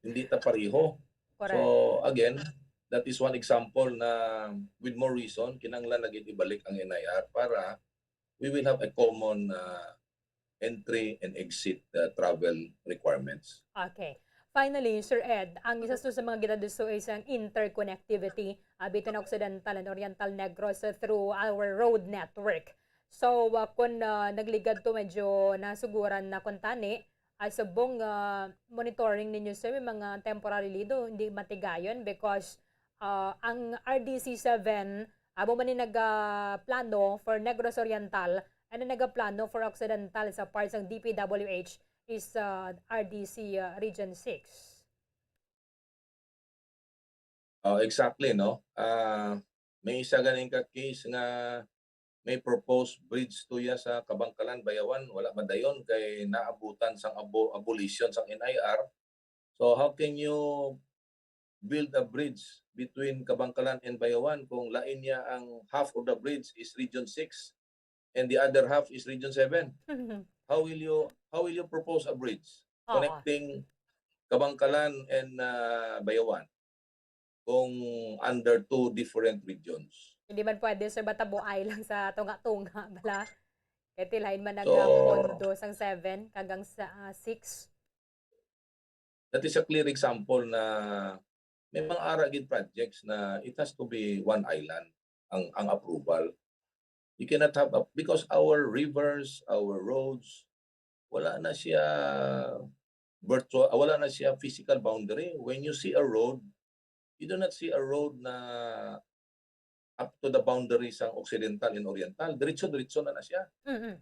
Hindi ta pareho. So, Correct. again, that is one example na with more reason, kinahanglan na gid ibalik ang N I R para we will have a common, ah, entry and exit, ah, travel requirements. Okay. Finally, Sir Ed, ang isa sa mga ginaduso is ang interconnectivity, ah, between Occidental and Oriental Negros, ah, through our road network. So, ah, kung, ah, nagligad to, medyo nasuguran na kuntani, ah, subong, ah, monitoring ninyo, sir, may mga temporarily do, hindi matigayon because, ah, ang R D C seven, amo man ni nagaplano for Negros Oriental, ano nagaplano for Occidental sa part sang D P W H is, ah, R D C, ah, Region six. Oh, exactly, no? Ah, may isa ganing ka case nga may proposed bridge to ya sa Kabangkalan, Bayawan, wala madayon kay naabutan sang abo-, abolition sang N I R. So how can you build a bridge between Kabangkalan and Bayawan kung lain niya ang half of the bridge is Region six and the other half is Region seven? How will you, how will you propose a bridge Oo. connecting Kabangkalan and, ah, Bayawan kung under two different regions? Hindi man pwede, sir, bata buay lang sa tunga-tunga, bala. Kay ti lain man ang, So, ah, pondo sang seven kagang sa, ah, six. That is a clear example na may mga ara gid projects na it has to be one island ang, ang approval. You cannot have a, because our rivers, our roads, wala na siya virtual, ah, wala na siya physical boundary. When you see a road, you do not see a road na up to the boundary sang occidental and oriental. Diretso-diretso na na siya. Mm-mm.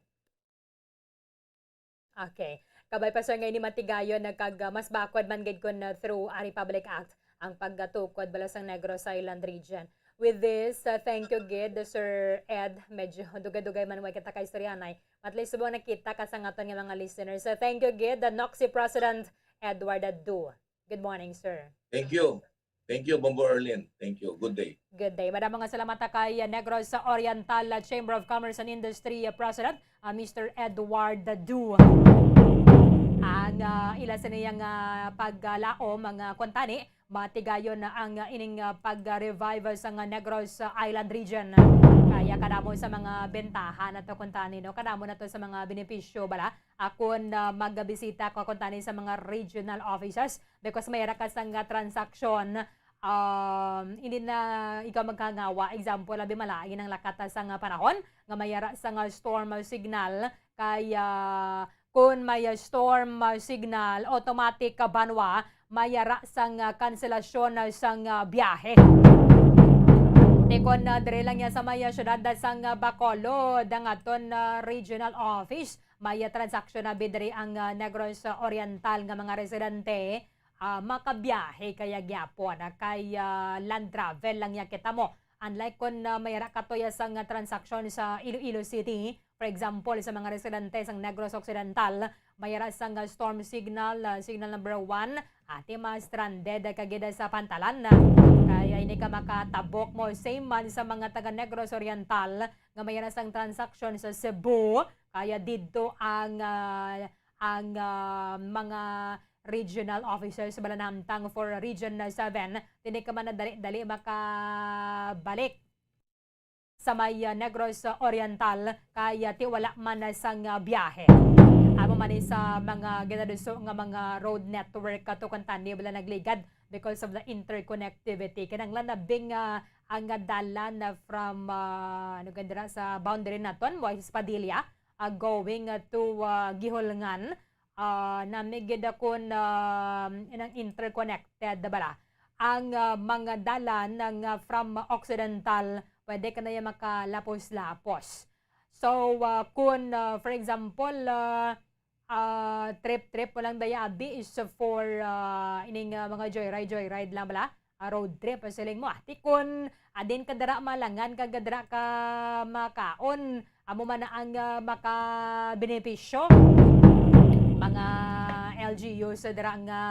Okay. Kabay pa, sir, nga ini matigayon na kag, ah, mas backward man gid kun, ah, through, ah, Republic Act ang paggatukod bala sang Negros Island region. With this, ah, thank you gid, Sir Ed. Medyo dugay-dugay man way kita kaistoryahanay. At least subong nakita ka sang aton nga mga listeners. So, thank you gid, the Noxy President Edward Adu. Good morning, sir. Thank you. Thank you, Bombo Erlin. Thank you. Good day. Good day. Madamo nga salamat ta kay, uh, Negros Oriental, uh, Chamber of Commerce and Industry, uh, President, uh, Mister Edward Du. Ang, uh, ila sa niyang, uh, paggalaom, ang, uh, kuntani, matigayon na ang, uh, ining, uh, pag-revive sa nga Negros, uh, Island Region. Kaya kadamo sa mga bentaha na to kuntani, no? Kadamo na to sa mga benepisyo, bala. Akon, uh, magbisita ko kuntani sa mga regional offices because may ra ka sang, uh, transaksyon, um, hindi na ikaw magkangawa. Example, abi malain ang lakat sang, uh, panahon nga may ra sang, uh, storm signal. Kaya kun may, uh, storm, uh, signal, automatic ka banwa, may ra sang, uh, kanselasyon, uh, sang, uh, biyahe. Ti kon, uh, diri lang niya sa may, uh, syudad, uh, sang, uh, Bacolod, ang aton, uh, regional office, may, uh, transaksyon na bi diri ang, uh, Negros Oriental nga mga residente, ah, makabiyahe kaya gyapon, ah, kay, ah, land travel lang ya kita mo. Unlike kon, ah, may ra katuya sang, ah, transaksyon sa Iloilo City, for example, sa mga residente sang Negros Occidental, may ra sang, ah, storm signal, ah, signal number one, ati ma-stranded ka gid sa pantalan. Kaya hindi ka makatabok mo, same man sa mga taga Negros Oriental nga may ra sang transaksyon sa Cebu, kaya didto ang, ah, ang, ah, mga regional officers bala nahamtang for Region seven, dili ka man na dali-dali makabalik sa may, ah, Negros Oriental, kay, ah, ti wala man na sang, ah, biyahe. Amo man ni sa mga ginaduso nga mga road network kato kuntani bala nagligad because of the interconnectivity. Kinahanglan na bing, ah, ang dalan na from, ah, ano gani dira sa boundary naton, mo sa Padilla, ah, going, ah, to, ah, Guihulngan, ah, nami gid akon, ah, inang interconnected bala. Ang, ah, mga dalan nga from Occidental, pwede ka na ya makalapos-lapos. So, ah, kun, ah, for example, ah, ah, trip-trip mo lang daya abi is for, ah, ining, ah, mga joyride, joyride lang bala. road trip, siling mo. Ati kun adin ka dira malangan kag dira ka makaon, amo man na ang, ah, makabenepisyo. Mga L G Us dira nga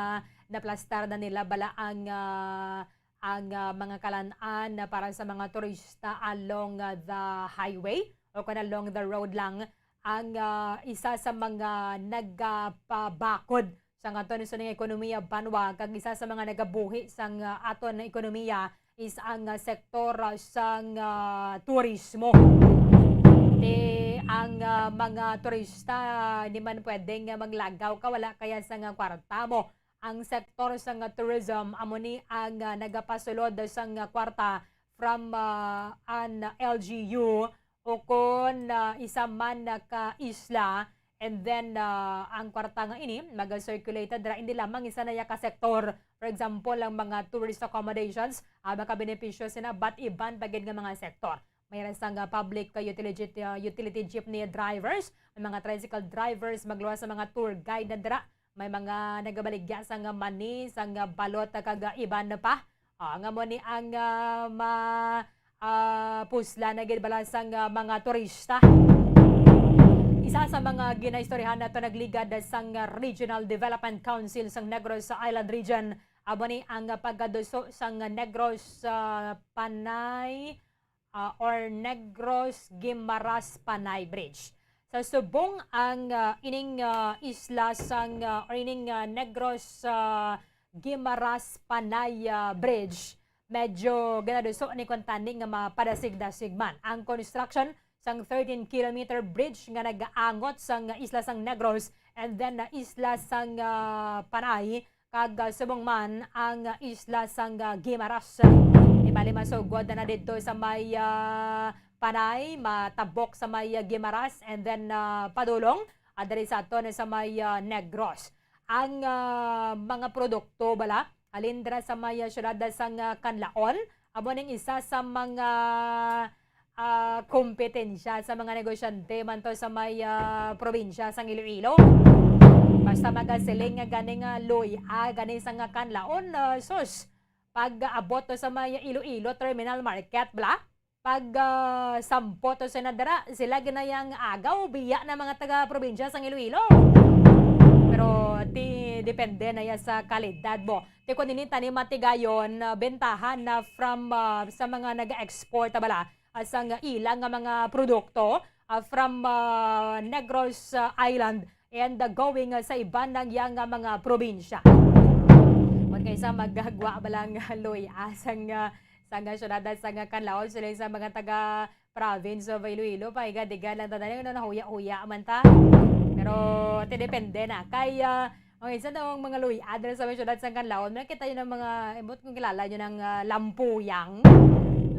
naplastar na nila bala ang, ah, ang, ah, mga kalan-an na para sa mga turista along, ah, the highway o kon along the road lang. Ang, ah, isa sa mga nagapabakod sang aton sa ning ekonomiya banwa kag isa sa mga nagabuhi sang, ah, aton ekonomiya is ang, ah, sektor, ah, sang, ah, turismo. Ti ang, ah, mga turista, ah, di man pwedeng, ah, maglagaw ka wala kaya sang, ah, kwarta mo. Ang sektor sang, ah, tourism amo ni ang, ah, nagapasulod sang, ah, kwarta from, ah, an L G U o kon, ah, isa man ka isla. And then, ah, ang kwarta nga ini maga-circulate dira, hindi lamang isa na ya ka sektor. For example, ang mga tourist accommodations, ah, makabenepisyo sina, but iban pa gid nga mga sektor. May ra sang, ah, public, ah, utility, ah, utility jeepney drivers, may mga tricycle drivers, magluwas sa mga tour guide na dira. May mga nagabaligya sang mani, sang balot, kag iban pa. Ah, nga mo ni ang, ah, ma-, ah, pusla na gid bala sang, ah, mga turista. Isa sa mga ginaistoryahan nato nagligad sang Regional Development Council sang Negros Island Region, amo ni ang pagkaduso sang Negros, ah, Panay, ah, or Negros Guimaras Panay Bridge. Sa subong ang, ah, ining, ah, isla sang, ah, or ining, ah, Negros, ah, Guimaras Panay, ah, Bridge, medyo ginaduso ni kuntani nga mapadasig-dasig man ang construction sang thirteen kilometer bridge nga nagaangot sang isla sang Negros and then, ah, isla sang, ah, Panay kag, ah, subong man ang, ah, isla sang, ah, Guimaras. Di bali, masugod na didto sa may, ah, Panay, matabok sa may, ah, Guimaras, and then, ah, padulong, ah, diri sa aton sa may, ah, Negros. Ang, ah, mga produkto bala halin dira sa may, ah, siyudad sang, ah, Canlaon, amo ning isa sa mga ah, kompetensya sa mga negosyante man to sa may, ah, probinsya sang Iloilo. Basta magasiling nga gani nga luy-a gani sang Canlaon, ah, sus, pag abot to sa may Iloilo Terminal Market, bala, pag, ah, sampot to sina dira, sila ginayang agaw biya na mga taga probinsya sang Iloilo. Pero ti depende na ya sa kalidad mo. Ti kun ini tani matigayon, ah, bentahan na from, ah, sa mga nag-export, bala, ah, sang ila nga mga produkto, ah, from, ah, Negros, ah, Island and, ah, going, ah, sa iban nang yang, ah, mga probinsya. Kun kaysa maggagwa ba lang luy-a sang, ah, sang syudad sang Canlaon, sila sa mga taga province of Iloilo, paigad-igad lang ta, dali, ano, nahuya-huya man ta. Pero ti depende na kay, ah, ang isa daw ang mga luy-a diri sa may syudad sang Canlaon, nakita yun ang mga, imot kung kilala nyo ng, ah, lampuyang.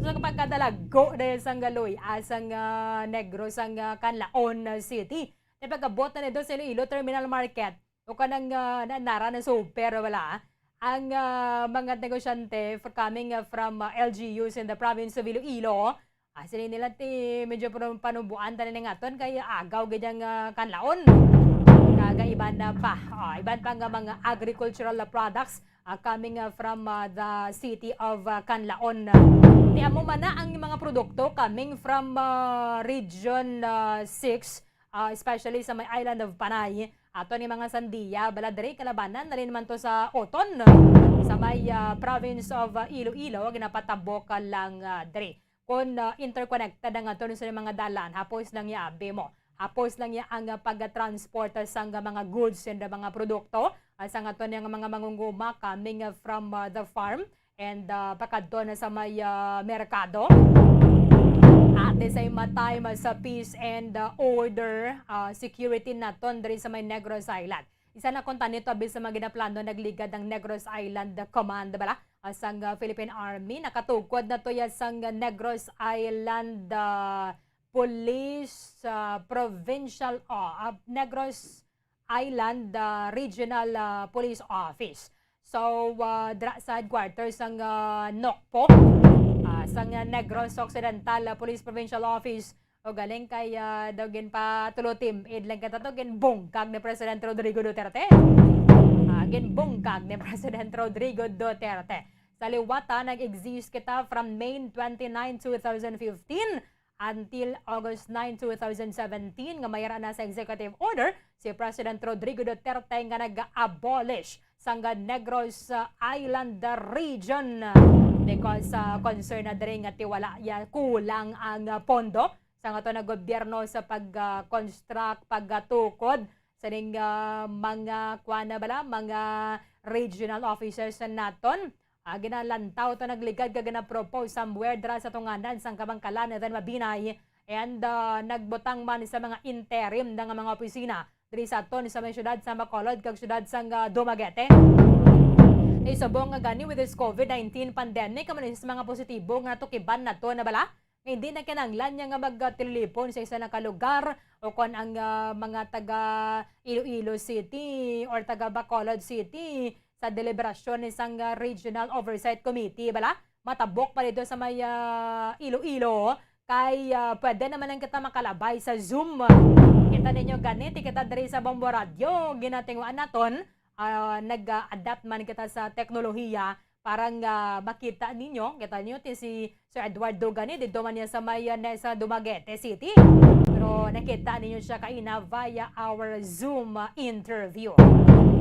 So, kapag kadalago na yun sang luy-a sang, ah, Negros sang, ah, Canlaon, ah, City. Di pagkabot na nito sa Iloilo Terminal Market, o kanang, ah, na-, nara na super, wala. Ang, ah, mga negosyante for coming, ah, from, ah, L G Us in the province of Iloilo, ah, sila nila ti medyo panu-, panubuan tanan nga aton kay agaw gid ang, ah, Canlaon. Kag iban na pa, ah, iban pa nga mga agricultural products, ah, coming, ah, from, ah, the city of, ah, Canlaon. Ti amo man na ang mga produkto coming from, ah, Region, ah, six, ah, especially sa may island of Panay. Ato ni mga sandiya, bala diri kalabanan na rin man to sa Oton, sa may, ah, province of, ah, Iloilo, ginapatabok ka lang, ah, diri. Kung, ah, interconnected ang ato sa mga dalan, hapos lang ya abi mo. Hapos lang ya ang, ah, pag-transport sang mga goods and mga produkto, ah, sa ato nga mga mangunguma coming, ah, from, ah, the farm and, ah, pakadto na sa may, ah, merkado. At the same time, ah, sa peace and, ah, order, ah, security naton diri sa may Negros Island. Isa na kon tanito abi sa mga ginaplano nagligad ang Negros Island Command, bala, ah, sang, ah, Philippine Army. Nakatukod na to ya sang Negros Island, ah, Police, ah, Provincial, ah, ah, Negros Island, ah, Regional, ah, Police Office. So, ah, dra sa headquarters sang, ah, NOCPO, ah, sang, ah, Negros Occidental, ah, Police Provincial Office. O galing kay, ah, daw ginpatulo team aid lang kita to, ginbungkag ni President Rodrigo Duterte. Ah, ginbungkag ni President Rodrigo Duterte. Taliwata, nag-exist kita from May twenty-nine, two thousand fifteen, until August nine, two thousand seventeen, nga may ara na sa executive order si President Rodrigo Duterte nga nag-abolish sang Negros, uh, Island region, because, uh, concern na diri nga ti wala ya kulang ang, uh, pondo sang ato na gobyerno sa pag, uh, construct, pagtukod sa ning, uh, mga kuan na bala, mga regional offices naton. Ah, ginalantaw to, nagligad kag ginapropose somewhere dira sa tunganan sang Kabangkalan, Eden Mabinay, and, ah, nagbutang man sa mga interim na nga mga opisina diri sa aton sa may siyudad sa Bacolod kag siyudad sang, ah, Dumaguete. Isubong nga gani with this COVID nineteen pandemic, amo ni sa mga positibo nga natukiban nato na bala nga hindi na kinahanglan niya nga magtililipon sa isa na ka lugar o kon ang, ah, mga taga Iloilo City or taga Bacolod City sa deliberasyon ni sang, ah, Regional Oversight Committee, bala, matabok pa dito sa may, ah, Iloilo, kay, ah, pwede naman lang kita makalabay sa Zoom. Kita ninyo gani, ti kita diri sa Bombo Radio, ginatinguan naton, ah, nag-adapt man kita sa teknolohiya para nga makita ninyo. Kita ninyo, ti si Sir Eduardo gani, dito man niya sa may, ah, sa Dumaguete City. Pero nakita ninyo siya kaina via our Zoom, ah, interview.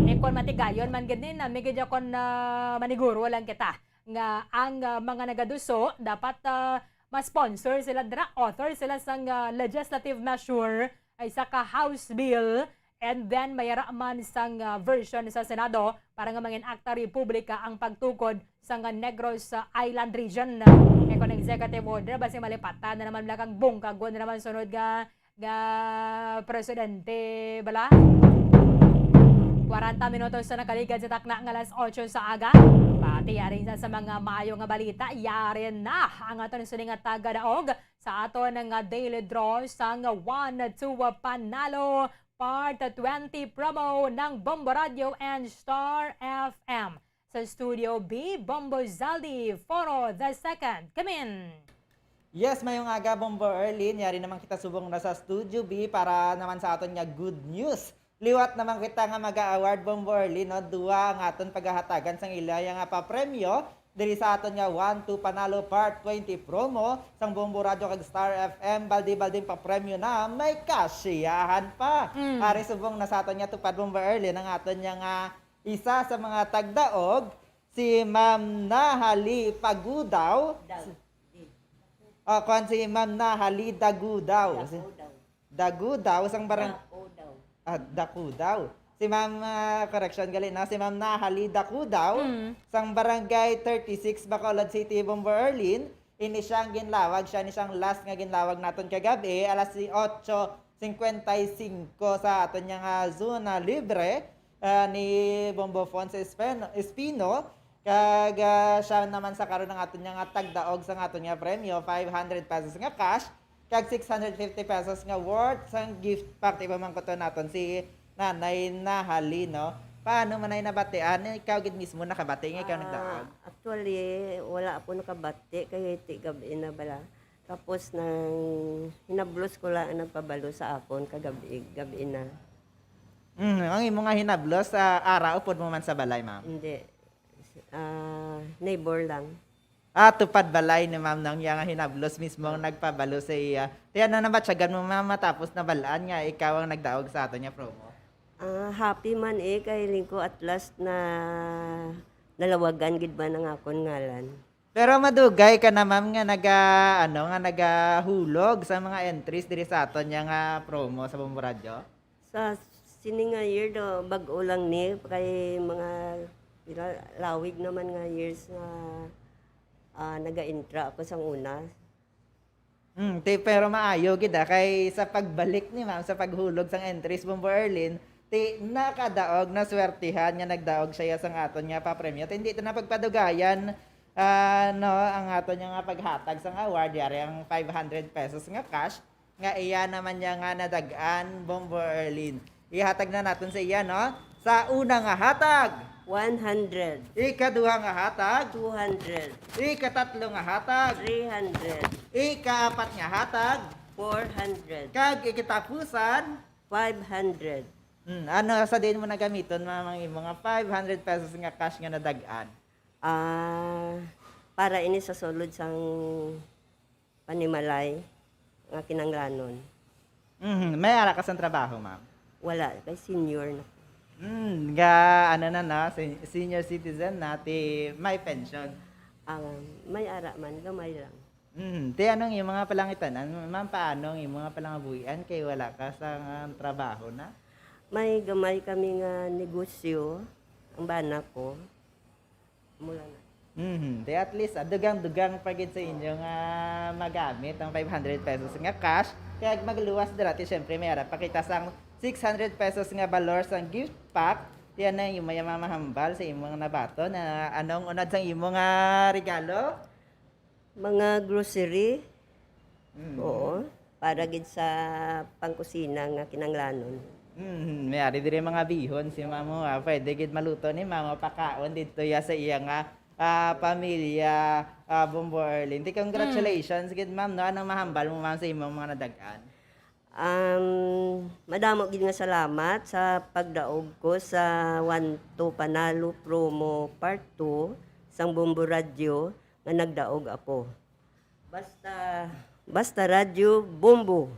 E kon matigayon man gid ni, nami gid ako na maniguro lang kita nga ang, ah, mga nagaduso dapat, ah, ma-sponsor sila dira, author sila sang, ah, legislative measure, ay sa ka House bill, and then may ara man sang, ah, version sa Senado para nga mangin akta republika ang pagtukod sang, ah, Negros, ah, Island region. Kay kung executive order, basi malipatan na naman lang kang bungkagon na naman sunod nga, nga presidente, bala. Kwarenta minutos sa nakaligad sa takna nga alas otso sa aga. Pati yari sa, sa mga maayo nga balita, yari na ang aton sining nga tagadaog sa aton nga daily draw sang One to Panalo Part twenty promo ng Bombo Radio and Star F M. Sa Studio B, Bombo Zaldi Foro the second. Come in! Yes, mayong aga, Bombo Erlin. Yari naman kita subong na sa Studio B para naman sa aton nga good news. Liwat naman kita nga mag-award, Bombo Erlin, no? Duwa ang aton paghahatagan sang ila nga papremyo diri sa aton nga One to Panalo Part twenty promo sang Bombo Radio kag Star F M. Baldi-balding papremyo na, may kasiyahan pa. Mm. Ari subong na sa aton nga tupad, Bombo Erlin, ang aton nga, nga isa sa mga tagdaog, si Ma'am Nahali Pagudaw. Daw. Ah, kuwan, si Ma'am Nahali Dagudaw. Dagudaw. Dagudaw, sang barang-, Dagudaw. Ah, Dakudaw. Si Ma'am, ah, correction gali na, si Ma'am Nahali Dakudaw, Mm. sang Barangay thirty-six, Bacolod City, Bombo Erlin. Ini siya ang ginlawag, siya ni siyang last nga ginlawag naton kagabi, alas otso cincuenta y cinco sa aton nga, ah, zona libre, ah, ni Bombo Fons Espen-, Espino. Kag, ah, siya naman sa karon ang aton nga tagdaog sa aton nga premyo, five hundred pesos nga cash, kag six hundred fifty pesos nga worth sang gift pack. Di ba, man kuto naton si Nanay Nahali, no? Paano man ay nabatian? Ikaw gid mismo nakabati nga ikaw Ah, nagdaog? Actually, wala ako nakabati kay ti gabi na bala. Tapos nang hinablos ko lang ang nagpabalo sa akon kagabi, gabi na. Mm, ang imo nga hinablos, ah, ara upod mo man sa balay, ma'am? Hindi. Ah, neighbor lang. Ah, tupad balay ni ma'am nang iya nga hinablos mismo ang nagpabalo sa iya. Ti ano na ba, tiyagan mo, ma'am, matapos na balaan nga ikaw ang nagdaog sa aton nga promo? Ah, happy man eh, kay lingko at last na nalawagan gid man ang akon ngalan. Pero madugay ka na, ma'am, nga naga-, ano, nga nagahulog sa mga entries diri sa aton nga, nga promo sa Bombo Radyo? Sa sini nga year do, bag-o lang ni, kay mga pila, lawig naman nga years nga, ah, naga-intra ako sang una. Hmm, ti, pero maayo gid, ah, kay sa pagbalik ni ma'am sa paghulog sang entries, Bombo Erlin, ti nakadaog, naswertihan nga nagdaog siya sang aton nga papremyo. Ti hindi ta na pagpadugayan, ah, no, ang aton nga paghatag sang award, yari ang five hundred pesos nga cash, nga iya naman niya nga nadag-an, Bombo Erlin. Ihatag na naton sa iya, no? Sa una nga hatag, one hundred. Ikaduha nga hatag, two hundred. Ikatatlo nga hatag, three hundred. Ikaapat nga hatag, four hundred. Kag ikatapusan, five hundred. Hmm, ano sa diin mo nagamiton, ma'am, ang imo nga five hundred pesos nga cash nga nadag-an? Ah, para ini sa sulod sang panimalay nga kinanglanon. Mhm. May ara ka sang trabaho, ma'am? Wala, kay senior na. Mm, nga, ano na na, sen- senior citizen na, ti may pension. Ang may ara man, gamay lang. Mm, ti anong imo nga palangitan-an, ma'am, paano ang imo nga palangabuhian kay wala ka sa nga trabaho na? May gamay kami nga negosyo, ang bana ko. Mula na. Mhm. Di at least, ah, dugang-dugang pa gid sa inyo nga magamit ang five hundred pesos nga cash. Kaya magluwas dira, ti syempre, may ara pa kita sang six hundred pesos nga balor sang gift pack. Ti ano ang imo nga mamahambal sa imo nga nabaton? Na anong unod sang imo nga regalo? Mga grocery, Mm. Oo, para gid sa pangkusina nga kinanglanon. Mm, may ari diri mga bihon si mamo, ah. Pwede gid maluto ni mamo pakaon didto ya sa iya nga, ah, pamilya, ah, Bombo Erlin. Ti congratulations gid, ma'am, no? Anong mahambal mo, ma'am, sa imong mga nadag-an? Um, madamo gid nga salamat sa pagdaog ko sa One to Panalo promo part two sang Bombo Radio nga nagdaog ako. Basta, basta Radyo Bombo,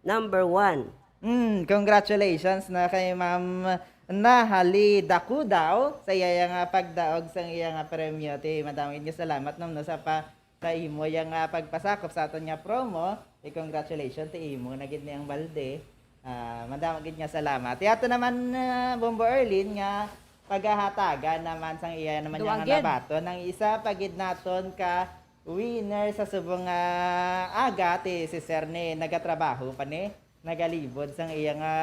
number one. Mm, congratulations na kay Ma'am Nahali Dakudaw sa iya nga pagdaog sang iya nga premyo. Ti madamo gid nga salamat, ma'am, no, sa pa sa imo ya nga pagpasakop sa aton nga promo. Ti congratulations ti imo na gid ni ang balde. Ah, madamo gid nga salamat. Ti ato naman, ah, Bombo Erlin nga pagahatagan naman sang iya naman Duwa nga gid. Nabaton ang isa pa gid naton ka winner sa subong nga aga, ti si Sir ni nagatrabaho pa ni, nagalibod sang iya nga,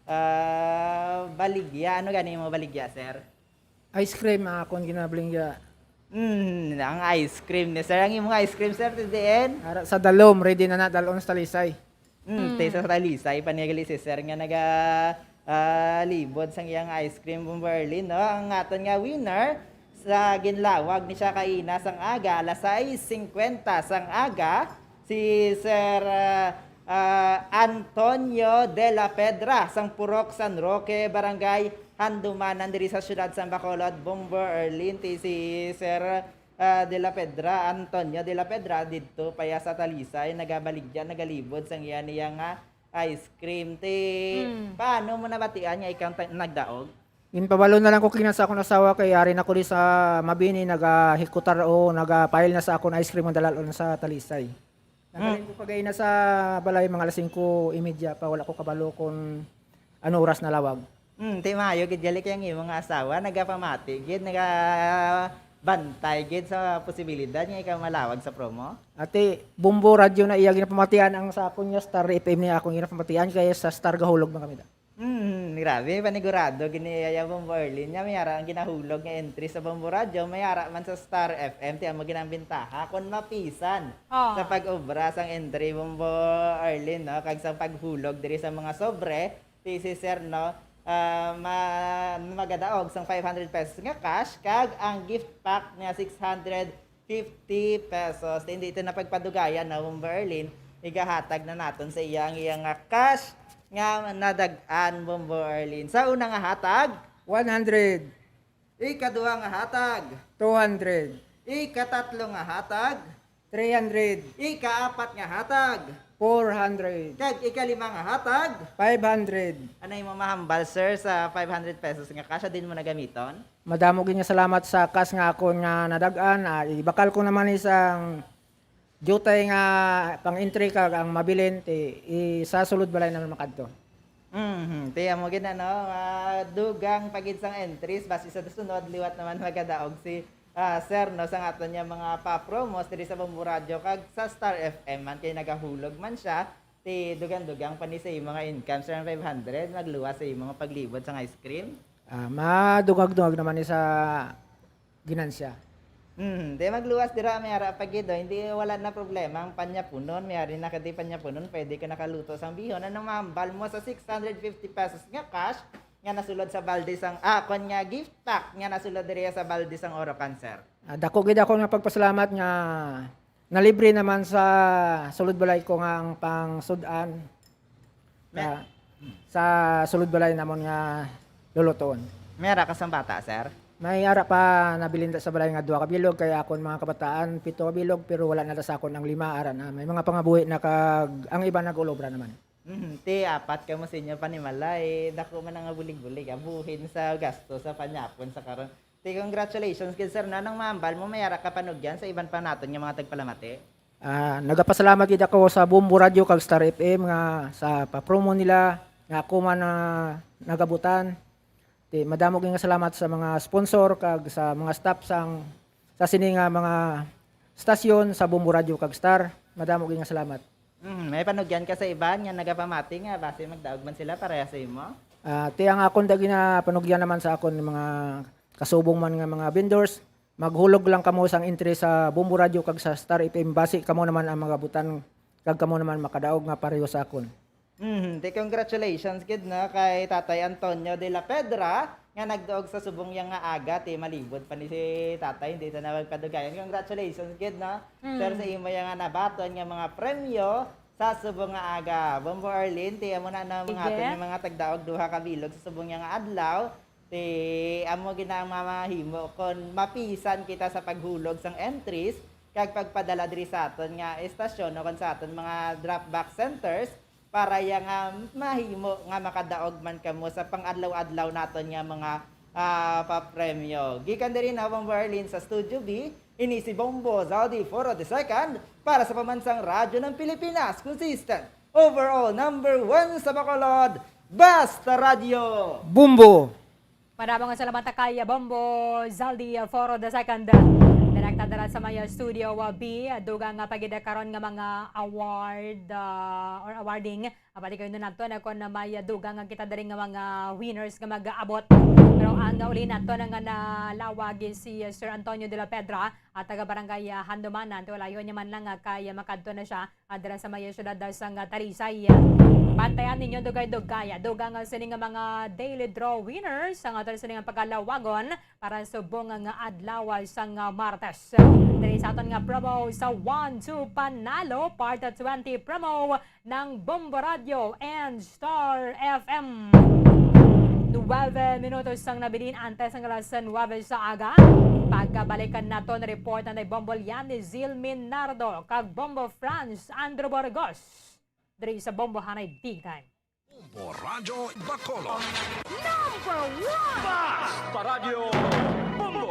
ah, baligya. Ano gani mo baligya, Sir? Ice cream ang akon ginabaligya. Mm, ang ice cream ni Sir. Ang imong ice cream, Sir, ti diin? Ara sa dalom, ready na na, dalon sa Talisay. Mm, ti sa Talisay pa ni gali si Sir nga naga, ah, libod sang iyang ice cream, Bombo Erlin, no? Ang aton nga winner sa ginlawag ni siya kaina sang aga, alas sais singkwenta sang aga, si Sir, ah, ah, Antonio de la Pedra sang Purok San Roque, Barangay Handumanan, diri sa siyudad sang Bacolod, Bombo Erlin. Ti si Sir, ah, de la Pedra, Antonio de la Pedra, didto pa ya sa Talisay, nagabaligya, nagalibod sang iya niya nga ice cream. Ti, Mm. paano mo nabatian nga ikaw ang ta- nagdaog? Ginpabalo na lang ko kina sa akon asawa kay ari na ko di sa Mabini, nagahikutar o nagapahil na sa akon ice cream nga dalalon sa Talisay. Nakalim ko kagay na sa balay mga alas singko imedya pa, wala ko kabalo kung ano oras na lawag. Hmm, ti maayo gid gali kay ang imo nga asawa nagapamati gid, nagabantay gid sa posibilidad nga ikaw malawag sa promo. Ati, Bombo Radyo na iya ginapamatian ang sa akon nga Star F M ni akong ginapamatian kay sa Star gahulog man kami da. Hmm, grabe, panigurado gini iya Bombo Erlin nga may ara ang ginahulog nga entry sa Bombo Radyo, may ara man sa Star F M, ti amo gid ang bintaha kon mapisan Ah. sa pag-obra sang entry, Bombo Erlin, no, kag sa paghulog diri sa mga sobre, ti si Sir, no, ah, ma-, magadaog sang five hundred pesos nga cash kag ang gift pack nga six hundred fifty pesos. Ti hindi ito na pagpadugayan, no, Bombo Erlin, igahatag na naton sa iya ang iya nga cash nga nadag-an, Bombo Erlin. Sa una nga hatag, One hundred, ikaduha nga hatag, two hundred, ikatatlo nga hatag, three hundred, ikaapat nga hatag, four hundred, kag ikalima nga hatag. five hundred. Ano imo mahambal, sir, sa five hundred pesos nga cash? Din mo na gamiton? Madamo gid nga salamat sa cash nga akon nga nadag-an. Ah, ibakal ko naman isang jutay nga pang-entry kag ang mabilin ti i-, sa sulod balay naman makadto. Mhm. Ti amo gid, ano, ah, dugang pa gid sang entries, basi sa sunod liwat naman magadaog si, ah, Sir, no, sa aton nga mga pa-promos diri sa Bombo Radyo kag sa Star F M man kay nagahulog man siya. Ti dugang-dugang pa ni sa imo nga income, Sir, ang five hundred, magluwas sa imo nga paglibot sang ice cream. Ah, madungag-dungag naman ni sa ginansya. Hmm, di magluwas dira, may ara pa gid, oh. Hindi, wala na problema ang panyapunon. May ari na ka di panyapunon, pwede ka nakaluto sang bihon. Anong mahambal mo sa six hundred fifty pesos nga cash nga nasulod sa balde sang, ah, kon nga gift pack nga nasulod diri sa balde sang Orocan, sir? Ah, dako gid ako nga pagpasalamat nga nalibre naman sa sulod balay ko nga ang pangsud-an sa, sa sulod balay namon nga lulutuon. May ara ka sang bata, sir? May ara pa nabilin sa balay nga duha ka bilog, kay akon mga kabataan, pito ka bilog, pero wala na sa akon ang lima, ara na. May mga pangabuhi na kag ang iba nag-ulobra naman. Mhm, ti apat kamo sa inyo panimalay, dako man ang bulig-bulig, ah, buhin sa gasto sa panyapon sa karon. Ti congratulations gid, sir, na nang maambal mo, may ara ka panugyan sa iban pa naton nga mga tagpalamati. Ah, nagapasalamat gid ako sa Bombo Radio kag Star F M nga sa pa-promo nila nga ako man, ah, nagabutan. Ti madamo gid nga salamat sa mga sponsor kag sa mga staff sang, sa sini nga mga stasyon sa Bombo Radio kag Star. Madamo gid nga salamat. Mhm, may panugyan ka sa iban nga nagapamati nga basi magdaog man sila pareha sa imo? Ah, ti ang akon da ginapanugyan naman sa akon mga kasubong man nga mga vendors, maghulog lang kamo sang entry sa Bombo Radio kag sa Star F M basi kamo naman ang magabutan kag kamo naman makadaog nga pareho sa akon. Mhm, di congratulations gid, no, kay Tatay Antonio de la Pedra nga nagduog sa subong iya nga aga, ti malibot pa ni si Tatay, hindi ta na magpadugayan. Congratulations gid, no, Mm. sir, sa imo iya nga nabaton nga mga premyo sa subong nga aga. Bombo Arlene, ti amo na na mga Sige. aton nga mga tagdaog duha ka bilog sa subong iya nga adlaw. Ti amo gid na ang mamahimo kon mapisan kita sa paghulog sang entries kag pagpadala diri sa aton nga estasyon o kon sa aton mga drop box centers para ya nga mahimo nga makadaog man kamo sa pang-adlaw-adlaw naton nga mga, ah, papremyo. Gikan diri na, Bombo Arlene, sa Studio B, ini si Bombo Zaldi Foro the second para sa Pambansang Radyo ng Pilipinas, consistent, overall number one sa Bacolod, Basta Radyo! Bombo! Madamo nga salamat kay Bombo Zaldi Foro the second. Direkta dala sa may Studio, uh, B, dugang nga pagida karon nga mga award, uh, or awarding. Pati kayo na nato na kung may dugang nga kita diri nga mga winners nga mag-abot. Pero ang uli nato na nga nalawag is si Sir Antonio de la Pedra, at taga Barangay, uh, Handumanan. Wala yun niya man lang, uh, kay, uh, makadto na siya ah, dira sa may siyudad, ah, sang, ah, Talisay. Bantayan ninyo dugay-dugay, ah, dugang, ah, sini nga mga daily draw winners ang aton sini nga pagkalawagon para subong nga adlaw, ah, sang, ah, Martes. Diri sa aton nga promo sa One Two Panalo Part twenty promo ng Bombo Radio and Star F M. Nuwebe minutos ang nabilin antes ang alas nuwebe sa aga. Pagkabalikan naton report na ni Bombo Liani Zil Minardo kag Bombo Franz Andrew Burgos diri sa Bombo Hanay Big Time. Bombo Radyo Bacolod. Number one! Basta Radyo Bombo!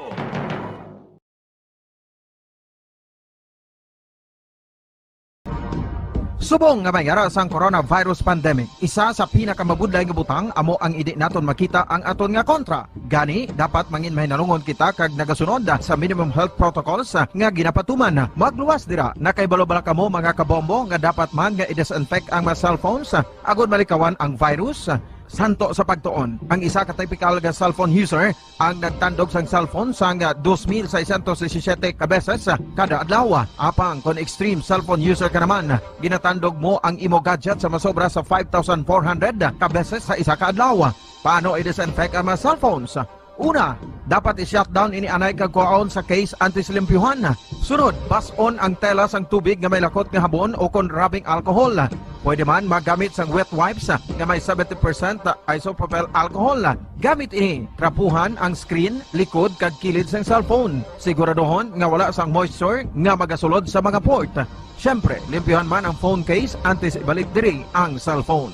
Subong nga may ara sang coronavirus pandemic, isa sa pinakamabudlay nga butang amo ang indi naton makita ang aton nga kontra. Gani, dapat mangin mahinalungon kita kag nagasunod sa minimum health protocols nga ginapatuman. Magluwas dira, nakahibalo bala kamo, mga kabombo, nga dapat man nga i-disinfect ang mga cellphones agod malikawan ang virus? Santo sa pagtuon, ang isa ka typical nga cellphone user ang nagtandog sang cellphone sang dos mil seiscientos disisiete ka beses kada adlaw. Apang kon extreme cellphone user ka naman, ginatandog mo ang imo gadget sa masobra sa five thousand four hundred ka beses sa isa ka adlaw. Paano i-disinfect ang mga cellphones? Una, dapat i-shutdown ini anay kag kuhaon sa case antes limpyuhan. Sunod, bas-on ang tela sang tubig nga may lakot nga habon o kon rubbing alcohol. Pwede man magamit sang wet wipes nga may seventy percent isopropyl alcohol. Gamit ini, trapuhan ang screen, likod, kag kilid sang cellphone. Siguraduhon nga wala sang moisture nga magasulod sa mga port. Siyempre, limpyuhan man ang phone case antes ibalik diri ang cellphone.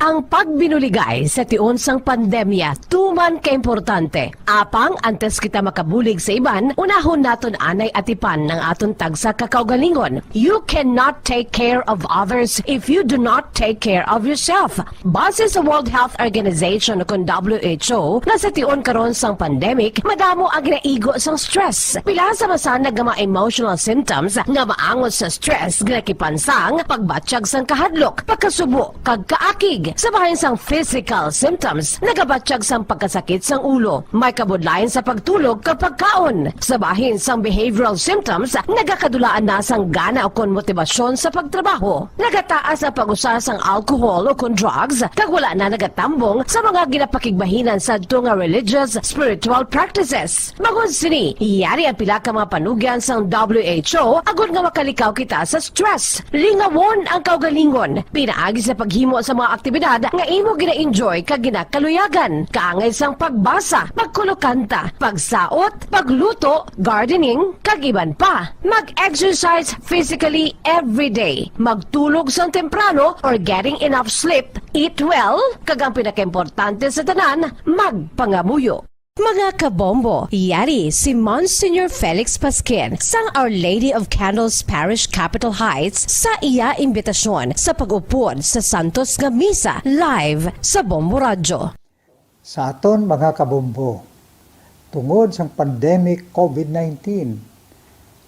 Ang pagbinuligay sa tion sang pandemya tuman ka importante. Apang antes kita makabulig sa iban, unahon naton anay atipan ang aton tagsa ka kaugalingon. You cannot take care of others if you do not take care of yourself. Base sa World Health Organization, kon W H O, nga sa tion karon sang pandemic, madamo ang ginaigo sang stress. Pila sa masanag nga mga emotional symptoms nga maangot sa stress ginakipan sang pagbatyag sang kahadlok, pagkasubo, kag kaakig. Sa bahin sang physical symptoms, nagabatyag sang pagkasakit sang ulo, may kabudlayan sa pagtulog kag pagkaon. Sa bahin sang behavioral symptoms, nagakadulaan na sang gana ukon motibasyon sa pagtrabaho. Nagataas ang pag-usa sang alcohol ukon drugs, kag wala na nagatambong sa mga ginapakigbahinan sadto nga religious, spiritual practices. Bangod sini, yari ang pila ka mga panugyan sang W H O agod nga makalikaw kita sa stress. Lingawon ang kaugalingon pinaagi sa paghimo sa mga aktibidad Dad nga imo gina-enjoy kag ginakaluyagan, kaangay sang pagbasa, pagkulokanta, pagsaot, pagluto, gardening, kag iban pa. Mag-exercise physically every day. Magtulog sang temprano or getting enough sleep. Eat well, kag ang pinakaimportante sa tanan, magpangamuyo. Mga kabombo, yari si Monsignor Felix Pasquin sang Our Lady of Candles Parish, Capitol Heights, sa iya imbitasyon sa pag-upod sa santos nga misa live sa Bombo Radyo. Sa aton mga kabombo, tungod sang pandemic covid nineteen,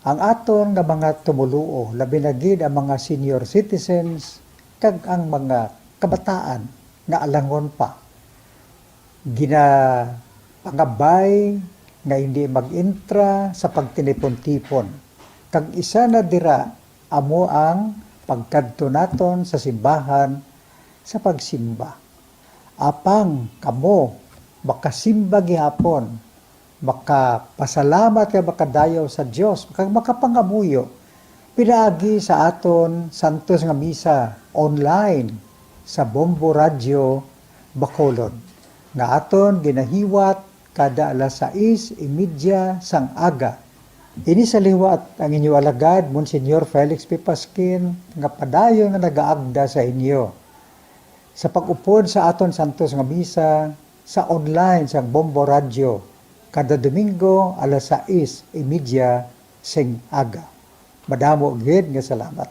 ang aton nga mga tumoluo, labi na gid ang mga senior citizens kag ang mga kabataan nga alangon pa, ginapangabay nga hindi mag-intra sa pagtinipon-tipon. Kag isa na dira amo ang pagkadto naton sa simbahan sa pagsimba. Apang kamo makasimba gihapon, makapasalamat kag makadayaw sa Dios, kag makapangamuyo pinaagi sa aton santos nga misa online sa Bombo Radyo Bacolod, nga aton ginahiwat kada alas sais y media sang aga. Ini sa liwat ang inyo alagad, Monsignor Felix P. Pasquin, nga padayon nga nagaagda sa inyo sa pag-upod sa aton santos nga misa sa online sang Bombo Radyo kada Domingo alas sais y media sing aga. Madamo gid nga salamat.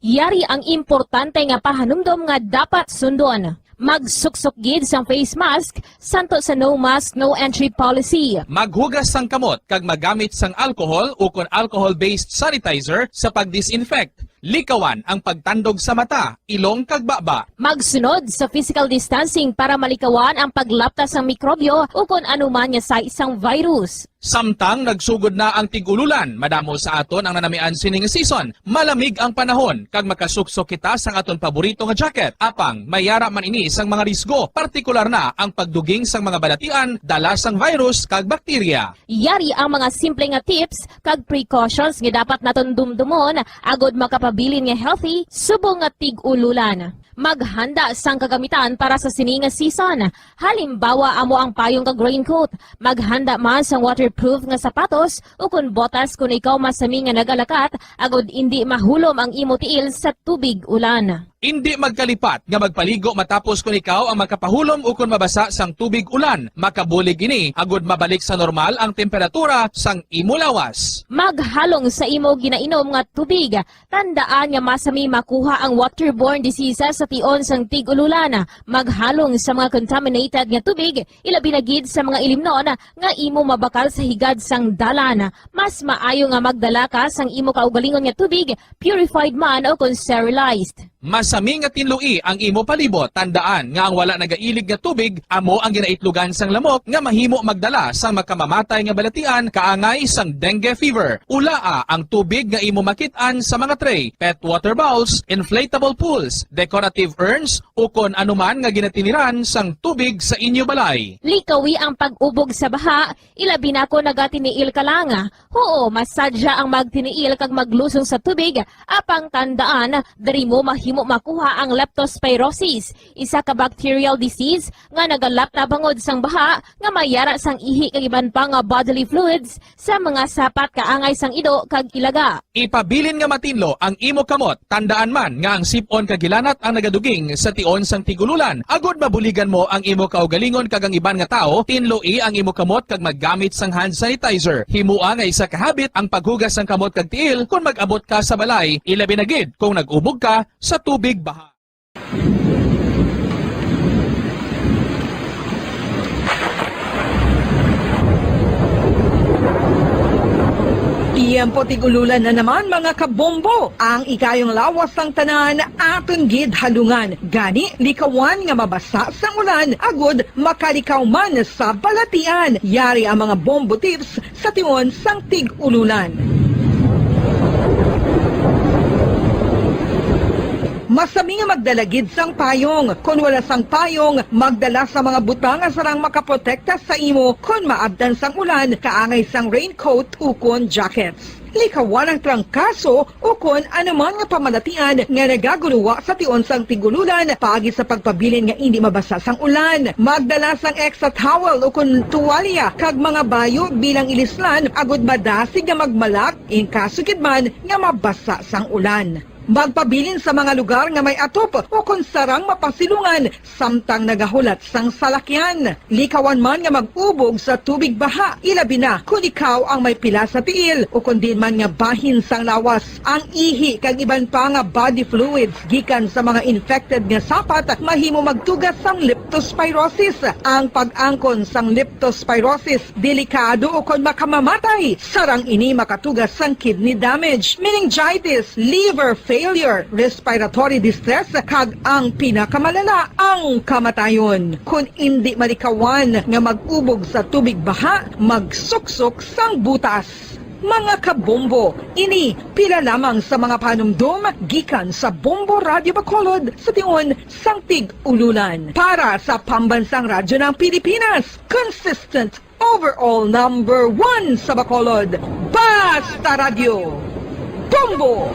Yari ang importante nga pahanumdom nga dapat sundon. Magsuksok gid sang face mask, santo sa no mask, no entry policy. Maghugas sang kamot kag magamit sang alcohol ukon alcohol-based sanitizer sa pag-disinfect. Likawan ang pagtandog sa mata, ilong kag baba. Magsunod sa physical distancing para malikawan ang paglapta sang mikrobyo ukon anuman nga sais sang virus. Samtang nagsugod na ang tig-ululan, madamo sa aton ang nanamian sining season. Malamig ang panahon, kag makasuksok kita sang aton paborito nga jacket. Apang may yara man ini sang mga risgo, partikular na ang pagduging sang mga balatian dala sang virus kag bakterya. Yari ang mga simple nga tips kag precautions nga dapat naton dumdumon agod makapabilin nga healthy subong nga tig-ululan. Maghanda sang kagamitan para sa sini nga season. Halimbawa, amo ang payong kag raincoat. Maghanda man sang waterproof nga sapatos ukon botas kon ikaw masami nga nagalakat agod indi mahulom ang imo tiil sa tubig ulan. Indi magkalipat nga magpaligo matapos kon ikaw ang makapahulom ukon mabasa sang tubig ulan. Makabulig ini agod mabalik sa normal ang temperatura sang imo lawas. Maghalong sa imo ginainom nga tubig. Tandaan nga masami makuha ang waterborne diseases sa tion sang tig-ululan. Maghalong sa mga contaminated nga tubig, ilabi na gid sa mga ilimnon nga imo mabakal sa higad sang dalan. Mas maayo nga magdala ka sang imo kaugalingon nga tubig, purified man o kon sterilized. Masami nga tinloi ang imo palibot. Tandaan nga ang wala nagailig nga tubig amo ang ginaitlogan sang lamok nga mahimo magdala sang makamamatay nga balatian kaangay sang dengue fever. Ulaa ang tubig nga imo makit-an sa mga tray, pet water bowls, inflatable pools, decorative urns, ukon anuman nga ginatiniran sang tubig sa inyo balay. Likawi ang pag-ubog sa baha, ilabi na kon nagatiniil ka lang. Huo, masadya ang magtiniil kag maglusong sa tubig, apang tandaan, diri mo mahimo makuha ang leptospirosis, isa ka bacterial disease nga nagalapta bangod sang baha nga may yara sang ihi kag iban pa nga bodily fluids sa mga sapat kaangay sang ido kag ilaga. Ipabilin nga matinlo ang imo kamot. Tandaan man nga ang sip-on kag hilanat ang nagaduging sa tion sang tig-ululan. Agod mabuligan mo ang imo kaugalingon kag ang iban nga tawo, tinloi ang imo kamot kag maggamit sang hand sanitizer. Himoa nga isa ka habit ang paghugas sang kamot kag tiil kon mag-abot ka sa balay, ilabi na gid kon nag-ubog ka sa tubig baha. Tiyempo tig-ululan na naman, mga kabombo. Ang ikayong lawas sang tanan aton gid halungan. Gani, likawan nga mabasa sang ulan agud makalikaw man sa balatian. Yari ang mga bombo tips sa tion sang tig-ululan. Masami nga magdala gid sang payong. Kon wala sang payong, magdala sa mga butang nga sarang makaprotekta sa imo kon maabtan sang ulan, kaangay sang raincoat ukon jackets. Likawan ang trangkaso ukon anuman nga pamalatian nga nagaguluwa sa tion sang tig-ululan paagi sa pagpabilin nga indi mabasa sang ulan. Magdala sang extra towel ukon tuwalya kag mga bayo bilang ilislan agud madasig nga magmalak in kaso gid man nga mabasa sang ulan. Magpabilin sa mga lugar nga may atop ukon sarang mapasilungan samtang nagahulat sang salakyan. Likawan man nga mag-ubog sa tubig baha, ilabi na kon ikaw ang may pila sa tiil ukon diin man nga bahin sang lawas. Ang ihi kag iban pa nga body fluids gikan sa mga infected nga sapat mahimo magtuga sang leptospirosis. Ang pag-angkon sang leptospirosis delikado ukon makamamatay. Sarang ini makatuga sang kidney damage, meningitis, liver failure, respiratory distress, kag ang pinakamalala, ang kamatayon. Kon indi malikawan nga mag-ubog sa tubig baha, magsuksok sang butas. Mga kabombo, ini pila lamang sa mga panumdom gikan sa Bombo Radyo Bacolod sa tion sang tig-ululan. Para sa Pambansang Radyo ng Pilipinas, consistent overall number one sa Bacolod, Basta Radyo, Bombo!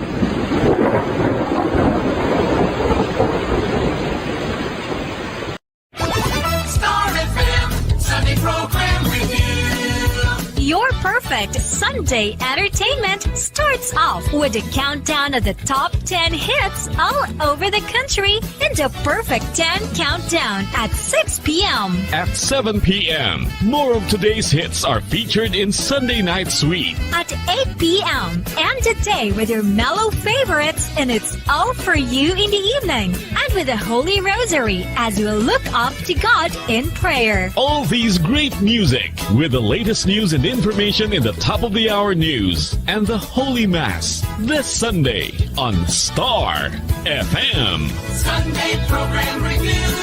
Star F M Sunday Program Review. Your perfect Sunday entertainment starts off with a countdown of the top ten hits all over the country in the Perfect ten Countdown at six p m. At seven p m, more of today's hits are featured in Sunday Night Sweet. At eight p m, end the day with your mellow favorites, and it's all for you in the evening. And with the Holy Rosary as we look up to God in prayer. All these great music with the latest news and information in the top of the hour news and the Holy Mass this Sunday on Star F M. Sunday Program Review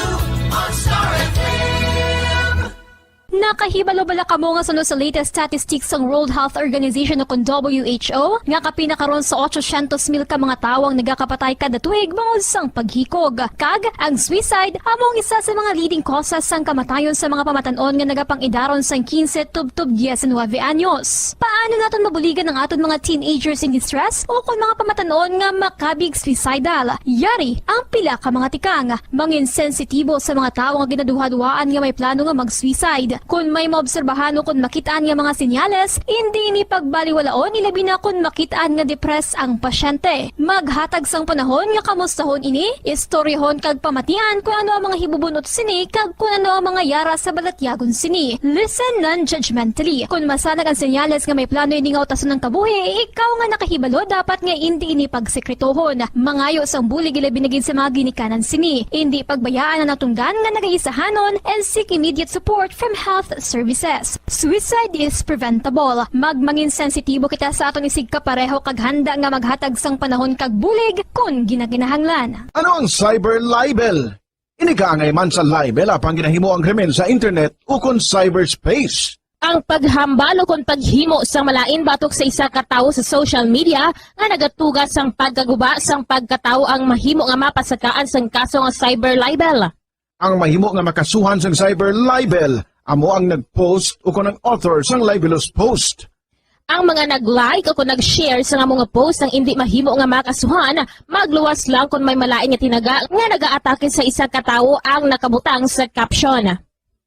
on Star F M. Nakahibalo bala kamo nga suno sa latest statistics sang World Health Organization o kon W H O nga kapin na karon sa otsosyentos mil ka mga tawo ang nagakapatay kada tuig bangod sang paghikog? Kag ang suicide amo ang isa sa mga leading causes sang kamatayon sa mga pamatan-on nga nagapang-idaron sang quince tubtob diecinuebe anyos. Paano naton mabuligan ang aton mga teenagers in distress o kon mga pamatan-on nga makabig suicidal? Yari ang pila ka mga tikang. Mangin sensitibo sa mga tawo nga ginaduhaduhaan nga may plano nga mag-suicide. Kon may maobserbahan o kon makit-an nga mga senyales, indi ini pagbaliwalaon, ilabi na kon makit-an nga depressed ang pasyente. Maghatag sang panahon nga kamustahon ini, istoryahon kag pamatian kon ano ang mga hibubun-ot sini kag kon ano ang mga yara sa balatyagon sini. Listen non-judgmentally. Kon masanag ang senyales nga may plano ini nga utason ang kabuhi, ikaw nga nakahibalo dapat nga indi ini pagsekretohon. Mangayo sang bulig ilabi na gid sa mga ginikanan sini. Indi pagbayaan ang natunggan nga nagaisahanon and seek immediate support from health services. Suicide is preventable. Magmangin sensitibo kita sa aton isigkapareho kag handa nga maghatag sang panahon kag bulig kon ginakinahanglan. Ano ang cyber libel? Ini kaangay man sa libel apang ginahimo ang krimen sa internet ukon cyberspace. Ang paghambal ukon paghimo sang malain batok sa isa ka tawo sa social media nga nagatuga sang pagkaguba sang pagkatawo ang mahimo nga mapasakaan sang kaso nga cyber libel. Ang mahimo nga makasuhan sang cyber libel amo ang nag-post ukon ang author sang libelous post. Ang mga nag-like o kon nag-share sa amo nga post ang indi mahimo nga makasuhan, magluwas lang kon may malain nga tinaga nga nagaatake sa isa ka tawo ang nakabutang sa caption.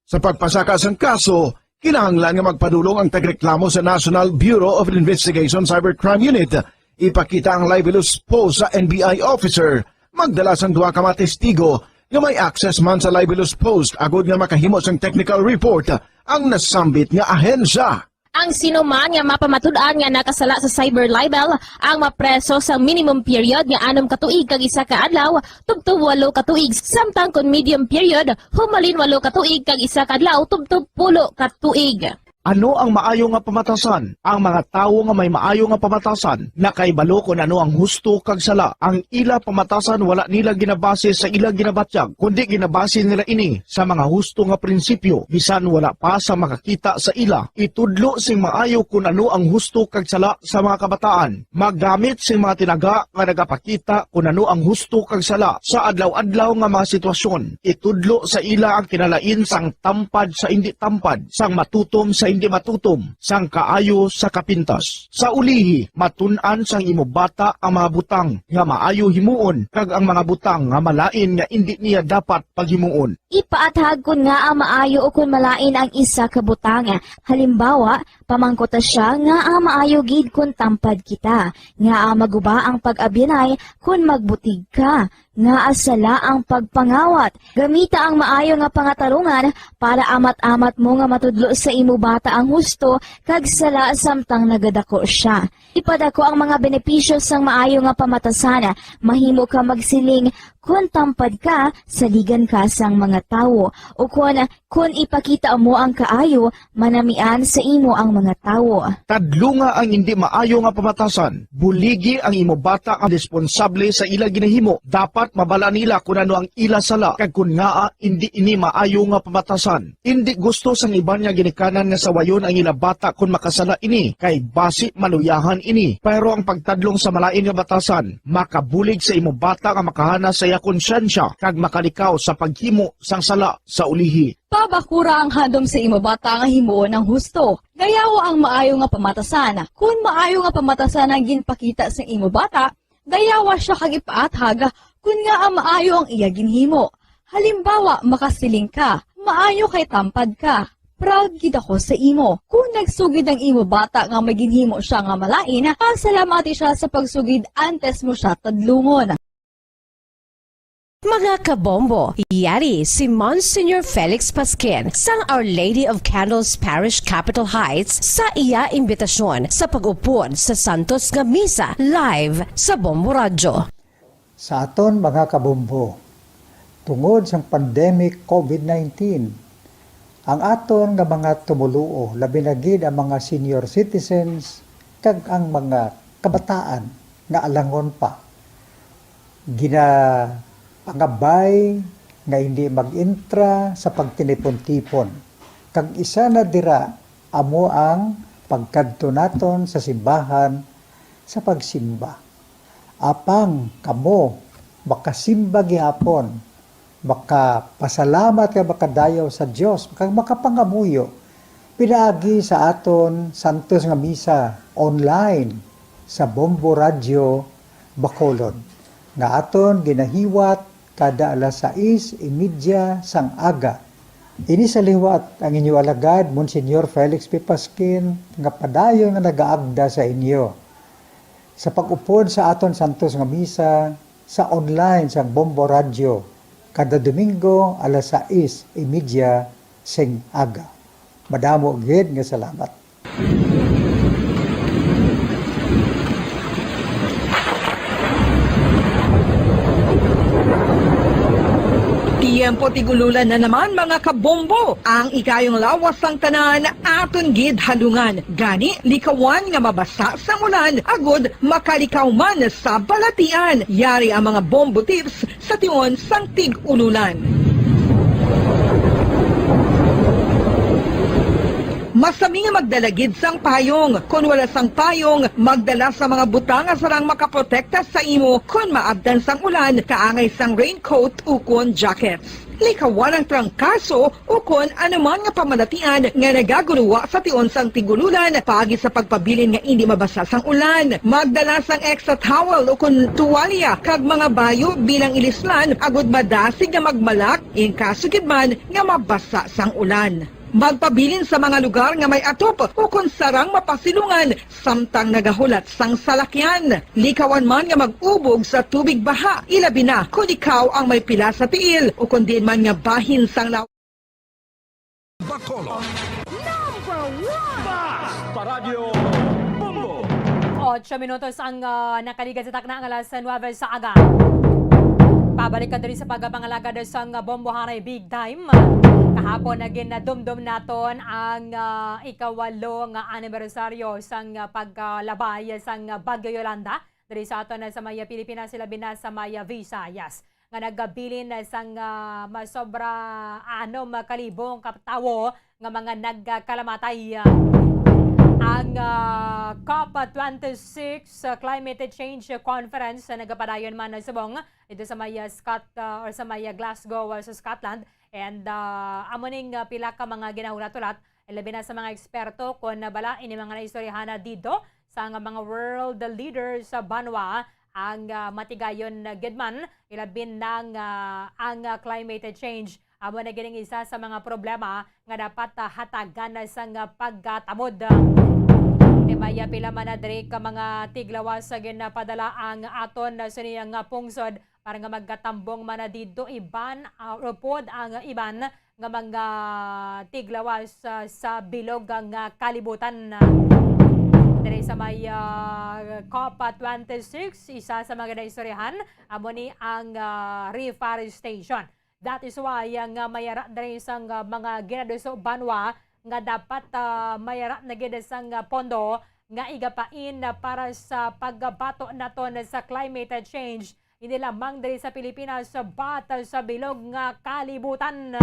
Sa pagpasaka sang kaso, kinahanglan nga magpadulong ang tagreklamo sa National Bureau of Investigation Cybercrime Unit. Ipakita ang libelous post sa N B I officer. Magdala sang duha ka mga testigo nga may access man sa libelous post agod nga makahimo sang technical report ang nasambit nga ahensya. Ang sino man nga mapamatud-an nga nakasala sa cyber libel ang mapreso sa minimum period nga anom ka tuig kag isa ka adlaw tubtob walo ka tuig, samtang kon medium period, humalin walo ka tuig kag isa ka adlaw tubtob pulo ka tuig. Ano ang maayo nga pamatasan? Ang mga tawo nga may maayo nga pamatasan nakahibalo kon ano ang husto kag sala. Ang ila pamatasan wala nila ginabase sa ila ginabatyag, kundi ginabase nila ini sa mga husto nga prinsipyo, bisan wala pa sa makakita sa ila. Itudlo sing maayo kon ano ang husto kag sala sa mga kabataan. Maggamit sing mga tinaga nga nagapakita kon ano ang husto kag sala sa adlaw-adlaw nga mga sitwasyon. Itudlo sa ila ang kinalain sang tampad sa indi tampad, sang matutom sa indi matutom, sang kaayo sa kapintas. Sa ulihi, matun-an sang imo bata ang mga butang nga maayo himuon kag ang mga butang nga malain nga indi niya dapat paghimuon. Ipaathag kon ngaa maayo ukon malain ang isa ka butang. Halimbawa, pamangkuta sia ngaa maayo gid kon tampad kita, ngaa maguba ang pag-abyanay kon magbutig ka, ngaa sala ang pagpangawat. Gamita ang maayo nga pangatarungan para amat-amat mo nga matudlo sa imo bata ang husto kag sala samtang nagadako sia. Ipadako ang mga benepisyo sang maayo nga pamatasan. Mahimo ka magsiling, "Kon tampad ka, saligan ka sang mga tawo," ukon, "Kon ipakita mo ang kaayo, manamian sa imo ang mga tawo." Tadlunga ang indi maayo nga pamatasan. Buligi ang imo bata ang responsable sa ila ginahimo. Dapat mabala nila kon ano ang ila sala kag kon ngaa indi ini maayo nga pamatasan. Indi gusto sang iban nga ginikanan nga sawayon ang ila bata kon makasala ini, kay basi maluyahan ini. Pero ang pagtadlong sa malain nga batasan makabulig sa imo bata nga makahana sa iya konsyensya kag makalikaw sa paghimo sang sala sa ulihi. Pabakura ang handom sa imo bata nga himuon ang husto. Dayawa ang maayo nga pamatasan. Kon maayo nga pamatasan ang ginpakita sa imo bata, dayawa sia kag ipaathag kon ngaa maayo ang iya ginhimo. Halimbawa, makasiling ka, "Maayo kay tampad ka. Proud gid ako sa imo." Kon nagsugid ang imo bata nga may ginhimo sia nga malain, pasalamati sia sa pagsugid antes mo sia tadlungon. Mga kabombo, yari si Monsignor Felix Pasquin sang Our Lady of Candles Parish, Capitol Heights, sa iya imbitasyon sa pag-upod sa Santos nga Misa live sa Bombo Radyo. Sa aton mga kabombo, tungod sang pandemic covid nineteen, ang aton nga mga tumoluo, labi na gid ang mga senior citizens kag ang mga kabataan nga alangon pa, ginapangabay nga hindi mag-intra sa pagtinipon-tipon, kag isa na dira amo ang pagkadto naton sa simbahan sa pagsimba. Apang kamo makasimba gihapon, makapasalamat kag makadayaw sa Dios, kag makapangamuyo pinaagi sa aton santos nga misa online sa Bombo Radyo Bacolod, nga aton ginahiwat kada alas sais y media sang aga. Ini sa liwat ang inyo alagad, Monsignor Felix P. Pasquin, nga padayon nga nagaagda sa inyo sa pag-upod sa aton santos nga misa sa online sang Bombo Radyo kada Domingo alas sais y media sing aga. Madamo gid nga salamat. Tiyempo tig-ululan na naman, mga kabombo. Ang ikayong lawas sang tanan aton gid halungan. Gani, likawan nga mabasa sang ulan agud makalikaw man sa balatian. Yari ang mga bombo tips sa tion sang tig-ululan. Masami nga magdala gid sang payong. Kon wala sang payong, magdala sa mga butang nga sarang makaprotekta sa imo kon maabtan sang ulan, kaangay sang raincoat ukon jackets. Likawan ang trangkaso ukon anuman nga pamalatian nga nagaguruwa sa tion sang tig-ululan paagi sa pagpabilin nga indi mabasa sang ulan. Magdala sang extra towel ukon tuwalya kag mga bayo bilang ilislan agud madasig nga magmalak in kaso gid man nga mabasa sang ulan. Magpabilin sa mga lugar nga may atop ukon sarang mapasilungan samtang nagahulat sang salakyan. Likawan man nga mag-ubog sa tubig baha, ilabi na kon ikaw ang may pila sa tiil ukon diin man nga bahin sang lawas. Bacolod. Number one! Basta Radyo Bombo! Otso minutos ang, ah, nakaligan sa takna nga alas nuebe sa aga. Pabalik ka diri sa pagpangalagad sang Bombohanay Big Time. Kahapon na ginadumdom naton ang, ah, ikawalo nga anibersaryo sang, ah, pagkalabay sang Bagyo Yolanda diri sa aton sa may Pilipinas, labi na sa may Visayas, nga nagabilin sang, ah, masobra anom ka libo ka tawo nga mga nagkalamatay. Ang, ah, COP twenty-six, ah, Climate Change Conference na nagapadayon man subong dito sa may, ah, Scot-, ah, or sa may, ah, Glasgow, ah, sa Scotland. And, ah, amo ning, ah, pila ka mga ginahulat-hulat, labi na sa mga eksperto, kon bala ini mga naistoryahan na dito sa nga mga world leaders sa banwa ang, ah, matigayon na gid man, ilabi na nga ang, ah, climate change amo na gid ang isa sa mga problema nga dapat, ah, hatagan sang pagkatamod. Kay may pila man na diri ka mga tiglawas sa ginapadala ang aton sa niya nga pungsod para nga magkatambong man na dito iban, ah, upod ang iban nga mga tiglawas, ah, sa bilog nga kalibutan. Diri sa may, ah, COP twenty-six, isa sa mga naistoryahan amo ni ang, ah, reforestation. That is why, ah, nga mayara diri sang, ah, mga ginaduso banwa nga dapat, ah, mayara na gid sang, ah, pondo nga igapain, ah, para sa pagbato naton sa climate change, hindi lamang diri sa Pilipinas, but sa bilog nga kalibutan.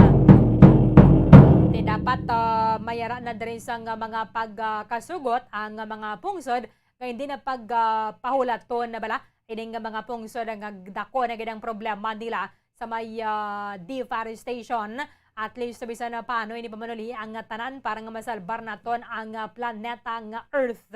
Ti dapat, ah, mayara na diri sang, ah, mga pagkasugot ang, ah, mga pungsod nga hindi na pag, ah, pahulaton na bala ining mga pungsod nga dako na gid ang problema nila sa may, ah, deforestation. At least, bisan na paano, ini pamanuli ang tanan para nga masalbar naton ang, ah, planeta nga Earth.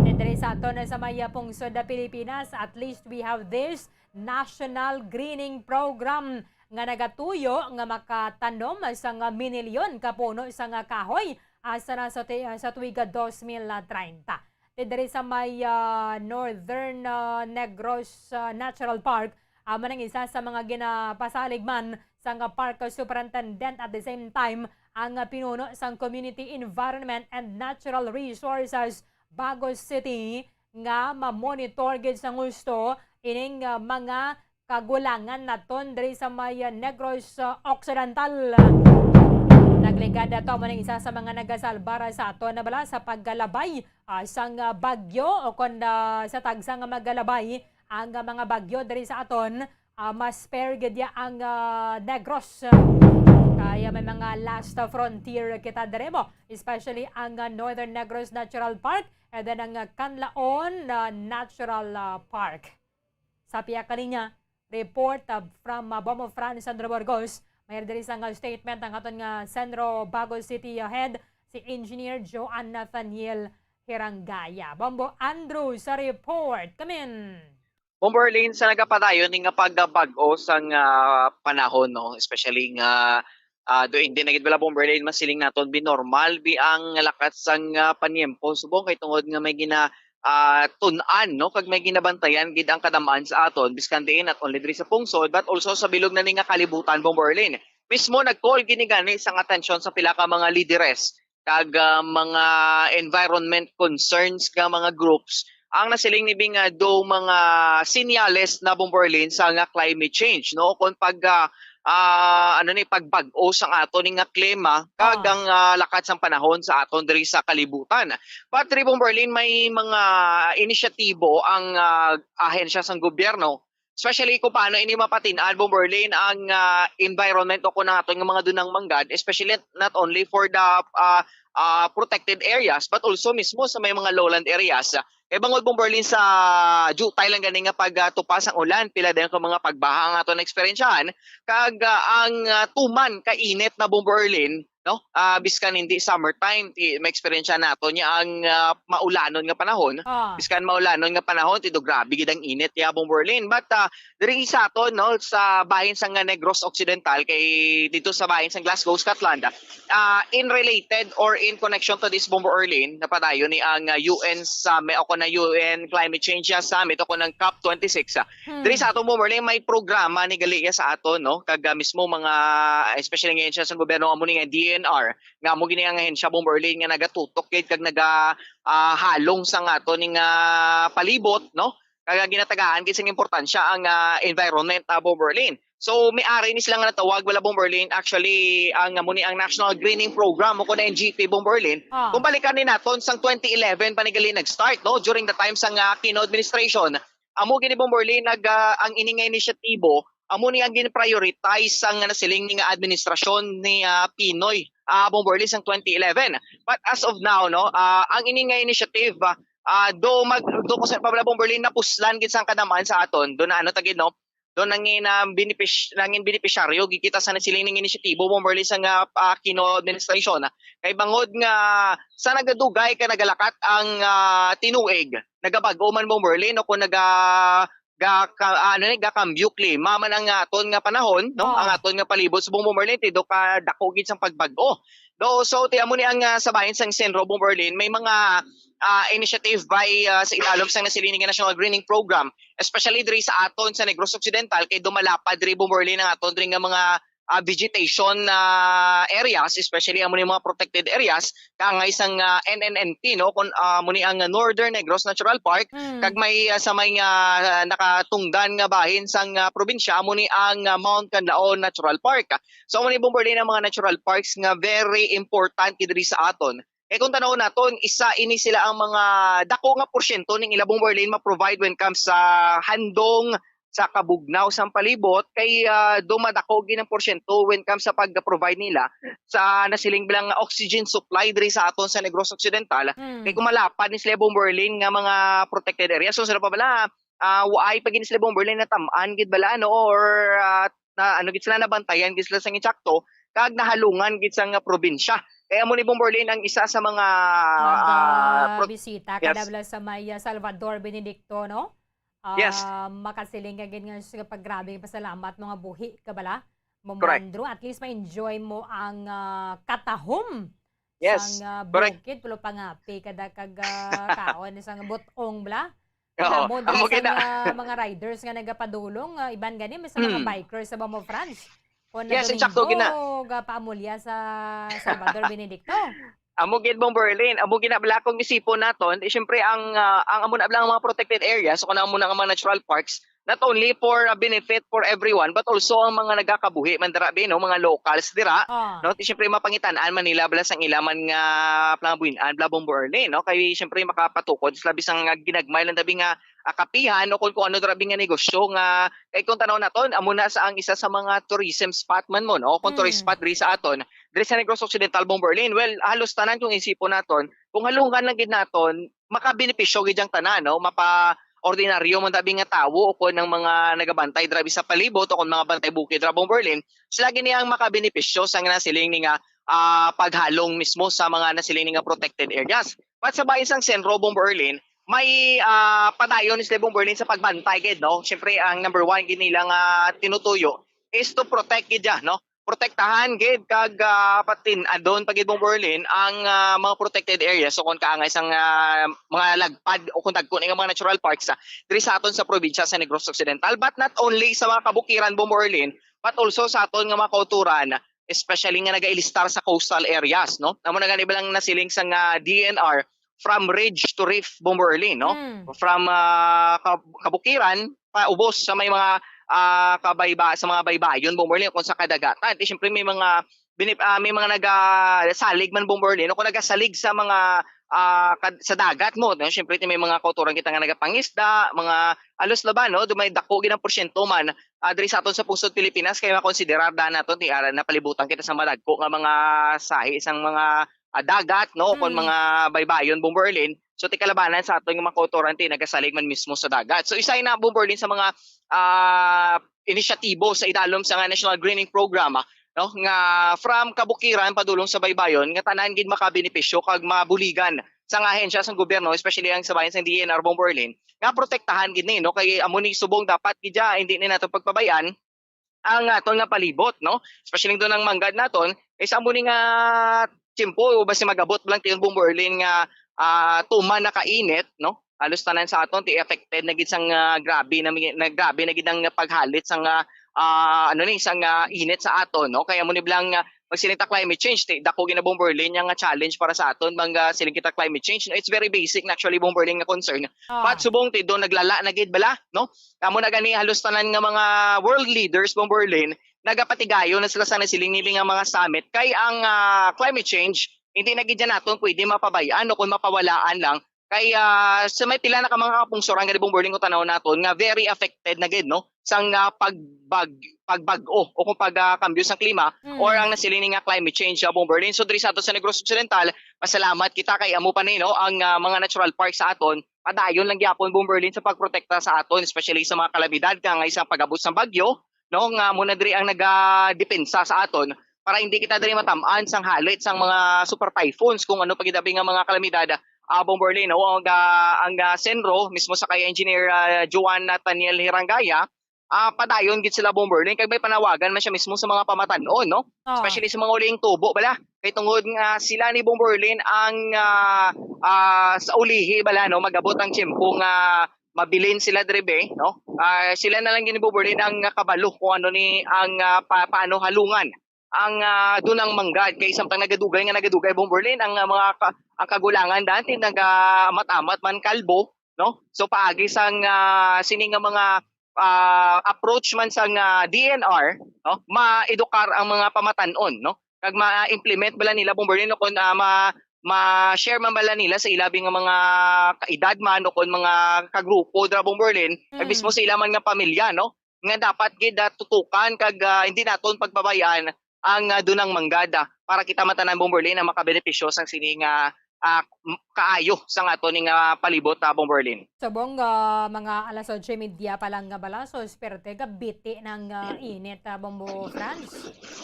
Then diri sa aton sa may, ah, pungsod na Pilipinas, at least we have this National Greening Program nga nagatuyo nga makatanom sa nga minilyon ka puno sa nga kahoy asa na sa, ti- sa tuig dos mil treinta. Ti diri sa may, ah, Northern, ah, Negros, ah, Natural Park, amo nang isa sa mga ginapasalig man sang, ah, Park Superintendent, at the same time ang, ah, pinuno sang Community Environment and Natural Resources Bagos City nga ma-monitor gid sang husto ining, ah, mga kagulangan naton diri sa may, ah, Negros, ah, Occidental. Nagligad ato mo ning isa sa mga nagasalbar sa aton na bala sa pagkalabay, ah, sang, ah, bagyo o kon, ah, sa tagsa nga magalabay ang, ah, mga bagyo diri sa aton, ah, mas fair gid ya ang, ah, Negros. Kaya may mga last frontier kita diri mo, especially ang, ah, Northern Negros Natural Park and then ang, ah, Canlaon, ah, Natural, ah, Park. Sa pihak kaniya, report, uh, from, uh, Bombo Fran Sandro Burgos. May diri sang, uh, statement ang aton nga Centro Bago City, uh, Head, si Engineer Joan Nathaniel Hirangaya. Bombo Andrew sa report. Come in. Bombo Erlin, sa nagapadayon ni nga pagbag-o sang, ah, panahon, no? Especially nga, ah, do hindi na gid wala, Bombo Erlin, masiling naton binormal bi ang lakat sang, ah, paniempo. Subong kay tungod nga may gina, ah, tun-an, no? Kag may ginabantayan gid ang kadam-an sa aton, biskan diin, not only diri sa pungsod, but also sa bilog na ni nga kalibutan, Bombo Erlin. Mismo nag-call gini gani sang atensyon sa pila ka mga lideres kag, ah, mga environment concerns nga mga groups ang nasiling ni Bing nga do mga senyales na, Bombo Erlin, sa nga climate change, no? Kung pag, ah, ah, ano ni, pagbag-o sang ato ni nga klima kag Ah. ang, ah, lakat sang panahon sa aton diri sa kalibutan. But diri, Bombo Erlin, may mga inisyatibo ang, ah, ahensya sang gobyerno, especially kung paano ini mapatin-an, Bombo Erlin, ang, ah, environment o kung ang aton nga mga dunang manggad, especially not only for the, ah, ah, protected areas, but also mismo sa may mga lowland areas. Kay bangod, Bombo Erlin, sa jutay lang gani nga pagtupa sang ulan, pila din ang mga pagbaha ang aton naeksperyensyahan, kag, ah, ang, ah, tuman ka init na, Bombo Erlin, no? Ah, biskan hindi summertime, ti, maeksperyensya nato niya ang, ah, maulanon nga panahon. Ah. Biskan maulanon nga panahon, ti do grabe gid ang init, ya, Bombo Erlin. But, ah, diri sa aton, no, sa bahin sang Negros Occidental, kay dito sa bahin sang Glasgow, Scotland, ah, in related or in connection to this, Bombo Erlin, napadayon ni ang, ah, U N Summit o kung ang U N Climate Change, ah, Summit o kung ang COP twenty-six, ah. Hmm. Diri sa aton, Bombo Erlin, may programa ni gali ya sa aton, no? Kag, ah, mismo mga, especially ngayon siya sa gobyerno, amo ni nga D N R, nga amo gini ang ahensya, Bombo Erlin, nga nagatutok gid kag naga, ah, halong sa nga aton ning, ah, palibot, no? Kag ginatagaan gid sing importansya ang, ah, environment, ah, Bomberlin. So, may ari ni sila nga natawag, wala, Bomberlin. Actually, ang, amo ni ang National Greening Program o kun N G P, Bomberlin. Ah. Kung balikan ni naton, sang twenty eleven pa ni gali nag-start, no? During the time sang, ah, Aquino administration. Amo gini, Bomberlin, nag, ah, ang ini nga inisyatibo, amo ni ang gin-prioritize sang nasiling ni nga administrasyon ni, ah, Pinoy, ah, Bomberlin, sang twenty eleven. But as of now, no, ah, ang ini nga initiative, ah, ah, do mag-, do kung sa pa bala, Bomberlin, napuslan gid sang kadaman sa aton. Do na ano ta gid, no? Do nangin, ah, benepis-, nangin benepisyaryo gid kita sa nasiling ning inisyatibo, Bomberlin, sang, ah, Aquino administration, ah. Kay bangod nga sa nagadugay ka nagalakat ang, ah, tinuig, nagabag-o man, Bomberlin, o kung naga-, ga-, ka-, ah, ano ni, gakambyo klima man ang aton nga panahon, no? Oo. Ang aton nga palibot subong, Bomberlin, ti do ka dako gid sang pagbag-o. Do, so, ti amo ni ang, ah, sa bahin sang Senro, Bomberlin, may mga, ah, initiative by, ah, sa idalom sang nasiling nga National Greening Program, especially diri sa aton sa Negros Occidental, kay dumalapad diri, Bomberlin, ang aton diri nga mga, ah, vegetation, ah, areas, especially amo ni mga protected areas, kaangay sang, ah, N N N P, no, kun, ah, amo ni ang Northern Negros Natural Park, Mm. kag may, ah, sa may nga, ah, nakatungdan nga bahin sang, ah, probinsya, amo ni ang, ah, Mount Kanlaon Natural Park. So, amo ni, Bomberlin, ang mga natural parks nga very important gid diri sa aton. Kay kung tanawon naton, isa ini sila ang mga dako nga porsyento ning ila, Bomberlin, ma-provide when comes sa handong, sa kabugnaw sang palibot, kay, ah, dumadako gid ang porsyento when comes sa pag-provide nila sa nasiling bilang oxygen supply diri sa aton sa Negros Occidental. Mm. Kay kung malapad ni sila, Bomberlin, nga mga protected area, so sila pa bala, ah, waay pa gid sila, Bomberlin, natam-an gid bala, no? Or, ah, na, ano gid sila, nabantayan gid sila sa insakto, kag nahalungan gid sa nga probinsya. Kaya mo ni, Bomberlin, ang isa sa mga, ah, pro-, Nagbisita ka yes. na bala sa may, ah, Salvador Benedicto, no? Yes. Ah, makasiling ka gid nga sa paggrabe nga pasalamat, mga buhi ka bala, Correct. Bomandro. At least ma-enjoy mo ang, ah, katahom Yes. sang, ah, Correct. bukid, pulo pangapi, kada kag, ah, kaon, sang butong bala. Oo. Amo dira Amo sa gina- nga mga riders nga nagapadulong, ah, iban gani, may sa mga Hmm. bikers sa Bamo, France. Kung Yes, nadomingo, insakto gina- ga-, paamulya sa Salvador Benedicto. Amo gid, Bomberlin. Amo gina bala kung isipon naton, di, syempre, ang, ah, ang amo na bala ang mga protected areas, o kung amo na nga mga natural parks, not only for a benefit for everyone, but also ang mga nagakabuhi man dira, bi, no, mga locals dira, Ah. no? Ti, syempre, mapangitan-an man nila bala sang ila man nga palabuin-an, bala, Bomberlin, no? Kay, syempre, makapatukod sila bisan nga ginagmay lang tabi nga, ah, kapihan o kung, kung ano dira, bi, nga negosyo nga, kay kung tanaw naton, amo na sa ang isa sa mga tourism spot man mo, no? Kung tourist Hmm. spot diri sa aton, diri sa Negros Occidental, Bomberlin. Well, halos tanan kung isipon naton, kung halungan lang gid naton, makabenepisyo gid ang tanan, no? Mapa-, ordinaryo man tabi nga tawo o kon ang mga nagabantay dira sa palibot o kon mga bantay bukid dira, Bomberlin, sila gini ang makabenepisyo sa nga nasiling ni nga, ah, paghalong mismo sa mga nasiling ni nga protected areas. But sa bahin sang Senro, Bomberlin, may, ah, padayon ni sila, Bomberlin, sa pagbantay gid, no? Siyempre, ang number one gid nila nga tinutuyo is to protect gid, no? Protektahan gid kag, ah, patin-adon pa gid, Bomberlin, ang, ah, mga protected areas o kon kaangay sang, ah, mga lagpad o kon dagko ni nga mga natural parks, ah, diri sa aton sa probinsya sa Negros Occidental. But not only sa mga kabukiran, Bomberlin, but also sa aton nga mga kauturan, especially nga nagailistar sa coastal areas, no? Amo na gani ba lang nasiling sang, ah, D N R, from ridge to reef, Bomberlin, no? Mm. From, ah, kab-, kabukiran, paubos sa may mga, ah, kabayba-, sa mga baybayon, Bomberlin, kung sa kadagatan. Di, siyempre, may mga binip-, ah, may mga nagasalig man, Bomberlin, no? Kung nagasalig sa mga, ah, kad-, sa dagat mo, no? Siyempre, may mga kauturan kita nga nagapangisda, mga alos laban, no? Dumay dako gid ang porsyento man, ah, diri sa aton sa pungsod Pilipinas, kay makonsiderar da naton, ti, ara, napalibutan kita sa madagko nga mga sahi sang mga, ah, dagat, no, kon Mm. mga baybayon, Bomberlin. So, ti kalabanan sa aton nga mga kautoran, ti nagasalig man mismo sa dagat. So, isa na, Bomberlin, sa mga, ah, inisyatibo sa idalom sa nga National Greening Program, ah, no, nga from kabukiran padulong sa baybayon, nga tanan gid makabenepisyo kag mabuligan sa nga ahensya sang gobyerno, especially ang sa bahin sang D N R, Bomberlin, nga protektahan gid ni, no, kay amo ni subong dapat gid ya, hindi ni nato pagpabay-an ang aton nga palibot, no? Especially doon ang manggad naton, kay sa amo ni nga tiyempo, basi mag-abot lang tiyon, Bomberlin, nga, ah, tuman na kainit, no? Halos tanan sa aton ti affected na gid sang, ah, grabe na mi-, na grabe na gid ang paghalit sang, ah, ah, ano ni, sang, ah, init sa aton, no? Kaya mo ni blang, ah, magsiling ta climate change, ti, dako gina Bomberlin nga challenge para sa aton, mga siling kita climate change, no? It's very basic na actually, Bomberlin, nga concern. Ah. But subong ti do naglala na gid bala, no? Amo na gani halos tanan nga mga world leaders, Bomberlin, nagapatigayon na sila sa nasiling nila nga mga summit kay ang ah, climate change hindi na gid naton pwede mapabay-an o kung mapawalaan lang kay ah, sa may pila na ka mga kapungsoran gani, Bomberlin, kung tanaw naton nga very affected na gid, no, sang ah, pagbag pagbag-o o kung pagkambyo sang klima, mm, or ang nasiling ni nga climate change, ah, Bomberlin. So diri sa ato sa Negros Occidental, masalamat kita kay amo pa ni, no, ang ah, mga natural park sa aton padayon lang gyapon, Bomberlin, sa pagprotekta sa aton, especially sa mga kalamidad kangay sa pag-abot sang bagyo, no, nga amo na diri ang nagadepensa sa aton para hindi kita diri matam-an sang halit sang mga super typhoons kung ano pa gid abi nga mga kalamidad, ah, Bomberlin, no? Ang, ah, ang, ah, Senro mismo sa kay Engineer, ah, Joan Nathaniel Hirangaya, ah, padayon gid sila, Bomberlin, kay may panawagan man siya mismo sa mga pamatan-on, no? Ah. Especially sa mga uling tubo bala. Kay tungod nga sila ni, Bomberlin, ang, ah, ah, sa ulihi bala, no, magabot ang tiyempo nga mabilin sila diri, be, no? Ah, sila na lang gid ni, Bomberlin, ang kabalo kung ano ni ang ah, pa, paano halungan ang ah, dunang manggad kay samtang nagadugay nga nagadugay, Bomberlin, ang ah, mga ka, ang kagulangan dati nagamat-amat man kalbo, no? So paagi sang ah, sini nga mga ah, approach man sang ah, D N R, no? Maedukar ang mga pamatan-on, no? Kag ma-implement bala nila, Bomberlin, no, kung ah, ma ma-share man bala nila sa ilabi nga mga kaedad man o kon mga kagrupo dira, Bomberlin, kag mismo, mm, sa ila man nga pamilya, no, nga dapat gid ah, tutukan kag ah, hindi naton pagpabay-an ang ah, dunang manggad, ah, para kita man tanan, Bomberlin, ang makabenepisyo sang sini nga ah, m- kaayo sang ato ning ah, palibot, ah, Bomberlin. Subong, ah, mga alas otso y media pa lang nga bala, so esperte ka, biti ng ah, init, ah, Bombo Franz.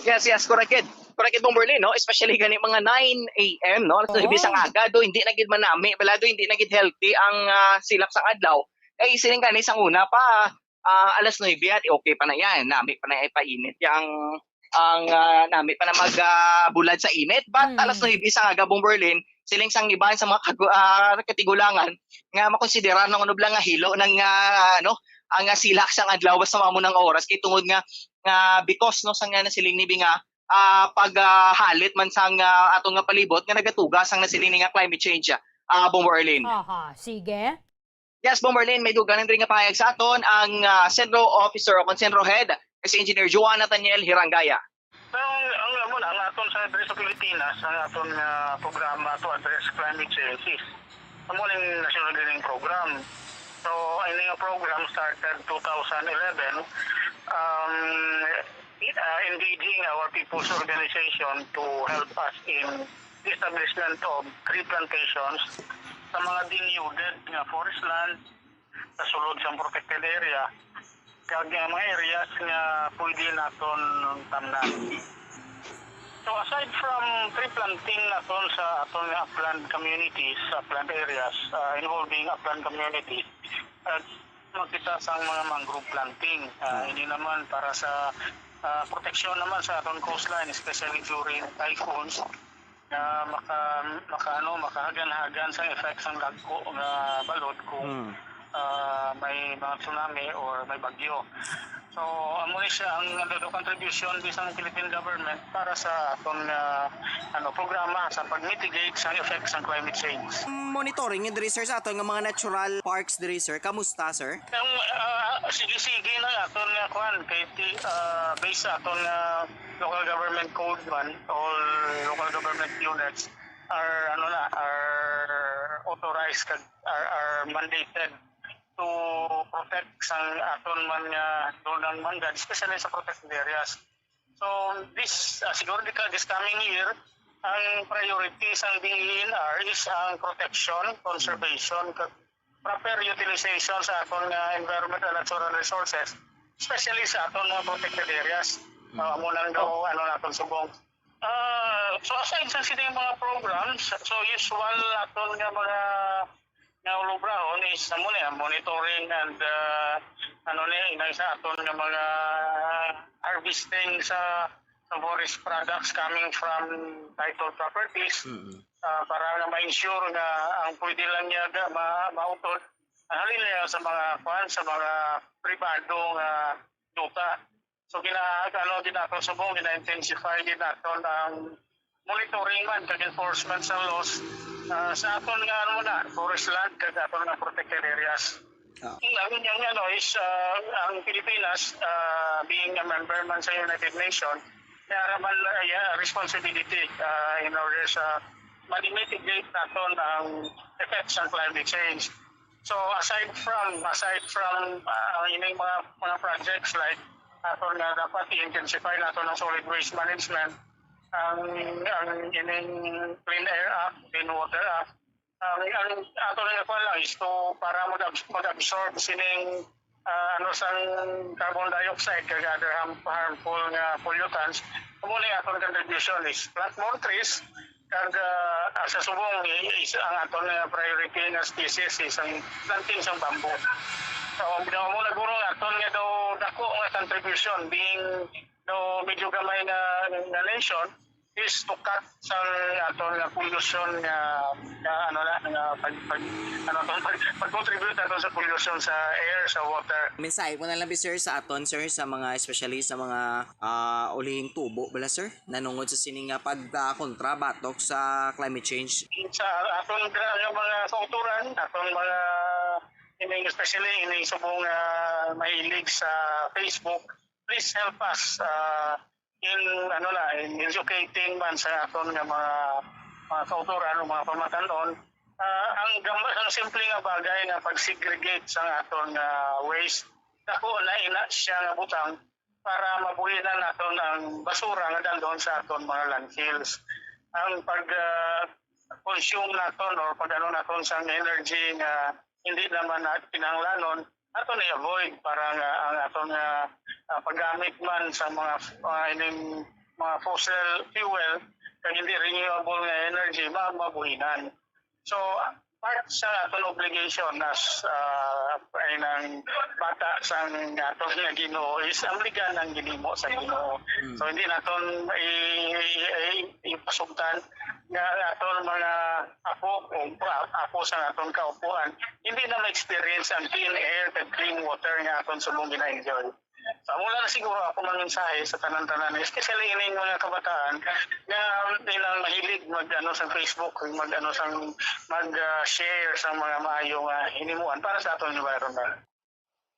Yes, yes, correct gid. Correct gid, Bomberlin, no? Especially gani mga nine a m, no? Alas nuebe sang aga, do hindi na gid manami, bala, do hindi na gid healthy ang ah, silak sang adlaw. Kay siling gani sang una pa, ah, alas nuebe, ati, okay pa na yan. Nami pa na ipainit yang ang ah, nami pa na mag ah, bulad sa init. But alas nuebe sang aga, Bomberlin, siling sang iban sa mga kagu- ah, katigulangan nga makonsidera nang ano bala nga hilo ng ah, ano, ang ah, silak sang adlaw basta mao mo nang oras kay tungod nga nga because, no, sa nga nasiling ni Bing nga ah, pag ah, halit man sang ah, ato nga palibot nga nagatuga sang nasiling ni nga climate change, ah, Bomberlin. Aha, sige. Yes, Bomberlin, may dugang diri nga pahayag sa aton ang ah, Centro Officer o kon Centro Head, si Engineer Juan Nathaniel Hirangaya. Ang, ang, amo na, ang aton sa diri sa Pilipinas, ang aton nga programa to address climate change is amo ning national greening program. So, ini nga program started two thousand eleven, um, uh, engaging our people's organization to help us in the establishment of tree plantations sa mga denuded nga forest land sa sulod sang protected area kag ang mga areas nga pwede naton tamnan. So aside from tree planting naton sa aton nga upland communities, upland areas, ah, involving upland communities, ah, makita sang mga mangrove planting. Ah, ini naman para sa ah, proteksyon naman sa aton coastline, especially during typhoons, nga maka, maka, ano, makahagan-hagan sang effect sang dagko nga balod kung ah, may mga tsunami or may bagyo. So, amo ni siya ang nagado contribution bisan Philippine government para sa aton nga ano programa sa pag-mitigate sang effects sang climate change. Monitoring yun diri, sir, sa aton nga mga natural parks diri, sir. Kamusta, sir? Ang ah, sige-sige na aton nga kwan kay ti- ah, based sa aton nga local government code man, all local government units are ano na are authorized kag are, are mandated to protect sang aton man nga dunang manggad, especially sa protected areas. So this uh, siguro di ka this coming year ang priority sang D E N R is ang protection, conservation, kag proper utilization sa aton nga environment and natural resources, especially sa aton nga protected areas. Uh, amo nang daw ano naton subong. Ah, so aside sa sining mga programs, so usual naton nga mga nga ulubrahon is amo ni ang monitoring and uh, ano ni inang sa aton nga mga harvesting sa, sa forest products coming from title properties. Mm-hmm. Ah, para nga ma-ensure nga ang pwede lang niya ga- ma mautod ang halin niya sa mga kuan sa mga pribado nga duta. So gina ano gid naton subong, gina-intensify gid naton ang monitoring man kag enforcement sa laws, ah, sa aton nga ano na, forest land kag aton nga protected areas. Ah. Ang, ang, ang ano is, ah, ang Pilipinas, ah, being a member man sa United Nations, may ara man, ah, yeah, responsibility, ah, in order sa ma-mitigate naton ang effects ng climate change. So aside from, aside from, ah, ang ining mga, mga projects like aton nga dapat i-intensify nato ng solid waste management, ang, ang ining Clean Air Act, Clean Water Act, ang, ang ato na lang is to, para mag-abs-, mag-absorb sining, ah, ano, sang carbon dioxide kag other harm-, harmful nga pollutants. Amo ni aton contribution is plant more trees, kag, ah, sa subong i-, is ang aton nga priority nga species is ang planting sang bamboo. So, amo na guro ang aton nga daw dako nga contribution, being daw medyo gamay nga, nga nation, is to cut sa aton nga pollution nga, nga ano na, nga pag, pag, ano to, pag, pag-contribute nato sa pollution sa air, sa water. Mensahe mo na lang, sir, sa aton, sir, sa mga, especially sa mga, ah, ulihing tubo bala, sir, nanungod sa sini nga pag, ah, kontra batok sa climate change. Sa aton gra-, nga mga kauturan, aton mga ining, especially ining subong, ah, mahilig sa Facebook, please help us, ah, in, ano na, in educating man sa aton nga mga, mga kauturan o mga pamatan-on, ah, ang gam-, ang simple nga bagay nga pag-segregate sa aton nga waste, dako na ina siya nga butang para mabuhinan naton ang basura nga dalhon sa aton mga landfills. Ang pag, ah, consume naton or pag-ano naton sang energy nga hindi naman na kinahanglanon, aton i-avoid para nga ang aton nga, ah, paggamit man sa mga, mga ining mga fossil fuel kag hindi renewable nga energy ma-, mabuhinan. So, part sa aton obligation as, ah, ay nang bata sang aton nga Ginoo is ang ligan ang ginhimo sa Ginoo. Mm. So, hindi naton i-, i-, i-, ipasugtan nga aton mga apo o pa-, apo sa aton kaupuan hindi na ma-experience ang clean air kag clean water nga aton subong gina-enjoy. So, amo lang siguro ako mga mensahe sa tanan-tanan, especially ining mga kabataan nga ilang mahilig mag, ano, sa Facebook, mag, ano, sang, mag, ah, share sa mga maayo nga hinimuan para sa aton environment.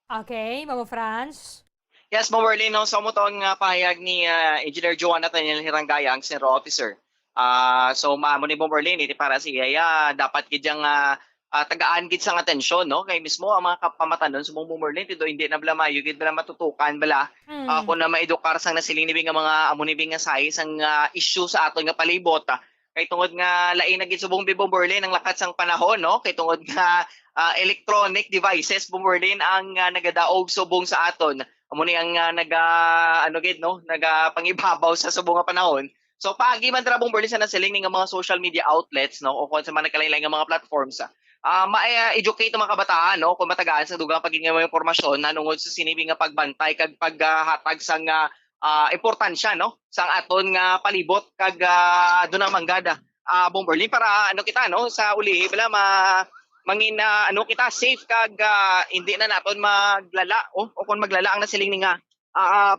Okay, Mamo Franz? Yes, Ma'am Merlin, no? So, amo to ang, ah, pahayag ni, ah, Engineer Joan Nathaniel Hirangaya, ang Senior Officer. Ah, so, ma-, amo ni Ma'am Merlin, iti para sa iya, ya, dapat gid yang, ah, ah, tagaan gid sang atensyon, no? Kay mismo ang mga kapamatanon sa Ma'am Merlin, tido, hindi na bala maayo gid bala matutukan bala, Mm. ah, kung na maedukar sang nasiling ni Bing nga mga amo ni Bing nga size ang, ah, issue sa aton nga palibot, ah. Kay tungod nga lain na gid subong, Bing, Bomberlin, ang lakat sang panahon, no? Kay tungod nga, ah, electronic devices, Bomberlin, ang, ah, nagadaog subong sa aton. Amo ni ang, ah, naga-, ano gid, no? Nagapangibabaw sa subong nga panahon. So, paagi man dira, Bomberlin, sa nasiling ni nga mga social media outlets, no? O kung sa mga nagkalain-lain nga mga platforms, ah, ma-, eh, educate ang mga kabataan, no? Kung matagaan sa dugang pagin nga mga impormasyon nanungod sa sini nga pagbantay kag paghatag sang, ah, ah, importansya, no, sang aton nga palibot kag, ah, dunang manggad, ah, Bomberlin, para ano kita, no, sa ulihi bala ma-, mangin, ah, ano kita, safe kag, ah, hindi na naton maglala, oh, o kung maglala ang nasiling ni nga, ah, ah,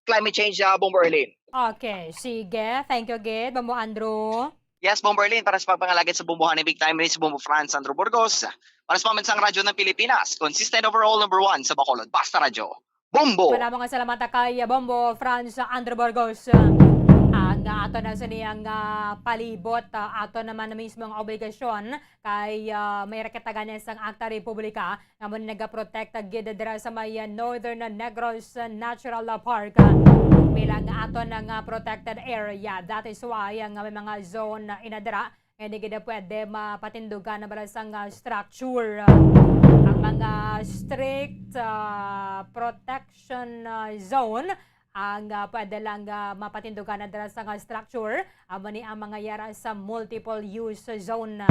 climate change, ah, Bomberlin. Okay, sige. Thank you gid, Bombo Andrew. Yes, Bomberlin, para sa pagpangalagad sa Bombohan ni Big Time, ni si Bombo Franz Andrew Burgos. Para sa Pambansang Radyo ng Pilipinas, consistent overall number one sa Bacolod. Basta Radyo. Bombo! Wala mga salamat kay Bombo Franz Andrew Burgos. Ang, ah, ato na sa niyang, ah, palibot, ah, ato naman na mismo ang obligasyon kay, ah, may raketagan sang Akta Republika nga mo nagaprotect gid dira sa may, ah, Northern Negros Natural Park. Bilang ato na nga protected area. That is why ang may mga zone na inadra nga hindi gid pwede mapatindugan na bala sang, ah, structure. Ang mga strict, ah, protection, ah, zone ang, ah, pwede lang, ah, mapatindugan na dira sang, ah, structure. Amo ni ang mga yara sa multiple use zone.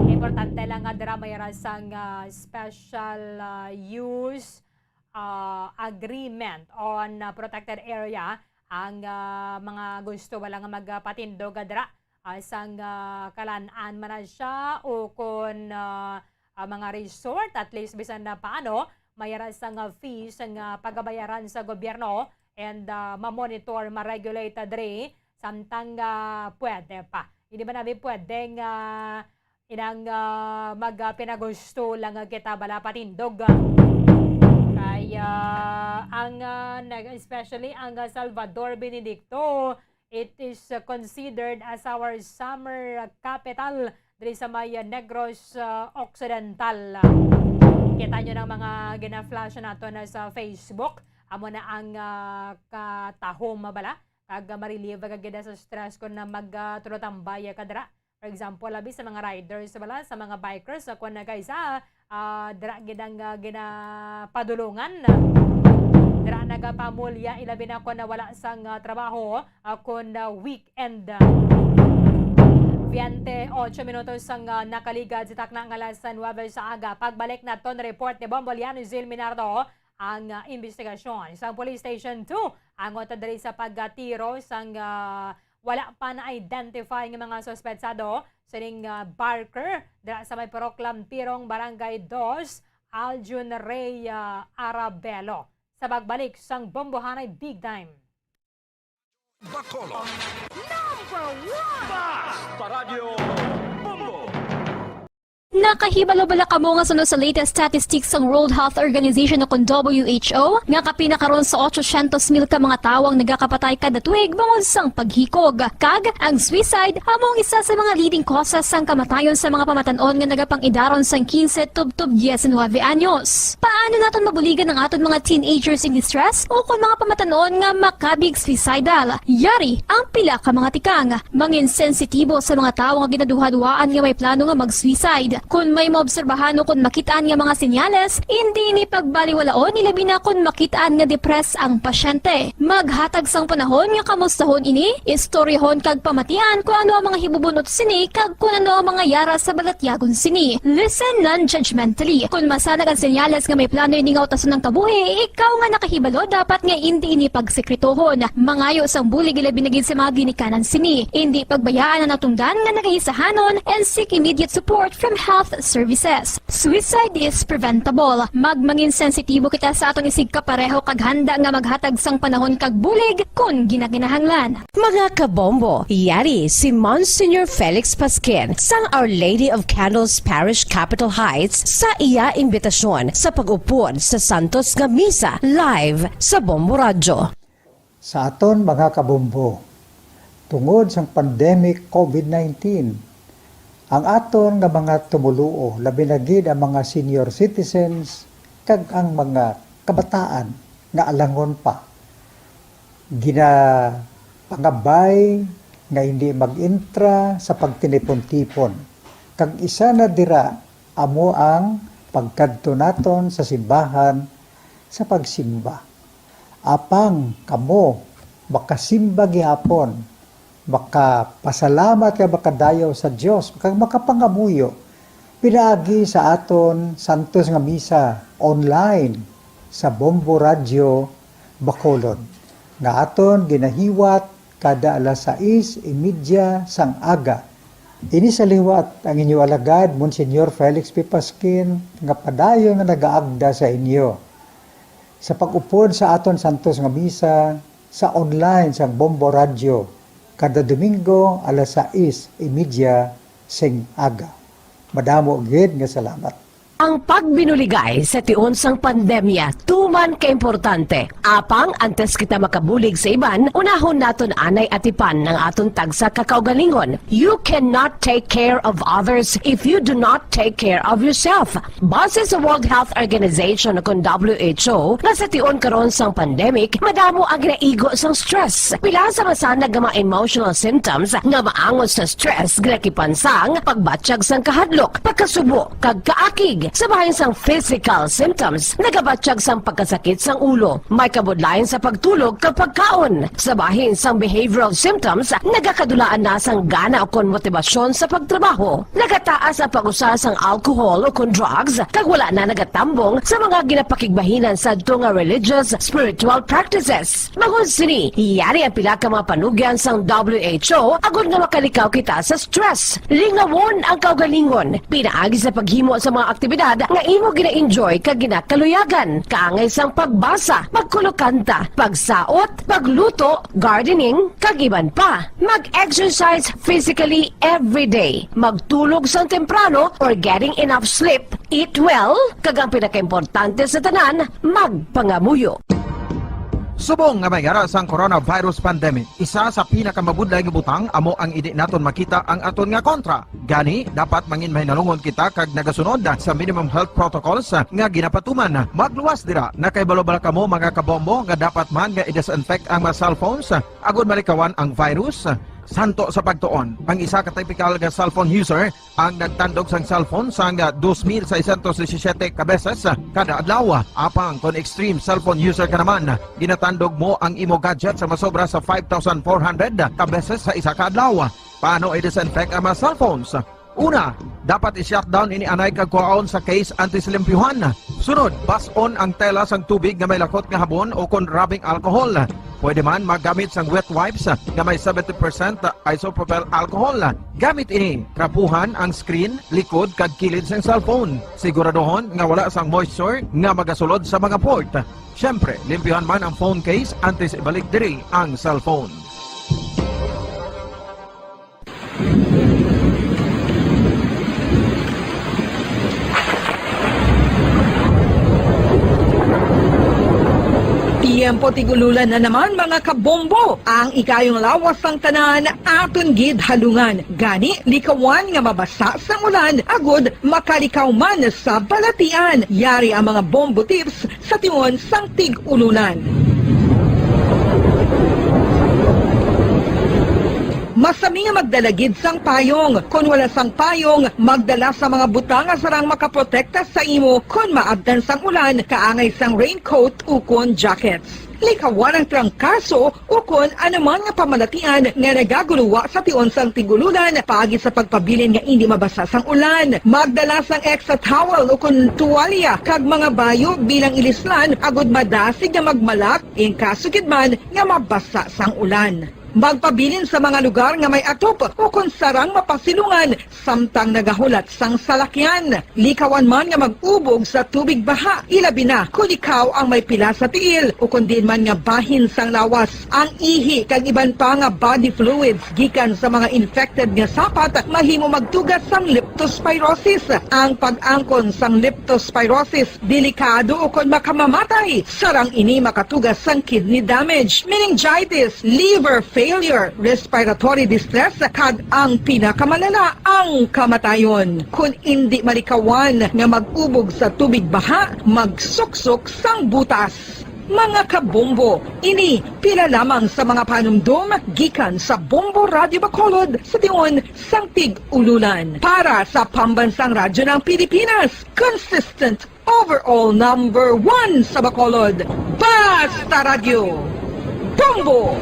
Importante lang nga dira may yara sang, ah, special, ah, use, ah, agreement on, ah, protected area. Ang, ah, mga gusto wala nga magpatindog dira ah, sang, ah, kalan-an man na siya o kon, ah, ah, mga resort, at least bisan na paano, may ara sang, ah, fees nga pagabayaran sa gobyerno, and, ah, ma-monitor, ma-regulate, ah, diri, samtang, ah, pwede pa. Hindi ba namin pwedeng, ah, inang, ah, mag, ah, pinagusto lang, ah, kita bala patindog, ah. Kay, ah, ang, ah, nag-, especially ang, ah, Salvador Benedicto, it is, uh, considered as our summer, uh, capital diri sa may, uh, Negros, uh, Occidental. Kita nyo ng mga gina-flash nato na sa Facebook. Amo na ang, uh, katahom bala. Kag, uh, ma-relieve ka gid sa stress kung na mag, uh, tulotambay ka dira. For example, abi sa mga riders bala, sa mga bikers, uh, kung nagkaisa, ah, dira gid ang, ah, ginapadulungan. Dira nagapamulya, ilabi na kon wala sang, ah, trabaho, ah, kon, ah, weekend. Veinte ocho minutos ang, ah, nakaligad sa takna nga alas nuebe sa aga. Pagbalik naton report ni Bombo Liano Zil Minardo ang, ah, investigasyon sa Police Station two. Angot diri sa pagtiro sang, ah, wala pa na-identify nga mga suspetsado sining, ah, Barker dira sa may Purok Lampirong, Barangay Dos, Aljun Rey, ah, Arabelo. Sa pagbalik sang Bombohanay Big Time. Bacolod. Number one! Basta Radyo Bombo! Nakahibalo bala kamo nga suno sa latest statistics sang World Health Organization o kon W H O, nga kapin na karon sa otsosyentos mil ka mga tawo ang nagakapatay kada tuig bangod sang paghikog? Kag ang suicide amo ang isa sa mga leading causes sang kamatayon sa mga pamatan-on nga nagapang-idaron sang quince tubtob diecinuebe anyos. Paano naton mabuligan ang aton mga teenagers in distress o kon mga pamatan-on nga makabig suicidal? Yari ang pila ka mga tikang. Mangin sensitibo sa mga tawo nga ginaduhaduhaan nga may plano nga mag-suicide. Kon may maobserbahan o kon makit-an nga mga senyales, indi ini pagbaliwalaon, ilabi na kon makit-an nga depressed ang pasyente. Maghatag sang panahon nga kamustahon ini, istoryahon kag pamatian kon ano ang mga hibubunot sini kag kon ano ang mga yara sa balatyagon sini. Listen non-judgmentally. Kon masanag ang senyales nga may plano ini nga utason ang kabuhi, ikaw nga nakahibalo dapat nga indi ini pagsekretohon. Mangayo sang bulig, ilabi na gid sa mga ginikanan sini. Indi pagbayaan ang natungdan nga nagaisahanon and seek immediate support from health services. Suicide is preventable. Magmangin sensitibo kita sa aton isigkapareho kag handa nga maghatag sang panahon kag bulig kon ginakinahanglan. Mga kabombo, yari si Monsignor Felix Pasquin sang Our Lady of Candles Parish, Capitol Heights, sa iya imbitasyon sa pag-upod sa Santos nga Misa live sa Bombo Radyo. Sa aton mga kabombo, tungod sang pandemic covid nineteen, ang aton nga mga tumoluo, labi na gid ang mga senior citizens kag ang mga kabataan nga alangon pa, ginapangabay nga hindi mag-intra sa pagtinipon-tipon, kag isa na dira amo ang pagkadto naton sa simbahan sa pagsimba. Apang kamo makasimba gihapon, makapasalamat kag makadayaw sa Dios, kag makapangamuyo pinaagi sa aton santos nga misa online sa Bombo Radyo Bacolod, nga aton ginahiwat kada alas sais y media sang aga. Ini sa liwat ang inyo alagad, Monsignor Felix P. Pasquin, nga padayon nga nagaagda sa inyo sa pag-upod sa aton santos nga misa sa online sang Bombo Radyo kada Domingo alas sais y media sing aga. Madamo gid nga salamat. Ang pagbinuligay sa tion sang pandemya tuman ka importante. Apang antes kita makabulig sa iban, unahon naton anay atipan ang aton tagsa ka kaugalingon. You cannot take care of others if you do not take care of yourself. Base sa World Health Organization, kon W H O, nga sa tion karon sang pandemic, madamo ang ginaigo sang stress. Pila sa masanag nga mga emotional symptoms nga maangot sa stress ginakipan sang pagbatyag sang kahadlok, pagkasubo, kag kaakig. Sa bahin sang physical symptoms, nagabatyag sang pagkasakit sang ulo, may kabudlayan sa pagtulog kag pagkaon. Sa bahin sang behavioral symptoms, nagakadulaan na sang gana ukon motibasyon sa pagtrabaho. Nagataas ang pag-usa sang alcohol ukon drugs, kag wala na nagatambong sa mga ginapakigbahinan sadto nga religious, spiritual practices. Bangod sini, yari ang pila ka mga panugyan sang W H O agod nga makalikaw kita sa stress. Lingawon ang kaugalingon pinaagi sa paghimo sa mga aktibidad aktibidad nga imo gina-enjoy kag ginakaluyagan, kaangay sang pagbasa, pagkulokanta, pagsaot, pagluto, gardening, kag iban pa. Mag-exercise physically every day. Magtulog sang temprano or getting enough sleep. Eat well, kag ang pinakaimportante sa tanan, magpangamuyo. Subong nga may ara sang coronavirus pandemic, isa sa pinakamabudlay nga butang amo ang indi naton makita ang aton nga kontra. Gani, dapat mangin mahinalungon kita kag nagasunod sa minimum health protocols nga ginapatuman. Magluwas dira, nakahibalo bala kamo, mga kabombo, nga dapat man nga i-disinfect ang mga cellphones agod malikawan ang virus? Santo sa pagtuon, ang isa ka typical nga cellphone user ang nagtandog sang cellphone sang dos mil seiscientos disisiete ka beses kada adlaw. Apang kon extreme cellphone user ka naman, ginatandog mo ang imo gadget sa masobra sa five thousand four hundred ka beses sa isa ka adlaw. Paano i-disinfect ang mga cellphones? Una, dapat i-shutdown ini anay kag kuhaon sa case antes limpyuhan. Sunod, bas-on ang tela sang tubig nga may lakot nga habon o kon rubbing alcohol. Pwede man magamit sang wet wipes nga may seventy percent isopropyl alcohol. Gamit ini, trapuhan ang screen, likod, kag kilid sang cellphone. Siguraduhon nga wala sang moisture nga magasulod sa mga port. Siyempre, limpyuhan man ang phone case antes ibalik diri ang cellphone. Tiyempo tig-ululan na naman, mga kabombo. Ang ikayong lawas sang tanan aton gid halungan. Gani, likawan nga mabasa sang ulan agud makalikaw man sa balatian. Yari ang mga bombo tips sa tion sang tig-ululan. Masami nga magdala gid sang payong. Kon wala sang payong, magdala sa mga butang nga sarang makaprotekta sa imo kon maabtan sang ulan, kaangay sang raincoat ukon jackets. Likawan ang trangkaso ukon anuman nga pamalatian nga nagaguluwa sa tion sang tig-ululan paagi sa pagpabilin nga indi mabasa sang ulan. Magdala sang extra towel ukon tuwalya kag mga bayo bilang ilislan agud madasig nga magmalak in kaso gid man nga mabasa sang ulan. Magpabilin sa mga lugar nga may atop ukon sarang mapasilungan samtang nagahulat sang salakyan. Likawan man nga mag-ubog sa tubig baha, ilabi na kon ikaw ang may pila sa tiil ukon diin man nga bahin sang lawas. Ang ihi kag iban pa nga body fluids gikan sa mga infected nga sapat mahimo magtuga sang leptospirosis. Ang pag-angkon sang leptospirosis delikado ukon makamamatay. Sarang ini makatuga sang kidney damage, meningitis, liver failure, respiratory distress, kag ang pinakamalala, ang kamatayon. Kon indi malikawan nga mag-ubog sa tubig baha, magsuksok sang butas. Mga kabombo, ini pila lamang sa mga panumdom gikan sa Bombo Radyo Bacolod sa tion sang tig-ululan. Para sa Pambansang Radyo ng Pilipinas, consistent overall number one sa Bacolod. Basta Radyo, Bombo!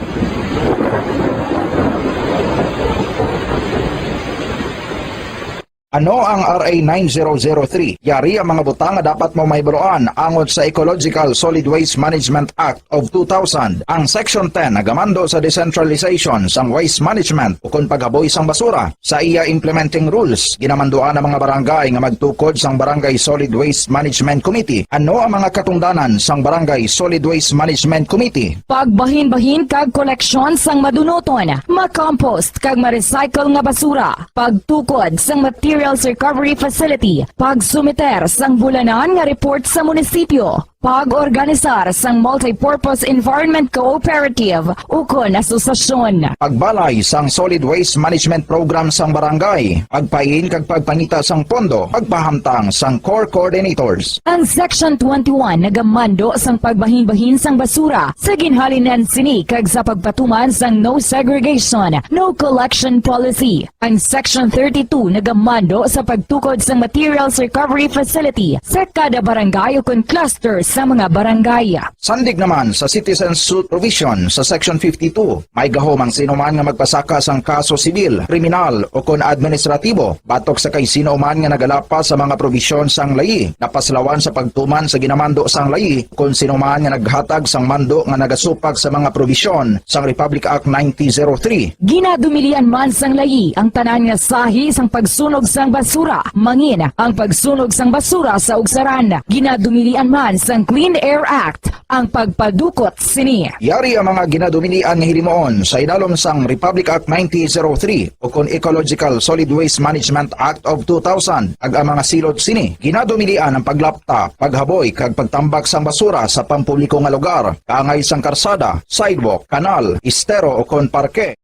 Ano ang R A nine zero zero three? Yari ang mga butang nga dapat mo mahibaluan angot sa Ecological Solid Waste Management Act of two thousand. Ang Section ten nagamando sa decentralization sang waste management ukon paghaboy sang basura. Sa iya implementing rules, ginamanduan ang mga barangay nga magtukod sang Barangay Solid Waste Management Committee. Ano ang mga katungdanan sang Barangay Solid Waste Management Committee? Pagbahinbahin kag koleksyon sang madunuton, makompost kag ma-recycle nga basura, pagtukod sang materials recovery facility, pagsumiter sang bulanan nga report sa munisipyo, pag-organisar sang multipurpose environment cooperative ukon asosasyon. Pagbalay sang Solid Waste Management Program sang barangay, pagpain kag pagpangita sang pondo, pagpahamtang sang core coordinators. Ang Section twenty-one nagamando sang pagbahinbahin sang basura sa ginhalinan sini kag sa pagpatuman sang no segregation, no collection policy. Ang Section thirty-two nagamando sa pagtukod sang materials recovery facility sa kada barangay ukon clusters sa mga barangay. Sandig naman sa citizen suit provision sa Section fifty-two, may gahom ang sinuman nga magpasaka sang kaso sibil, kriminal, o kon administratibo batok sa kay sino man nga nagalapas sa mga probisyon sang layi, napaslawan sa pagtuman sa ginamando sang layi, kon sino man nga naghatag sang mando nga nagasupak sa mga probisyon sang Republic Act nineteen oh three. Ginadumilian man sang layi ang tanan nga sahi sang pagsunog sang basura, mangin ang pagsunog sang basura sa ugsaran. Ginadumilian man sang Clean Air Act ang pagpadukot sini. Yari ang mga ginadumilian nga hilimuon sa idalom sang Republic Act nineteen oh three o kon Ecological Solid Waste Management Act of two thousand, kag ang mga silot sini. Ginadumilian ang paglapta, paghaboy, kag pagtambak sang basura sa pampubliko nga lugar, kaangay sang karsada, sidewalk, kanal, estero, o kon parke.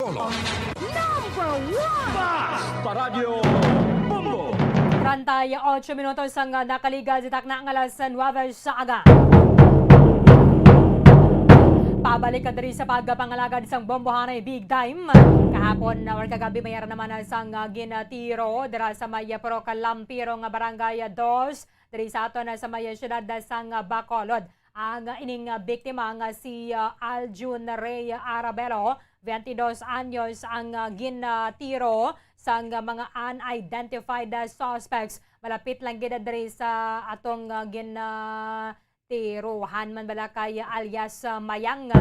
Number one! Basta Radyo Bombo! Treinta y ocho minutos ang, ah, nakaligad sa takna nga alas nuebe sa aga. Pabalik ka diri sa pagpangalagad sang bombohanay big time. Kahapon, ah, or kagabi, may ara naman, ah, sang, ah, ginatiro dira sa may, ah, Purok Lampiro nga Barangay, ah, Dos, diri sa aton, ah, sa may, ah, siyudad, ah, sang, ah, Bacolod. Ang, ah, ining, ah, biktima nga si, ah, Aljun Rey Arabelo, twenty-dos anyos, ang, ah, ginatiro sang, ah, mga unidentified, ah, suspects. Malapit lang gid diri sa atong, ah, ginatiruhan man bala kay alias, ah, Mayang, ah,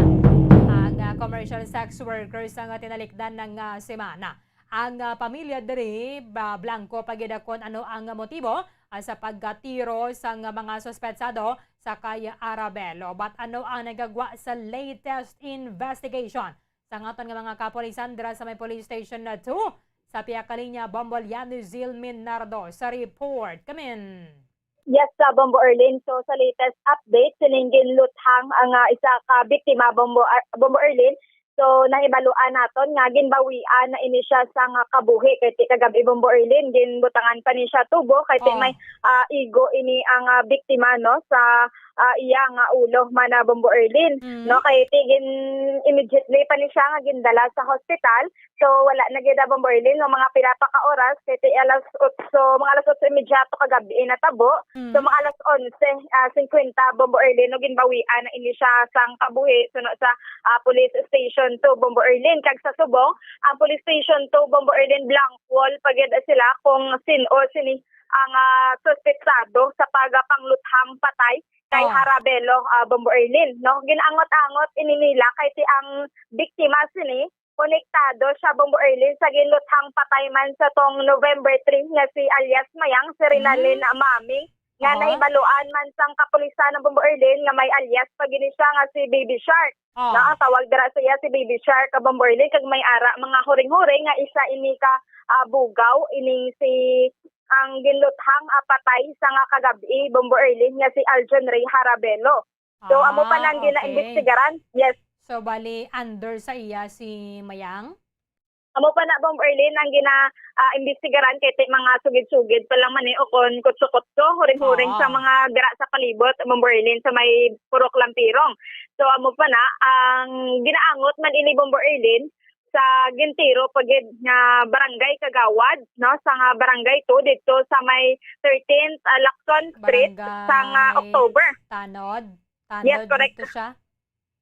ang, ah, commercial sex workers ang, ah, tinalikdan ng, ah, semana. Ang, ah, pamilya diri, ba, blanco pa gid kon ano ang motibo, ah, sa pagkatiro sang mga suspetsado sa kay Arabelo. But ano ang nagagwa sa latest investigation sang aton nga mga kapulisan dira sa may Police Station na two? Sa pihak ka linya, Bombo Lianizil Minardo sa report. Come in. Yes, sa Bombo Erlin. So, sa latest update, sining ginluthang ang, ah, isa ka biktima, Bombo Ar-, Bombo Erlin. So, nahibaluan naton nga ginbawian na ini siya sang, ah, kabuhi kay ti kagab-i, Bombo Erlin, ginbutangan pa ni siya tubo kay ti Oh. may, ah, igo ini ang, ah, biktima, no, sa, ah, iya nga ulo man na, Bombo Erlin, Mm. no, kay ti gin immediately pa ni siya nga gindala sa hospital. So, wala na gid, Bombo Erlin, no, mga pila pa ka oras, kay ti alas otso, mga alas otso y media to kagab-i natabo. Mm. So, mga alas onse, ah, singkwenta, Bombo Erlin, no, ginbawian na ini siya sang kabuhi suno sa, ah, Police Station two, Bombo Erlin. Kag sa subong, ang Police Station two, Bombo Erlin, blank wall pa gid sila kung sin-o sini ang, ah, suspetsado sa pagpangluthang patay kay Oh. Harabelo, ah, Bombo Erlin, no? Ginaangot-angot ini nila kay ti ang biktima sini konektado siya, Bombo Erlin, sa ginluthang patay man sa tong November three nga si alias Mayang, si Rinalyn Hmm. Maming, nga Oh. nahibaluan man sang kapulisan ng, Bombo Erlin, nga may alias pa gini siya nga si Baby Shark. Oh. Na ang tawag dira sa iya si Baby Shark, ka, Bombo Erlin, kag may ara mga huring-huring nga isa ini ka, ah, bugaw, ining si ang ginluthang, ah, patay sa nga kagab-i, Bombo Erlin, nga si Aljon Ray Harabelo. So, amo pa Ah, nang okay. ginaimbestigaran. Yes. So, bali, under sa iya si Mayang? Amo pa na, Bombo Erlin, ang gina, ah, imbestigaran kay ti mga sugid-sugid pa lang man ni o kon kutso-kutso, huring-huring sa Oo. mga dira sa palibot, Bombo Erlin, sa may Purok Lampirong. So, amo pa na, ang ginaangot man ini, Bombo Erlin, sa gintiro pa gid nga barangay kagawad, no, sa nga barangay two didto sa may thirteenth, ah, Lacson Street sa nga Barangay October. Tanod? Yes, Tanod correct. dito siya?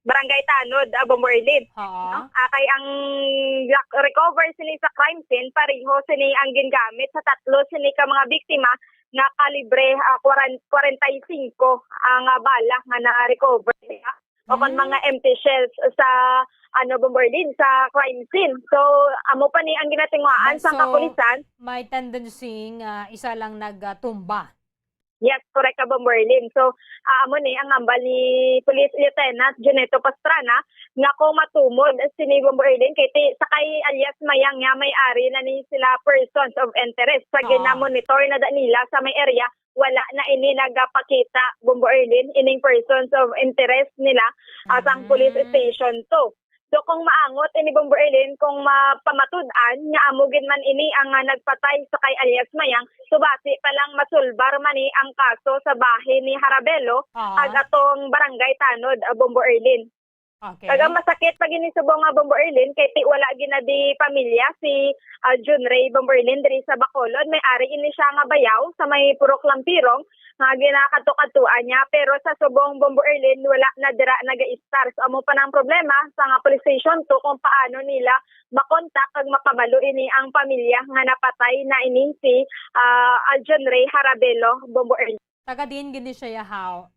Barangay Tanod, ah, Bombo Erlin. Oo. No? Ah, kay ang lak-, recover sini sa crime scene, pareho sini ang gingamit sa tatlo sini ka mga biktima nga kalibre, ah, kwaran-, kwarenta y singko ang, ah, bala nga na-recover nila. O kon Hmm. mga empty shells sa, ano, Bombo Erlin, sa crime scene. So, amo pa ni ang ginatinguhaan Ba, sang so, kapulisan. May tendency nga isa lang nagtumba. Yes, correct ka, Bombo Erlin. So, ah, amo ni ang hambal ni Police Lieutenant Junetto Pastrana nga kung matumod sini, Bombo Erlin, kay ti, sa kay alias Mayang nga may ari na ni sila persons of interest sa Oo. ginamonitor na da nila sa may area, wala na ini nagapakita, Bombo Erlin, ining persons of interest nila, ah, sang police Mm. station two. So, kung maangot ini, Bombo Erlin, kung mapamatud-an nga amo gid man ini ang, ah, nagpatay sa kay alias Mayang, so basi pa lang masulbar man ni ang kaso sa bahin ni Harabelo, Ah. kag atong barangay Tanod, ah, Bombo Erlin. Okay. Kag ang masakit pa gini subong nga, Bombo Erlin, kay ti wala ginadi pamilya si, ah, Jun Ray, Bombo Erlin, diri sa Bacolod. May ari ini siya nga bayaw sa may Purok Lampirong. nga ginakadto-kadtuan niya. Pero sa subong, Bombo Erlin, wala na dira nag-iistar. So, amo pa nang problema sa nga police station two kung paano nila makontak kag mapabalo ini ang pamilya nga napatay na ini si, ah, Aljon Ray Harabelo, Bombo Erlin. Taga diin gid ni siya, yahaw?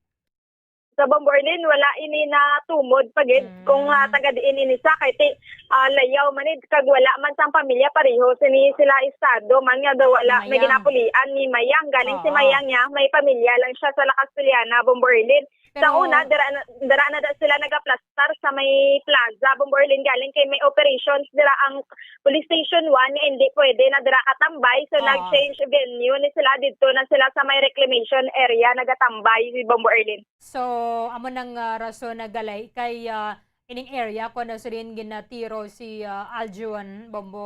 Sa Bombo Erlin, wala ini natumod pa gid kung, ah, Mm. taga diin ini siya, kay ti, ah, layaw man id kag wala man sang pamilya pareho sini sila estado man nga daw wala may Mayang. ginapulian ni Mayang. Galing si Oo. Mayang niya, may pamilya lang siya sa La Castellana, Bombo Erlin. Sa Pero una, dira na, dira na da sila nagaplastar sa may plaza, Bombo Erlin, galing kay may operations dira ang police station one nga hindi pwede na dira katambay. So, Oo. nag-change venue ni sila, didto na sila sa may reclamation area nagatambay, si Bombo Erlin. So, amo nang, ah, rason na galay kay, ah, ining area ko na sirin ginatiro si, ah, Aljon Bombo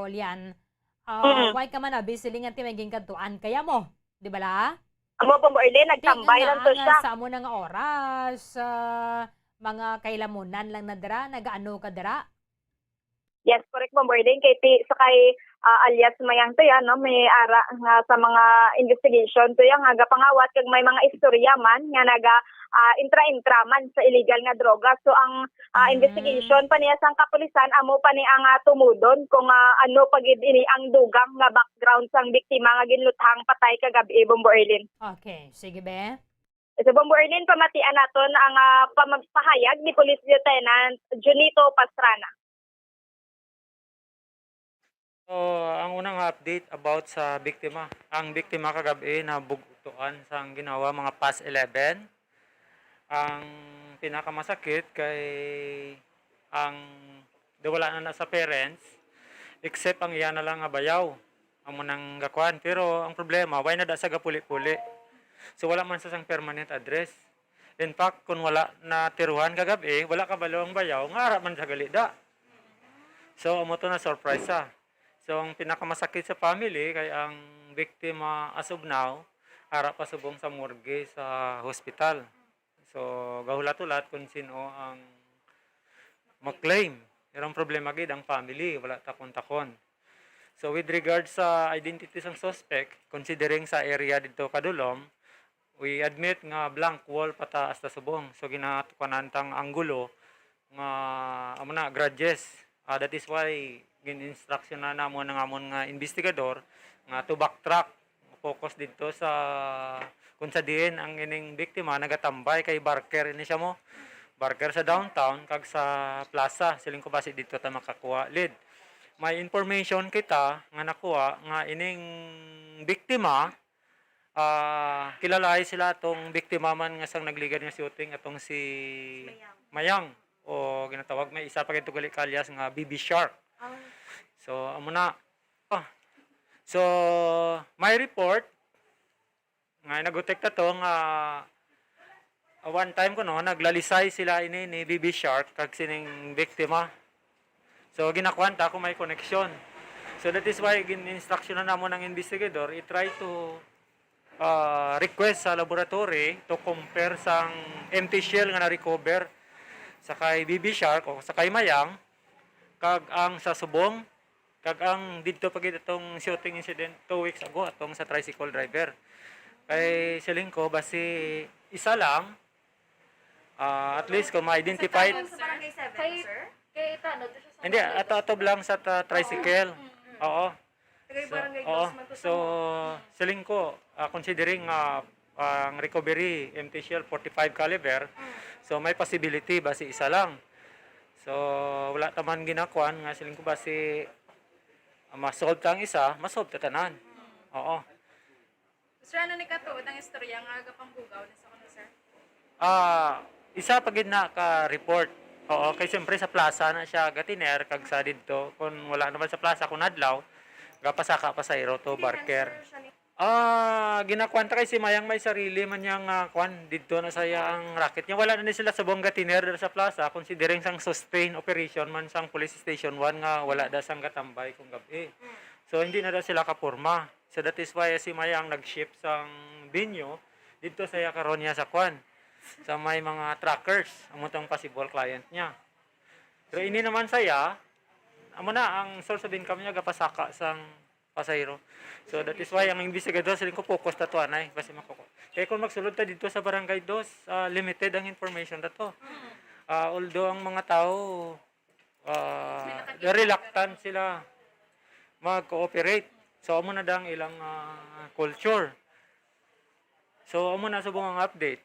Lian. Ah, Mm. why ka man abi siling anti may ginkadtuan kaya mo, di ba la? Amo, Bombo Erlin, Di nagtambay nga lang to nga siya. Sa amo na nga oras, ah, mga kailamunan lang na dira, nagaano ka dira? Yes, correct, Bombo Erlin. Kay ti-, sa kay, ah, alias Mayang to yan, no? May ara nga sa mga investigation to yan, nga gapangawat kag may mga istorya man nga naga, ah, intra-intra man sa illegal nga droga. So, ang, ah, Mm. investigation pa niya sang kapulisan, amo pa ni ang, ah, tumudon kung, ah, ano pa gid ini ang dugang nga background sang biktima nga ginluthang patay kagab-i, Bombo Erlin. Okay, sige be. So, Bombo Erlin, pamatian naton ang, ah, pamagpahayag ni Police Lieutenant Junito Pastrana. So, ang unang update about sa biktima. Ang biktima kagab-i nabugtuan sang ginawa mga past eleven. Ang pinakamasakit kay ang wala na na sa parents, except ang iya na lang nga bayaw. Amo nang gakuan. Pero ang problema, why na da sa gapuli-puli? So, wala man sa sang permanent address. In fact, kung wala natiruhan kagab-i, wala kabalo ang bayaw, nga ara man sa gali da. So, amo to na surprise sa. So, ang pinakamasakit sa family kay ang biktima as of now, ara pa subong sa morgue sa hospital. So, gahulat-hulat kung sino ang ma-claim. Pero ang problema gid, ang family, wala takon-takon. So, with regards sa identity sang suspect, considering sa area dito Kadulom, we admit nga blank wall pa ta hasta subong. So, ginatukanan tang anggulo nga, amo na, grudges. Ah, that is why gin-instructionan namon ang amon nga investigador nga to backtrack, focus didto sa kung sa diin ang ining biktima nagatambay, kay barker ini siya mo. Barker sa downtown kag sa plaza, siling ko basi didto ta makakuha lead. May information kita nga nakuha nga ining biktima, ah, kilalahi sila atong biktima man nga sang nagligad nga shooting, atong si Mayang. Mayang, o ginatawag may isa pa gid to gali ka alias nga Baby Shark. Ah. So, amo na. Ah. So, may report nga nag-detect to nga, ah, one time kuno, naglalisay sila ini ni Baby Shark kag sining biktima. So, ginakuan ta kung may connection. So, that is why gin-instructionan namon ang investigator, i-try to, ah, request sa laboratory to compare sang empty shell nga na-recover sa kay Baby Shark o sa kay Mayang kag ang sa subong, kag ang didto pa gid atong shooting incident two weeks ago, atong sa tricycle driver. Kay siling ko, basi isa lang, ah, at least kung ma-identify. Sa Tanong sa Barangay seven, Kay, sir? Kay Tano, to siya sa Hindi, Barangay ato, ato lang sa ta-, tricycle. Mm, mm. Oo. Taga So, Barangay oo. Dos man to sa So, mo. Mm. siling ko, ah, considering nga ang recovery, empty shell, forty-five caliber, Mm. so may possibility basi isa lang. So, wala ta man ginakuan nga siling ko basi, ah, ma-solve ta ang isa, ma-solve ta tanan. Mm. Oo. Sir, ano ni katuod ang istorya nga gapangbugaw na sa kuno, sir? Ah, isa pa gid na ka report. Oo, kay siyempre sa plaza na siya gatiner kag sa didto, kung wala naman sa plaza, kung adlaw, gapasaka pa sa iro to Hindi barker. Answer siya ni Ah, ginakuan ta kay si Mayang may sarili man niya nga kuan, didto na saya ang racket niya. Wala na ni sila subong gatiner dira sa plaza, considering sang sustain operation man sang Police Station one nga wala da sang gatambay kung gab-i. Mm. So, hindi na da sila kaporma. So, that is why si Mayang nag-shift sang venue didto saya karon niya sa kuan, sa may mga truckers, amo tong possible client niya. Pero ini naman saya, amo na ang source of income niya, gapasaka sang pasahero. So, that is why ang investigador, siling ko, focus ta to, anay, basi makoko-, kaya kung magsulod ta dito sa Barangay Dos, ah, limited ang information na to. Ah, although ang mga tao, ah, reluctant sila mag-cooperate. So, amo na dang ilang, ah, culture. So, amo na subong ang update.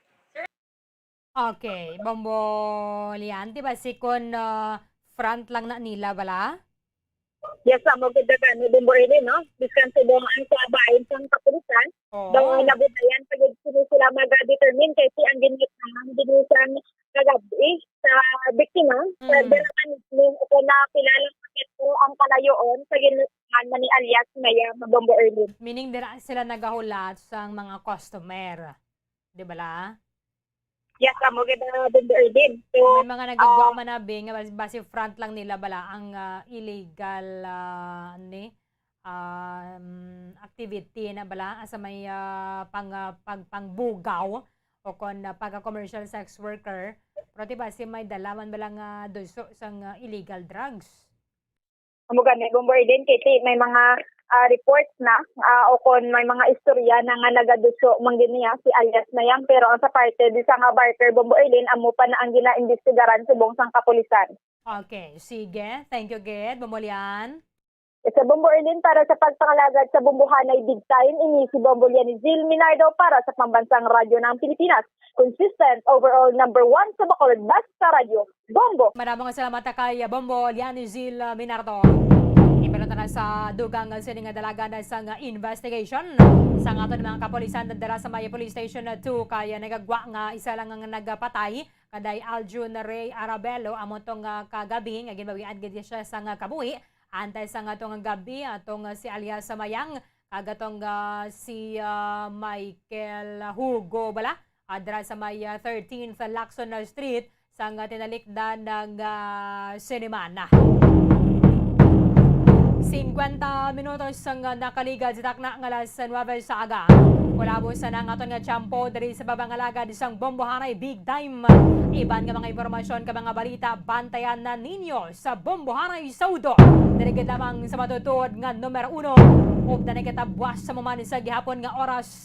Okay, Bombo Lian, di ba si kon, ah, front lang na nila bala? Yes, amo gid gani, Bombo Eden, no? Bisan subong ang kabahin sang kapulisan, Oo. daw nabudayan pa gid sini sila mag-determine kay si ang ginhitnaan gid sang kagabi sa biktima, sa Mm. dira man mismo, kung na pila lang ka metro ang kalayoon sa ginhitnaan man ni alias Maya nga Bombo Erlin. Meaning, dira sila nagahulat sang mga customer. Di bala? Yes, amo gid, ah, Bombo Erlin. So, May mga nagagwa ah, man abi nga bas-, basi front lang nila bala ang, ah, illegal, ah, ni, um, activity na bala, asa may, ah, pang, ah, pag-, pangbugaw o kon, ah, pagka-commercial sex worker. Pero ti basi may dala man bala nga duso sang, ah, illegal drugs. Amo gani, Bombo Erlin, kay ti may mga, ah, reports na, ah, o kon may mga istorya na nga nagaduso man gid niya si alias Mayang, pero ang sa parte di sa nga barker, Bombo Erlin, amo pa na ang ginaimbestigaran subong sang kapulisan. Okay, sige. Thank you gid, Bombo Lian. Sa Bombo Erlin, para sa pagpangalagad sa Bombohanay Big Time, ini si Bombo Lianizil Minardo para sa Pambansang Radyo ng Pilipinas. Consistent, overall number one sa Bacolod, basta radyo. Bombo! Madamo nga salamat kay Bombo Lianizil, uh, Minardo. Ibalon ta na sa dugang sini nga dalagan sa nga investigation sa aton mga kapulisan dira sa may Police Station two, kay nagagwa nga isa lang ang nagpatay, kaday Aljun Ray Arabelo, amo tong, uh, kagabi nga ginbawian gid siya sa nga kabuhi. Antes sang ato nga gabi, ato nga si alias Mayang, kag ato nga si, ah, Michael Hugo bala, ah, dira sa may, ah, thirteenth Lacson Street, sang, ah, tinalikdan nga, ah, siniman. Singkwenta minutos sang, ah, nakaligad sa takna nga alas nuwebe sa aga. Kulabos na ang aton nga tiyempo diri sa Pambangalagad sang Bombohanay Big Time. Iban nga mga impormasyon kag mga balita, bantayan na ninyo sa Bombohanay Saudo. Diri gid lamang sa matutuod nga numero uno. Ug na nagkatabuas sa maman sa gihapon nga oras,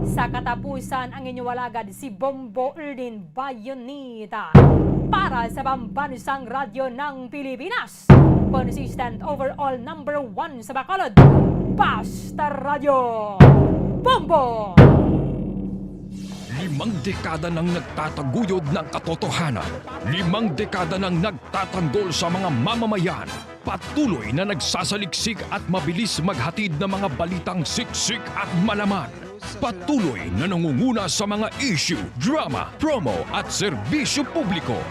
sa katapusan ang inyong alagad si Bombo Erdin Bayonita para sa Pambansang Radyo ng Pilipinas. Consistent, overall number one sa Bacolod. Basta Radyo Bombo! Limang dekada nang nagtataguyod ng katotohanan. Limang dekada nang nagtatanggol sa mga mamamayan. Patuloy na nagsasaliksik at mabilis maghatid ng mga balitang siksik at malaman. Patuloy na nangunguna sa mga issue, drama, promo at serbisyo publiko.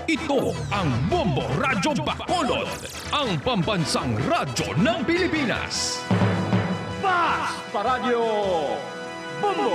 Ito ang Bombo Radyo Bacolod, ang pambansang radyo ng Pilipinas. Basta Radyo Bombo!